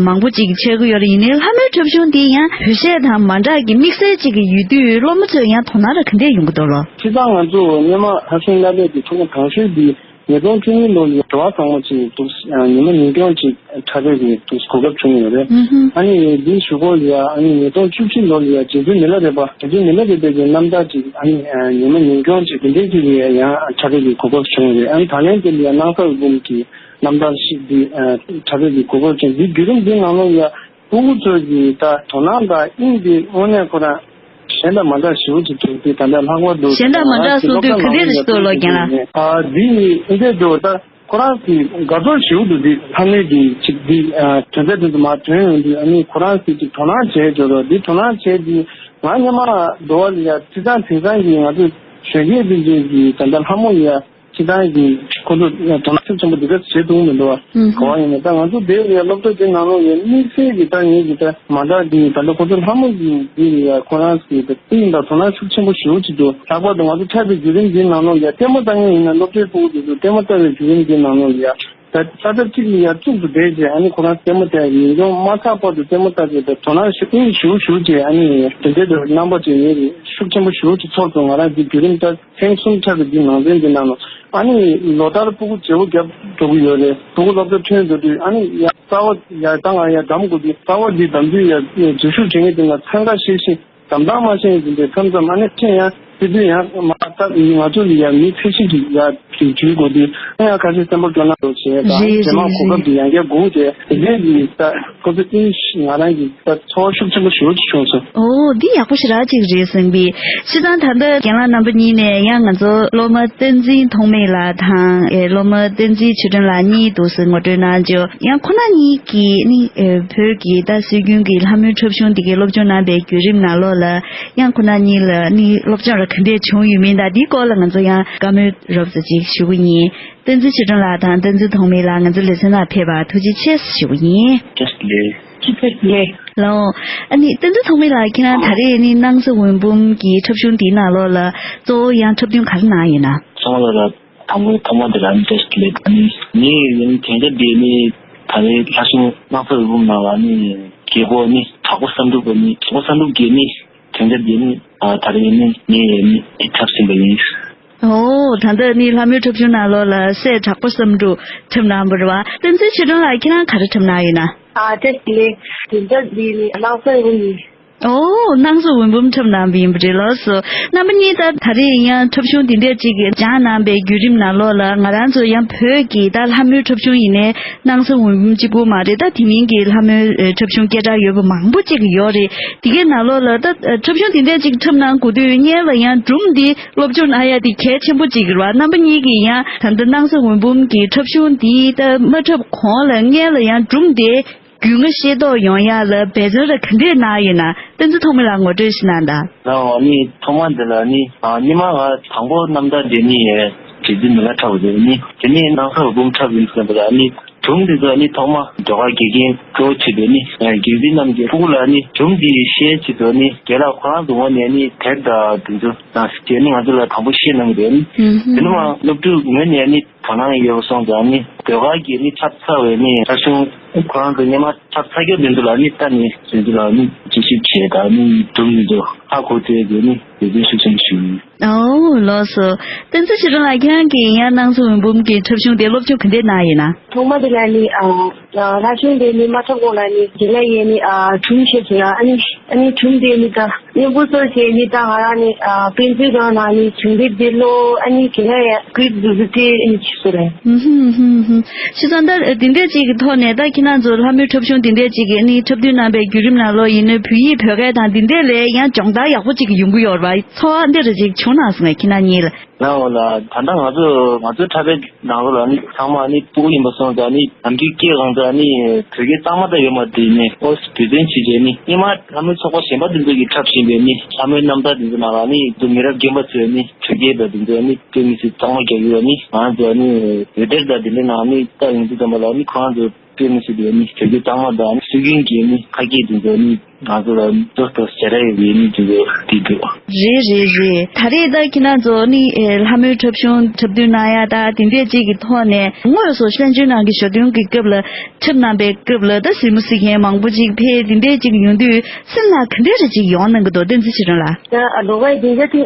མང་པོ་ཅིག་ཆགས་ཀྱི་ཡོད་རེད། ཡིན་ནའི་ལྷ་མོའི་འཁྲབ་གཞུང་འདི་ཡང་བོད་གཞས་དང་མ་འདྲ་གི་དམིགས་བསལ་ཅིག་ཡོད་དུས་སློབ་མ་ཚོས་ཡང་དོ་སྣང་ར་ག་འདྲས་ཡོང་གི་འདུག་ལོ། སྤྱིར་བཏང་ང་ཚོ་སྔོན་མ་ལྷ་སྲུང་བླ་བྲེ་དེ་ཐོག་མ་དང་ཤོས་འདི་ཉིས་སྟོང་བཅུ་གཉིས་ལོ་ལ་འགྲོ་བ་ཚང་མ་ཅིག་འདུག་ཉི་མ་ཉིན་སྐྱོང་ཅིག་འཁྲབ་པའི་གི་འདུག་གོ་སྐབས་བྱུང་ཡོད་རེད། ཨ་ནི་འདིའི་གཞུག་གུ་ལ་ཡ་ཨ་ནི་ཉིས་སྟོང་བཅུ་གཅིག་ལོ་ལ་ཡ་རྗེ་བཙུན་མི་ལ་རས་པ་རྗེ་བཙུན་མི་ལ་རས་པའི་གི་རྣམ་ཐར་ཅིག་ཨ་ནི་ཉི་མ་ཉིན་སྐྱོང་ཅིག་དེ་འདྲའི་ཅིག་ལ་ཡ་ཡང་འཁྲབ་པའི་གི་གོ་སྐབས་བྱུང་ཡོད་རེད། ཨ་ནི་ད་ལན་དེ་ལ་ཡ་སྣང་ས་འོད་འབུམ་གྱི་རྣམ་ཐར་ཞིག་འདི་འཁྲབ་པའི་གི་གོ་སྐབས་བྱུང་། འདིའི་བརྒྱུད་རིམ་འདི་ནང་ལོགས་ལ་ཡ་སྤུ་གུ་ཚོ་གི་ད་དོ་སྣང་དང་དབྱིངས་དེ་དངོས་གནས་ཁོ་རང་གཞན་དང་མ་འདྲ་ཞེ་པོ་ཅིག་འདུག་དེ་ད་ལྟ་ལྷག་པར་དུ་གཞན་དང་མ་འདྲ་གསུང་དུས་ག་འདྲས་ཞིག་འདུག་ལོ་རྒན་ལགས། ཨ་འདི་ཨེ་འདྲས་འདུག་ད་ཁོ་རང་གི་དགའ་ཚོར་ཞེ་པོ་འདུག་འདི་ལྷ་མོའི་གི་ཅིག་འདི་དོན་ཚན་དེ་ཚོ་མར་ཐོན་ཡོང་དུས་ཨ་ནི་ཁོ་རང་གི་ཅིག་དོ་སྣང་བྱས་འགྲོ་རོགས། འདི་དོ་སྣང་བྱས་འདི་ང་སྔོན་མ་འགྲོ་བ་ལ་ཡ་སྤྱིར་བཏང་དེང་སང་གི་ང་ཚོ་གཞོན་སྐྱེས་འདི་ཚོ་གི་ད་ལྟ་ལྷ་མོ་ཡ། སྤྱིར་བཏང་གི་ཁོ་ཚོ་དོ་སྣང་ཤུགས་ཆེན་པོ་འདི་འདྲ་བྱེད་ཐུབ་མི་འདུག་བ། ག་བ་ཡིན་ན་ད་ང་ཚོ་དེ་ཡ་སློབ་གྲྭ་དེ་ནང་ལོགས་ཡ་དམིགས་བསལ་གྱི་ད་ངེད་ཀྱི་ད་མ་འདྲ་གི་ད་ལྟ་ཁོ་ཚོ་ལྷ་མོ་གི་འདི་ཡ་ཁོ་རང་གི་ད་དེ་ཡིན་ད་དོ་སྣང་ཤུགས་ཆེན་པོ་ཞེ་པོ་ཅིག་འདུག་ལྷག་པར་དུ་ང་ཚོ་འཁྲབ་པའི་བརྒྱུད་རིམ་འདི་ནང་ལོགས་ཡ་ལྟད་མོ་ལྟ་མཁན་ཡིན་ན་སློབ་གྲྭའི་ཕྲུ་གུ་དེ་ཚོ་ལྟད་མོ་ལྟ་བའི་བརྒྱུད་རིམ་འདི་ནང་ལོགས་ཡ་ད་ས་ཐོབ་གཅིག་ལ་ཡ་བཙུགས་སུ་བསྡད་རྗེས་ཨ་ནི་ཁོ་རང་ལྟད་མོ་ལྟ་ཡ་ཉིན་གུང་མ་ཚར་བར་དུ་ལྟད་མོ་ལྟ་རྗེས་ད་དོ་སྣང་ཤུགས་ཞེ་པོ་ཞེ་པོ་ཅིག་ཨ་ནི་དེ་འདྲའི་རྣམ་པ་ཅིག་ཡོད་རེད། ཤུགས་ཆེན་པོ་ཞེ་པོ་ཅིག་ཚོར་སོང་། ང་རང་འདི་བརྒྱུད་རིམ་ལྟར། ཐེངས་གསུམ་འཁྲབ་པའི་འདི་ནང་ཚན་འདི་ནང་ལ་ཨ་ནི་ལོ་ལྟར་སྤུ་གུ་བརྗེ་པོ་རྒྱབ་འགྲོ་གི་ཡོད་རེད། སྤུ་གུ་སློབ་གྲྭ་ཐོན་འགྲོ་དུས་ཨ་ནི་ཡ་རྩ་བ་ཡ་ད་ང་ཡ་འདམ་དགོས་དུས་རྩ་བ་འདི་འདམ་དུས་ཡ་འཛུལ་ཞུགས་བྱེད་མཁན་དེ་ལ་འཚང་ཁ་ཤིག་ཤིག་འདམ་ཐང་མ་ཤེས་ཡིན་དེ་མཚམས་མཚམས་ཨ་ནི་ཁྱེད་ཡང་དེ་དུས་ཡང་མ་ད་ང་ཚོ་ལ་ཡ་མི་ཚད་གཞི་ཞིག་ཡ་དེ་འཇུས་དགོས་དུས་ཨ་ཡ་ཁ་ཤས་སེམས་པ་སྐྱོ་ན་འགྲོ་བྱས་ད་རེད་རྗེས་མ་རེད་གོ་སྐབས་རེད། དེ་ཡང་བསྐྱར་སྒུག་བྱས་དེ་འདྲའི་གི་ད་ཁོ་ཚོ་ཨིན་ང་རང་གི་ད་ཚོར་བ་ཤུགས་ཆེན་པོ་ཞེ་པོ་ཅིག་བྱུང་སོང་། ཨོ་འདི་ཡག་པོ་ཞེ་དྲག་ཅིག་རེད་བསམ་པས། སྤྱིར་བཏང་ད་ལྟ་རྒན་ལགས་རྣམ་པ་གཉིས་ནས་ཡང་ང་ཚོ་སློབ་མ་བསྟན་འཛིན་ཐོགས་མེད་ལགས་དང་ཨེ་སློབ་མ་བསྟན་འཛིན་ཆོས་སྒྲོན་ལགས་གཉིས་འདུག་སེ་ངོ་སྤྲོད་གནང་བྱུང་། ཡང་ཁོ་ན་གཉིས་ཀྱིས་ནི་ཨེ་བོད་ཀྱི་ད་སྲོལ་རྒྱུན་གྱི་ལྷ་མོའི་འཁྲབ་གཞུང་འདི་གའི་སློབ་སྦྱོང་གནང་པའི་བརྒྱུད་རིམ་ནང་ལོགས་ལ་ཡང་ཁོ་ན་གཉིས་ལ་ནི་སློབ་སྦྱོང་ར་ག་འདྲས་བྱུང་ཡོད་མིན་དང་འདིའི་སྐོར་ལ་ང་ཚོ་ཡང་བཀའ་མོལ་རོབ་ཙམ་ཅིག་ཞུ་གི་ཡིན། བསྟན་འཛིན་ཆོས་སྒྲོན་ལགས་དང་བསྟན་འཛིན་ཐོགས་མེད་ལགས་ང་ཚོ་ལེ་ཚན་ནང་ཕེབས་པར་ཐུགས་རྗེ་ཆེ་ཞུ་གི་ཡིན། བཀྲ་ཤིས་བདེ་ལེགས། བཀྲ་ཤིས་བདེ་ལེགས། ལགས་འོང་། ཨ་ནི་བསྟན་འཛིན་ཐོགས་མེད་ལགས་ཁྱེད་རང་ད་རེས་ནི་སྣང་ས་འོད་འབུམ་གྱི་འཁྲབ་གཞུང་འདིའི་ནང་ལོགས་ལ་གཙོ་བོ་ཡང་འཁྲབ་སྟོན་ག་རེ་གནང་ཡོད་ན། ཚང་མ་ལ་དང་པོ་ཐོག་མ་དེ་ལ་ཨ་ནི་བཀྲ་ཤིས་བདེ་ལེགས། ཨ་ནི་ངའི་ཡང་དན་རྒྱ་བདེ་ནི་ད་རེས་ལྷ་གཞུང་སྣང་ས་འོད་འབུམ་ནང་ལ་ཨ་ནི་རྒྱལ་པོ་ནི་དྲག་པོ་བསམ་གྲུབ་ཨ་ནི་དྲག་པོ་བསམ་གྲུབ་རྒྱལ་ནི། དེ་འདྲ་དེ་ནི་ཨ་ད་རེས་ནི་ངས་ནི་འཁྲབ་ཟིན་པ་ཡིན། ཨོ། ད་ལྟ་ནི་ལྷ་མོའི་འཁྲབ་གཞུང་ནང་ལོགས་ལ་སྲས་དྲག་པོ་བསམ་གྲུབ་འཁྲབ་གནང་བ་རེད་བ། བསྟན་འཛིན་ཆོས་སྒྲོན་ལགས་ཁྱེད་རང་ག་རེ་འཁྲབ་གནང་ཡོད་ན། ཨ་ཏེ་ལེ། དེ་འདྲ་དེ་ནི་སྣང་ས་འོད་འབུམ་ཡིན། ཨོ། སྣང་ཚོགས་འོད་འབུམ་འཁྲབ་གནང་བ་ཡིན་པ་རེད། ལགས་སོ། རྣམ་པ་གཉིས་ད་ད་རེས་ཡང་འཁྲབ་གཞུང་འདི་འདྲ་ཅིག་སྦྱངས་གནང་པའི་བརྒྱུད་རིམ་ནང་ལོགས་ལ། ང་རང་ཚོ་ཡང་བོད་ཀྱི་ད་ལྷ་མོའི་འཁྲབ་གཞུང་ཡིན་ནའི་སྣང་ཚོགས་འོད་འབུམ་གཅིག་པུ་མ་རེད། ད་དེ་མིན་གྱི་ལྷ་མོའི་འཁྲབ་གཞུང་སྐད་གྲགས་ཡོད་པ་མང་པོ་ཅིག་ཡོད་རེད། དེ་གའི་ནང་ལོགས་ལ་ད་འཁྲབ་གཞུང་འདི་འདྲ་ཅིག་འཁྲབ་གནང་དགོས་དུས་སྔོན་ལ་ཡང་སྒྲུང་འདི་སློབ་སྦྱོང་གནང་ཡ་དེ་གལ་ཆེན་པོ་ཅིག་རེད་བ། རྣམ་པ་གཉིས་ཀྱིས་ཡང་ད་ལྟ་སྣང་ཚོགས་འོད་འབུམ་གྱི་འཁྲབ་གཞུང་འདི་ད་མ་འཁྲབ་གོང་ལ་སྔོན་ལ་ཡང་སྒྲུང་དེ་རྒྱུས་མངའ་ཤེས་རྟོགས་ཡོང་ཡ་ལ་འབད་བརྩོན་ར་ག་འདྲས་གནང་ཡོད་ན། བསྟན་འཛིན་ཐོགས་མེད་ལགས་ངོ་སྤྲོད་ཞིག་གནང་དང་། ལགས་འོ། ནི་ཐོག་མ་འདི་ལ་ནི་ཨ་སྔོན་མ་ང་དང་པོ་རྣམ་ཐར་འདི་ནི་རྗེ་བཙུན་མི་ལ་འཁྲབ་པ་འདི་ནི་དེ་ནི་སྣང་ཚོགས་འོད་འབུམ་འཁྲབ་ཡིན་ཟེར་བ་ལ་ནི་སྒྲུང་འདི་ཚོ་ནི་ཐོག་མ་ཟློས་གར་དགེ་རྒན་གཙོ་བོ་བྱས་པའི་ནི་རྒྱལ་རྩེ་རྣམ་རྒྱལ་ཕྲུ་གུ་ལ་ནི་སྒྲུང་འདི་བཤད་ཆེད་དུ་ནི་རྒན་ལགས་ཁོ་རང་ཚོ་ངོས་ནས་ནི་དེབ་དང་འདི་ཚོ་ནང་བཞིན་ནི་ང་ཚོ་ལ་དང་པོ་བཤད་གནང་གི་རེད། ནི་དེ་ནི་མ་སློབ་ཕྲུག་ངོས་ནས་ནི་དོ་སྣང་ཡོད་པ་སོང་ཙང་ནི་ཟློས་གར་གྱི་ནི་འཁྲབ་ཚར་བའི་ནི་འཁྲབ་གཞུང་ཁོ་རང་ཚོ་སྔོན་མ་འཁྲབ་ཚར་རྒྱུ་དེ་ཚོ་ལ་ནི་ལྟ་ནས་དེ་ཚོ་ལ་ནི་དཔྱད་ཞིབ་བྱས་དང་ནི་སྒྲུང་དེ་ཚོ་ཧ་གོ་ཐུབ་ཡས་ཀྱི་ནི་འབད་བརྩོན་ཤུགས་ཆེན་ཞུ། ཨོ་ལགས་སོ། བསྟན་འཛིན་ཆོས་སྒྲོན་ལགས་ཁྱེད་རང་གིས་ཡང་སྣང་ཚོགས་འོད་འབུམ་གྱི་འཁྲབ་གཞུང་དེ་སློབ་སྦྱོང་ག་འདྲས་གནང་ཡིན་ན། ཐོག་མ་དེ་ལ་ནི་ཨ་ལྷ་གཞུང་དེ་ནི་མ་འཁྲབ་གོང་ལ་ནི་དེ་ལ་ཡས་ནི་ཨ་སྒྲུང་བཤད་ཟེར་ཡ། ཨ་ནི་ཨ་ནི་སྒྲུང་དེ་ནི་ད་སྙན་པོ་ཚོ་བྱས་ནི་ད་ང་རང་ནི་ཨ་དཔེ་མཛོད་སྒང་ནང་ནི་སྒྲུང་དེབ་དེ་ཀློག་ཨ་ནི་དེ་ལ་ཡ་ཀུའིཛ་འདི་ཚོ་དེ་ཨ་ནི་བྱེད་སོ་རེད། ཧུམ་ཧུམ་ཧུམ་ཧུམ། བྱས་ཙང་ད་འདི་འདྲས་ཅིག་གི་ཐོག་ནས་ད་ཁྱེད་རང་ཚོ་ལྷ་མོའི་འཁྲབ་གཞུང་འདི་འདྲས་ཅིག་གི་ཨ་ནི་འཁྲབ་སྟོན་གནང་པའི་བརྒྱུད་རིམ་ནང་ལོགས་ཡིན་ནའི་བོད་ཡིག་བོད་སྐད་དང་འདི་འདྲས་ལས་ཡང་སྦྱོང་བརྡར་ཡག་པོ་ཅིག་ཡོང་གི་ཡོད་རེད་བ། ཚོར་བ་འདི་འདྲ་ཅིག་བྱུང་ན་སོང་ངས་ཁྱེད་རང་གཉིས་ལ། ལགས་འོ་ལགས། ད་ལྟ་ང་ཚོ་ང་ཚོའི་འཁྲབ་པའི་ནང་ལོགས་ལ་ནི་ཚང་མ་ནི་ཕྲུ་གུ་ཡིན་པ་སོང་ཙང་ནི་ནམ་རྒྱུན་སྐྱེས་གང་ཙམ་ནི་བོད་སྐད་གཙང་མ་ད་ཡོད་མ་རེད། ནི་ཨོ་འབད་བརྩོན་བྱེད་བྱས་ནི་སྔོན་མ་ལྷ་མོའི་ཚོགས་པ་གཞན་པ་དེ་ཚོ་གིས་འཁྲབ་བཞིན་པའི་ནི་ལྷ་མོའི་རྣམ་ཐར་དེ་ཚོ་ནང་ལ་ནི་དུ་མི་རབས་རྒན་པ་ཚོས་ནི་བོད་སྐད་དང་དེ་ཚོ་ནི་དཔེ་མི་སྲིད་གཙང་མ་རྒྱག་གི་ཡོད། ནི་ང་ཚོ་ནི་འོད་སྡེར་དང་དེ་འདྲའི་ནང་ནི་ལྟ་ཡོང་དུས་ཙམ་པ་ལ་ནི་ཁོ་རང་ཚོ་དཔེ་མི་སྲིད་པའི་ནི་བོད་སྐད་གཙང་མ་དང་ནི་སྲོལ་རྒྱུན་གྱི་ནི་ཁ་སྐད་དེ་ཚོ་ནི་ང་ཚོ་ལ་ཏོག་ཏོག་ཞེ་དྲག་ཡོད་པའི་ནི་དེ་ཚོ་བལྟས་འདུག་རེད་རེད་རེད། ད་རེས་ད་ཁྱེད་རང་ཚོ་ནི་ཨེ་ལྷ་མོའི་འཁྲབ་གཞུང་འཁྲབ་སྟོན་གནང་ཡ་ད་དེ་འདྲས་ཅིག་གི་ཐོག་ནས་དངོས་སུ་ཤན་ཅུན་ནང་གི་ཞོ་སྟོན་གྱི་སྐབས་ལ་འཁྲབ་གནང་པའི་སྐབས་ལ་ད་གཟིགས་མོ་གཟིགས་མཁན་མང་པོ་ཅིག་ཕེབས། དེ་འདྲས་ཅིག་ཡོང་དུས་སེམས་ལ་ག་འདྲས་རེ་ཅིག་ཡོང་གནང་གི་འདུག་བསྟན་འཛིན་ཆོས་སྒྲོན་ལགས། ད་ལོ་བའི་དེ་འདྲ་དེ་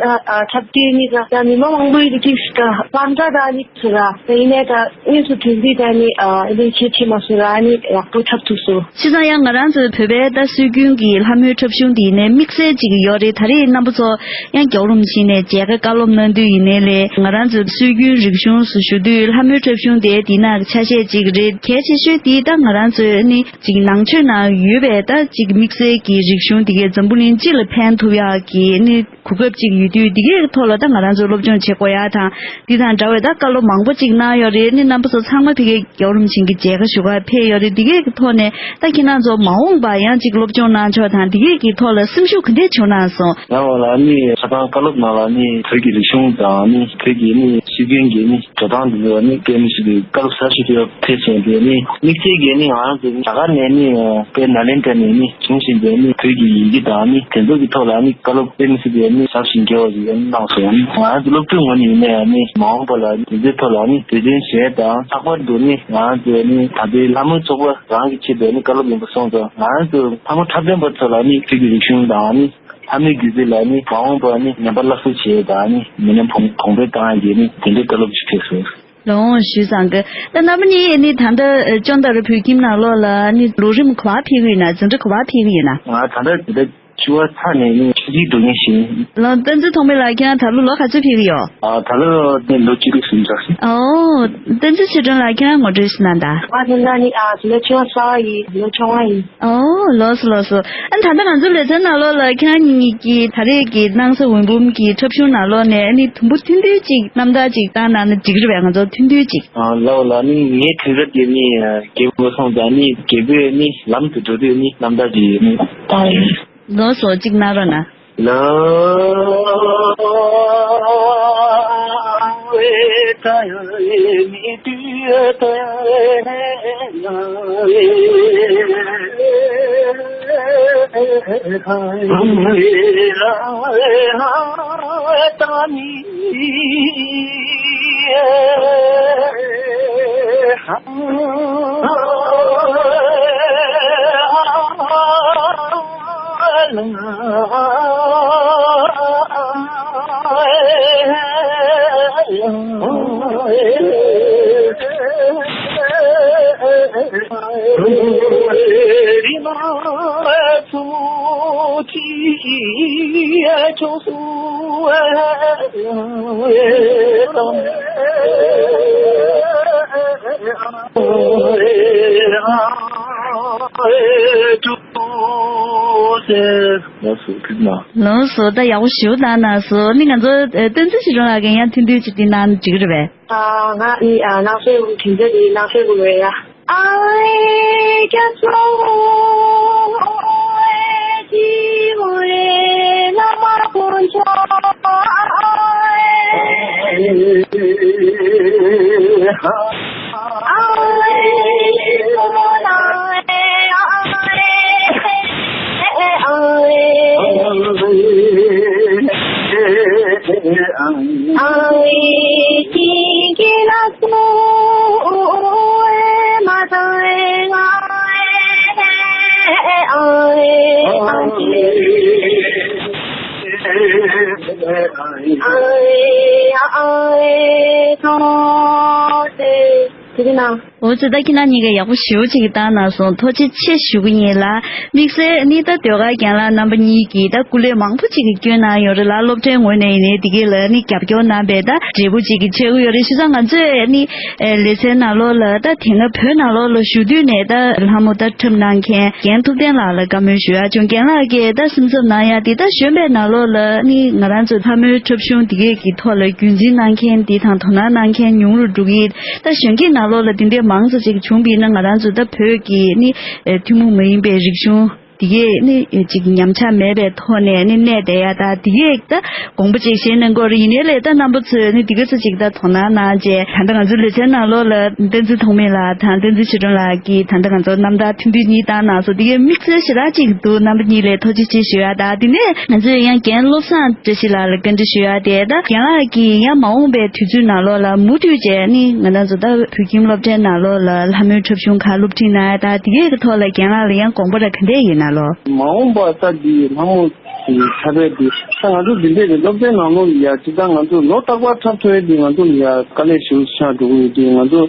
འཁྲབ་སྟོན་ནི་ད་མི་མང་མང་པོ་ཡི་གེ་ད་ལམ་ད་ད་ནི་ཚུ་ར་དེ་ཡིན་ནའི་ད་དངོས་སུ་ཐུག་དུས་ད་ནི་ཨ་ལས་ཆེ་ཆེ་མ་སུ་ར་ནི་ཡག་པོ་འཁྲབ་ཐུབ་སོང་། བྱས་ཙང་ཡང་ང་རང་ཚོའི་བོད་པའི་ད་སྲོལ་རྒྱུན་གྱི་ལྷ་མོའི་འཁྲབ་གཞུང་འདི་ནས་དམིགས་བསལ་ཅིག་ཡོད་རེད། ད་རེས་རྣམ་པ་ཚོ་ཡང་རྒྱལ་བ་རིན་པོ་ཆེ་ནས་མཇལ་ཁ་བཀའ་སློབ་གནང་དུས་ཡིན་ནའི་ལས་ང་རང་ཚོའི་སྲོལ་རྒྱུན་རིག་གཞུང་སུ་ཞུ་དུས་ལྷ་མོའི་འཁྲབ་གཞུང་དེ་འདི་ནང་གི་ཆ་ཤས་ཅིག་རེད། གལ་ཆེ་ཤོས་དེ་ད་ང་རང་ཚོའི་ནི་ཅིག་ནང་ཆོས་ནང་ཡོད་པའི་ད་ཅིག་དམིགས་བསལ་གྱི་རིག་གཞུང་དེ་གའི་འཛམ་བུ་གླིང་སྤྱི་ལ་ཕན་ཐོགས་ཡག་གི་ནི་གོ་སྐབས་ཅིག་ཡོད་དུས་འདི་གའི་ཐོག་ལ་ད་ང་རང་ཚོ་སློབ་སྦྱོང་བྱེད་དགོས་ཡག་དང་འདི་དང་འདྲ་བའི་ད་བཀའ་སློབ་མང་པོ་ཅིག་གནང་ཡོད་རེད། ནི་རྣམ་པ་ཚོ་ཚང་མ་ཕ་གིའི་རྒྱལ་བ་རིན་པོ་ཆེ་གི་མཇལ་ཁ་ཞུ་གར་ཕེབས་ཡོད་རེད། འདི་གའི་ཐོག་ནས་ད་ཁྱེད་རང་ཚོ་མ་འོངས་པ་ཡང་ཅིག་སློབ་སྦྱོང་གནང་ཕྱོགས་དང་འདི་གའི་གི་ཐོག་ལ་སེམས་ཤུགས་ག་འདྲས་བྱུང་གནང་སོང་། ཡང་འོ་ལ་ནི་ཆ་ཚང་བཀའ་སློབ་ནང་ལ་ནི་བོད་ཀྱི་རིག་གཞུང་དང་ནི་བོད་ཀྱི་ནི་སྲོལ་རྒྱུན་གྱི་ནི་འགྲོ་སྟངས་འདི་ཚོ་ནི་དཔེ་མི་སྲིད་པའི་བཀའ་སློབ་ཟབ་ཞིག་ཏུ་ཕེབས་སོང་སྟེ་ནི་དམིགས་བསལ་གྱི་ནི་ང་རང་ཚོ་རྒྱ་གར་ནས་ནི་དཔེ་ནཱ་ལེནྡྲ་ནས་ནི་བྱུང་བཞིན་པའི་ནི་བོད་ཀྱི་ཡི་གེ་དང་ནི་དེ་ཚོ་གི་ཐོག་ལ་ནི་བཀའ་སློབ་དཔེ་མི་སྲིད་པའི་ནི་ཟབ་ཞིང་རྒྱས་པ་ཞིག་ནི་གནང་སོང་། ང་རང་ཚོ་སློབ་ཕྲུག་ངོས་ནས་ཡིན་ན་ཡང་ནི་མ་འོངས་པ་ལ་ནི་དེ་ཚོའི་ཐོག་ལ་ནི་འབད་བརྩོན་བྱས་དང་ལྷག་པར་དུ་ནི་ང་རང་ཚོའི་ནི་ད་ལྟའི་ལྷ་མོའི་ཚོགས་པ་རང་གི་ཆེད་དུ་ནི་བཀའ་སློབ་ཡིན་པ་སོང་ཙང་ང་རང་ཚོ་ལྷ་མོ་འཁྲབ་སྟོན་པ་ཚོ་ལ་ནི་བོད་ཀྱི་རིག་གཞུང་དང་ནི་ལྷ་མོའི་སྒྱུ་རྩལ་ལ་ནི་མ་འོངས་པར་ནི་ཉམས་པ་སླར་གསོ་བྱེད་དང་ནི་མི་ཉམས་གོང་གོང་འཕེལ་བཏང་ཡག་གི་ནི་དེ་འདྲའི་བཀའ་སློབ་ཅིག་ཕེབས་སོང་། ལགས་འོང་ཞུས་ཙང་གི་ད་རྣམ་པ་གཉིས་ནི་ད་ལྟ་སྤྱོད་ཟླ་རེ་བོད་ཁྱིམ་ནང་ལོགས་ལ་ནི་ལོ་རིམ་ག་པར་ཕེབས་ཀྱི་ཡོད་ན། འཛིན་གྲྭ་ག་པར་ཕེབས་ཀྱི་ཡོད་ན། ང་ད་ལྟ་འཛིན་གྲྭ་བཅུ་པ་ཚར་ནས་ནི་ཆུ་ཚོད་འགྲོ་མཁན་ཞིག་ཡིན། ལགས་བསྟན་འཛིན་ཐོགས་མེད་ལགས་ཁྱེད་རང་ད་ལོ་ལོ་ག་ཚོད་ཕེབས་ཀྱི་ཡོད། ཨ་ད་ལོ་ནི་ལོ་བཅུ་དྲུག་ཟིན་ཚར་སོང་། ཨོ། བསྟན་འཛིན་ཆོས་སྒྲོན་ལགས་ཁྱེད་རང་ངོ་སྤྲོད་ཞིག་གནང་དང་། ང་དེ་འདྲ་ནི་ཨ་འཛིན་གྲྭ་བཅུ་པ་གསར་པ་ཡིན། ལོ་ཆུང་བ་ཡིན། ཨོ་ལགས་སོ་ལགས་སོ། ཨ་ད་ལྟ་ང་ཚོའི་ལེ་ཚན་ནང་ལོགས་ལ་ཁྱེད་རང་གཉིས་ཀྱིས་ད་རེས་ཀྱི་སྣང་ས་འོད་འབུམ་གྱི་འཁྲབ་གཞུང་ནང་ལོགས་ནས་ཨ་ནི་དུམ་བུ་ཐུང་ཐུང་ཅིག་རྣམ་ཐར་ཅིག་བཏང་གནང་ན་འགྲིག་གི་རེད་པས། ང་ཚོ་ཐུང་ཐུང་ཅིག་ཨ་ལགས་འོ་ལགས། ནི་ངའི་དུས་རབས་དེ་ནི་རྒད་པོ་སོང་ཙང་ནི་རྒད་པོས་ནི་ལམ་དུ་འགྲོ་དུས་ནི་རྣམ་ཐར་ཅིག་ནི་བཏང་ཡོད། ལགས་སོ་ཅིག་གནང་རོགས་གནང་། ལ་ཝེ་ཏ་ཡ་ཝེ་མི་ཏུ་ཏ་ཡ་ཝེ་ན་ཝེ་ཧ་ཝེ་ལ་ཝེ་ཧ་ཏ་མི་ཧ། ལགས་སོ། ད་ཡག་པོ་ཞེ་པོ་བཏང་གནང་སོང་། ནི་ང་ཚོ་ཨ་བསྟན་འཛིན་ཆོས་སྒྲོན་ལགས་ཀྱིས་ཡང་ཐུང་ཐུང་ཅིག་འདི་གནང་ན་འགྲིག་གི་རེད་པས། ཨ། ང་ནི་ཨ་ནག་ཤོད་དྲིན་ཆེན་དེ་ནག་ཤོད་དགོས་རེད་ཡ། ཨ་ཨེ་ཀྱ་སོ་ཨེ་ཅི་ཧུ་རེ་བླ་མ་དཀོན་མཆོག་ཨ་ཨེ། དེ་གི་ནང་། འོ་ཙི། ད་ཁྱེད་རང་གཉིས་ཀ་ཡག་པོ་ཞེ་པོ་ཅིག་གིས་བཏང་གནང་སོང་། ཐུགས་རྗེ་ཆེ་ཞུ་གི་ཡིན་ལགས། དམིགས་བསལ་ནི་ད་ཟློས་གར་རྒན་ལགས་རྣམ་པ་གཉིས་ཀྱིས་ད་སྐུ་ལས་མང་པོ་ཅིག་གིས་བསྐྱོན་གནང་ཡོད་རེད་ལགས། སློབ་གྲྭའི་ངོས་ནས་ཡིན་ནའི་དེ་གས་ལ་ནི་རྒྱབ་སྐྱོར་གནང་བས་ད་འབྲས་བུ་ཅིག་གིས་ཆགས་ཀྱི་ཡོད་རེད། བྱས་ཙང་ང་ཚོས་ནི་ཨེ་ལེ་ཚན་ནང་ལོགས་ལ་ད་དེ་སྔ་བོད་ནང་ལོགས་ལ་བཞུགས་དུས་ནས་ད་ལྷ་མོ་ད་འཁྲབ་གནང་མཁན་རྒན་ཐུབ་བསྟན་ལགས་ལ་བཀའ་མོལ་ཞུ་ཡག་བྱུང་། རྒན་ལགས་ཀྱིས་ད་སེམས་འཚབ་གནང་ཡག་དེ་ད་གཞོན་པའི་ནང་ལོགས་ལ་ནི་ང་རང་ཚོ་ལྷ་མོའི་འཁྲབ་གཞུང་དེ་གས་ཀྱི་ཐོག་ལ་རྒྱུན་འཛིན་གནང་མཁན་དེ་དང་དོ་སྣང་གནང་མཁན་ཉུང་རུ་འགྲོ་གི། ད་གཞོན་སྐྱེས་ནང་ལོགས་ལ་དེ་འདྲའི་མང་ཙམ་ཅིག་བྱུང་བ་ཡིན་ན་ང་རང་ཚོ་ད་བོད་ཀྱི་ནི་ཨེ་ཐུན་མོང་མ་ཡིན་པའི་རིག་གཞུང་དེ་གས་ནི་ཨེ་ཅིག་ཉམས་ཆག་མེད་པའི་ཐོག་ནས་ནི་གནས་བསྡད་ཡག་ད་དེ་གས་ད་དགོངས་པ་ཅིག་བཞེས་གནང་དགོས་རེད། ཡིན་ནའི་ལས་ད་རྣམ་པ་ཚོས་ནི་དེ་ག་ཚོད་ཅིག་ད་དོ་སྣང་གནང་བྱས། ད་ལྟ་ང་ཚོའི་ལེ་ཚན་ནང་ལོགས་ལ་བསྟན་འཛིན་ཐོགས་མེད་ལགས་དང་བསྟན་འཛིན་ཆོས་སྒྲོན་ལགས་ཀྱིས་ད་ལྟ་ང་ཚོ་རྣམ་ཐར་ཐུང་ཐུང་གཉིས་བཏང་གནང་སོང་། དེ་གའི་དམིགས་བསལ་ཞེ་དྲག་ཅིག་འདུག་རྣམ་པ་གཉིས་ལ་ཐུགས་རྗེ་ཆེ་ཞུ་ཡག་དང་། དེ་ནས་ང་ཚོས་ཡང་རྒན་བློ་བཟང་བཀྲ་ཤིས་ལགས་ལ་བཀའ་འདྲི་ཞུ་ཡག་དེ། ད་རྒན་ལགས་ཀྱིས་ཡང་མ་འོངས་པའི་དུས་ཚོད་ནང་ལོགས་ལ་མུ་མཐུད་བྱས་ནི་ང་རང་ཚོ་ད་བོད་ཁྱིམ་སློབ་གྲྭའི་ནང་ལོགས་ལ་ལྷ་མོའི་འཁྲབ་གཞུང་ག་སློབ་ཁྲིད་གནང་ཡག་དང་དེ་གའི་གི་ཐོག་ལ་རྒན་ལགས་ལ་ཡང་དགོངས་པ་ར་ག་འདྲས་ཡིན་ན་ལོ། མ་འོངས་པ་ད་འདི་ལྷ་མོ་གི་འཁྲབ་པའི་འདི་ད་ང་ཚོ་འདི་འདྲས་ཀྱི་སློབ་གྲྭའི་ནང་ལོགས་ལ་ཡ་ཅི་ད་ང་ཚོ་ལོ་རྟག་པར་འཁྲབ་ཐུབ་ཡག་འདི་ང་ཚོ་ལ་ཡ་དཀའ་ལས་ཞེ་པོ་ཆགས་འགྲོ་གི་ཡོད་དུས་ང་ཚོ།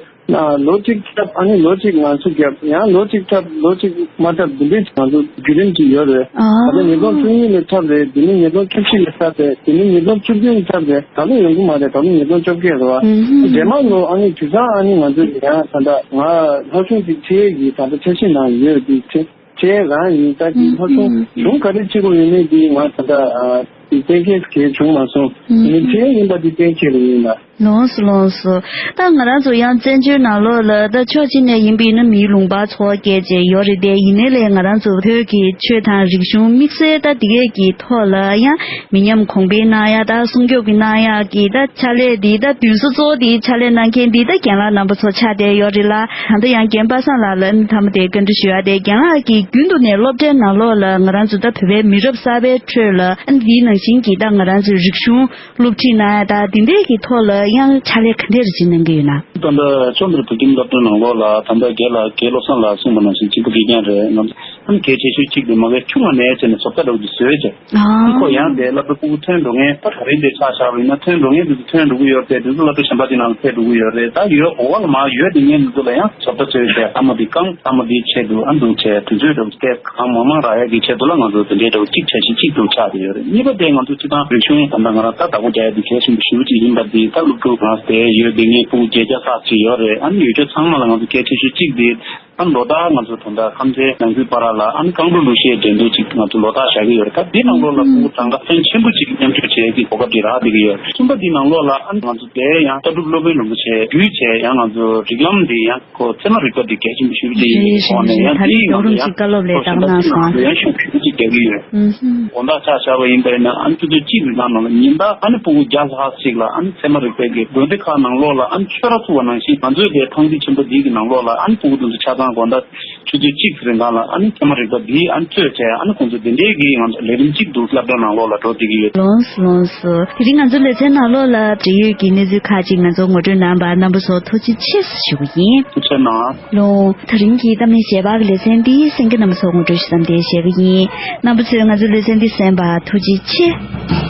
ལོ་གཅིག་འཁྲབ། ཨ་ནི་ལོ་གཅིག་ང་ཚོ་རྒྱབ། ཡང་ལོ་གཅིག་འཁྲབ། ལོ་གཅིག་མ་འཁྲབ། འདི་འདྲའི་ང་ཚོ་བརྒྱུད་རིམ་ཅིག་ཡོད་རེད། ཨ། ད་ལྟ་ཉིས་སྟོང་བཅུ་གཉིས་ལ་འཁྲབ་རེད། དེ་ནས་ཉིས་སྟོང་བཅུ་བཞི་ལ་འཁྲབ་རེད། དེ་ནས་ཉིས་སྟོང་བཅུ་བདུན་ལ་འཁྲབ་རེད། ད་ལོ་ཡོང་གི་མ་རེད། ད་ལོ་ཉིས་སྟོང་བཅོ་བརྒྱད་རེད་བ། ཨུ་ཧུ། རྗེས་མ་ལོ་ཨ་ནི་དུས་སང་ཨ་ནི་ང་ཚོ་ཡང་ད་ལྟ་ང་ལྷོ་ཕྱོགས་ཀྱི་ཁྲིད་ཡིག་གི་ད་ལྟ་འཆར་གཞི་ནང་ཡོད་དེ་ཁྲིད། ཁྲིད་རང་ཡིན། ད་དེ་ལྷོ་ཕྱོགས་གཞུང་ག་རེ་བྱེད་དགོས་ཡོད་མེད་དེ་ང་ད་ལྟ་དེ་གཏན་འཁེལ་གལ་བྱུང་མ་སོང་། དེ་ནས་ཁྲིད་ཡིན་པ་དེ་གཏན་འཁེལ་ཡིན་ལ། ལགས་སོ། ལགས་སོ། ད་ང་རང་ཚོ་ཡང་བཙན་བྱོལ་ནང་ལོགས་ལ་ད་ཕྱོགས་གཅིག་ནས་ཡིན་པ་ཡིན་ན་མིའི་ལུང་པ་ཚོགས་བསྐྱལ་བྱས་ཡོད་རེད་དེ། ཡིན་ནའི་ལས་ང་རང་ཚོ་བོད་ཀྱི་ཆོས་དང་རིག་གཞུང་དམིགས་བསལ་ད་དེ་གས་ཀྱི་ཐོག་ལ་ཡང་མི་ཉམས་གོང་འཕེལ་གནང་ཡག་ད་སྲུང་སྐྱོབ་ཀྱི་གནང་ཡག་གི་ད་ཕྱག་ལས་འདི་ད་མདུན་སོ་གཙོ་བོ་འདི་ཕྱག་ལས་གནང་མཁན་འདི་ད་རྒན་ལགས་རྣམ་པ་ཚོ་ཆགས་བསྡད་ཡོད་རེད་ལ། ད་ལྟ་ཡང་རྒན་པ་སངས་ལགས་ལ་མཐའ་མ་དེ་བཀའ་འདྲི་ཞུ་ཡག་དེ། རྒན་ལགས་ཀྱིས་རྒྱུན་དུ་ནས་སློབ་གྲྭའི་ནང་ལོགས་ལ་ང་རང་ཚོ་ད་བོད་པའི་མི་རབས་གསར་པའི་ཁྲོད་ལ་ཨ་ནི་འདིའི་ནང་བཞིན་གྱི་ད་ང་རང་ཚོའི་རིག་གཞུང་སློབ་ཁྲིད་གནང་ཡག་དང་དེ་འདྲའི་གི་ཐོག་ལ་ཡང་ཕྱག་ལས་ག་འདྲས་རེ་བྱེད་གནང་གི་ཡོད་ན། ད་ལྟ་ཕྱོགས་འདིར་བོད་ཁྱིམ་སློབ་གྲྭའི་ནང་ལོགས་ལ་ད་ལྟ་རྒན་ལགས་རྒན་བློ་བཟང་ལགས་གསུངས་པ་ནང་བཞིན་གཅིག་པུ་དགེ་རྒན་རེད། ང་ཚོ་ཨ་ནི་གལ་ཆེ་ཤོས་གཅིག་དེ་མ་གི་ཆུང་བ་ནས་བྱས་ནས་བཟོ་ལྟ་འདྲ་བོ་ཅིག་བཟོས་བྱས། ཨ། ཁོ་ཡང་དེ་སློབ་གྲྭ་ཕྲུ་གུ་ཐོན་འགྲོ་མཁན་ད་ག་རེ་འདྲ་ཆགས་བཞག་པ་ཡིན་ན། ཐོན་འགྲོ་མཁན་དེ་ཚོ་ཐོན་འགྲོ་གི་ཡོད་རེད་དེ། དེ་ཚོ་སློབ་གྲྭ་གཞན་པ་དེ་ནང་ལ་ཕེབས་འགྲོ་གི་ཡོད་རེད། ད་ཡོད་འོག་ལ་མར་ཡོད་དེ་ངས་འདི་ཚོ་ལ་ཡང་བཟོ་ལྟ་བཟོས་ཏེ་ལྷ་མོ་འདི་བསྐང་། ལྷ་མོ་འདི་ཆེད་དུ་ཨ་འདུག་བྱས་དུས་ཚོད་འདྲ་བོ་སྐད་གང་མང་མང་རག་ཡག་གི་ཆེད་དུ་ལ་ང་ཚོ་དེ་འདྲའི་འདྲ་བོ་གཅིག་བྱ་གཞི་གཅིག་ཏུ་ཆགས་བསྡད་ཡོད་རེད། གཉིས་པ་དེ་ང་ཚོ་སྤྱི་བཏང་རིག་གཞུང་ད་ལྟ་ང་རང་ད་བདག་པོ་རྒྱག་ཡ་དེ་གལ་ཆེན་པོ་ཞེ་པོ་ཅིག་ཡིན་པ་འདི་ད་སློབ་ཕྲུག་ང་ཚོ་དེ་ཡོད་དེ་ངས་ཕྲུ་གུ་བརྒྱད་བརྒྱ་ལྷག་ཅིག་ཡོད་རེད། ཨ་ནི་ཡོད་ཚད་ཚང་མ་ལ་ང་ཚོ་གལ་ཆེ་ཤོས་གཅིག་དེ། ཨ་ནི་ལོ་ལྟར་ང་ཚོ་ད་ལྟ་ཁམས་ཚན་ནང་ཁུལ་བར་ལ་ཨ་ནི་རྐང་བྲོ་གླུ་གཞས་འགྲན་བསྡུར་ཅིག་ང་ཚོ་ལོ་ལྟར་བཞག་གི་ཡོད་རེད། ད་འདི་ནང་ལོགས་ལ་ཕྲུ་གུ་གྲངས་ཀ་ཕོན་ཆེན་པོ་ཅིག་མཉམ་ཞུགས་བྱེད་ཡག་གི་གོ་སྐབས་ཅིག་རག་བསྡད་ཀྱི་ཡོད། གསུམ་པ་འདི་ནང་ལོགས་ལ་ཨ་ནི་ང་ཚོ་དེ་ཡང་ལྟ་གྲུབ་སློབ་དཔོན་རིན་པོ་ཆེ་བརྒྱུད་བྱས་ཡང་ང་ཚོ་རིགས་ལམ་འདི་ཡང་ཁོ་ཚད་མ་རིག་པ་འདི་གལ་ཆེན་པོ་ཞེ་པོ་ཅིག་ཡིན་པའི་ཐོག་ནས་ཡང་འདིའི་ནང་ལ་ཡང་ཁོ་གཞན་པ་ཚོའི་ནང་ལ་ཡང་ཤུགས་ཆེན་པོ་ཅིག་རྒྱག་གི་ཡོད། དགོང་དག་ཆ་བཞག་པ་ཡིན་པ་ཡིན་ན་ཨ་ནི་ཆུ་ཚོད་གཅིག་གི་ནང་ལ་ཉིན་ལྟར་ཨ་ནི་ཕྲུ་གུ་བརྒྱ་ལྷག་ཅིག་ལ་ཨ་ནི་ཚད་མ་རིག་པའི་གི་དགོན་སྡེ་ཁག་ནང་ལོགས་ལ་ཨ་ནི་ཆོས་ར་ཚུགས་པ་ནང་བཞིན་ང་ཚོའི་དེ་ཐང་འདི་ཆེན་པོ་འདི་གི་ནང་ལོགས་ལ་ཨ་ནི་ཕྲུ་གུ་དེ་ཚོ་ཆ་ཚང་དགོང་དག་ཆུ་ཚོད་གཅིག་རིང་གང་ལ་ཨ་ནི་ཚད་མ་རིག་པ་འདི་ཨ་ནི་རྩོད་བྱས། ཨ་ནི་ཁོང་ཚོ་འདི་འདྲའི་གི་ང་ཚོ་ལས་རིམ་གཅིག་ཏུ་སློབ་གྲྭ་ནང་ལོགས་ལ་འགྲོ་བསྡད་ཀྱི་ཡོད། ལགས་སོ། ལགས་སོ། དེ་རིང་ང་ཚོ་ལེ་ཚན་ནང་ལོགས་ལ་འབྲེལ་ཡོད་ཀྱི་གནས་ཚུལ་ཁག་ཅིག་ང་ཚོ་ངོ་སྤྲོད་གནང་བར་རྣམ་པ་ཚོ་ཐུགས་རྗེ་ཆེ་ཞུ་གི་ཡིན། ཐུགས་རྗེ་གནང་། ལགས། དེ་རིང་གི་གཏམ་གླེང་ཞལ་པར་གྱི་ལེ་ཚན་འདི་གསན་མཁན་རྣམ་པ་ཚོར་ངོ་སྤྲོད་ཞུ་མཚམས་འདིར་བཞག་གི་ཡིན། རྣམ་པ་ཚོས་ང་ཚོའི་ལེ་ཚན་འདི་གསན་པར་ཐུགས་རྗེ་ཆེ།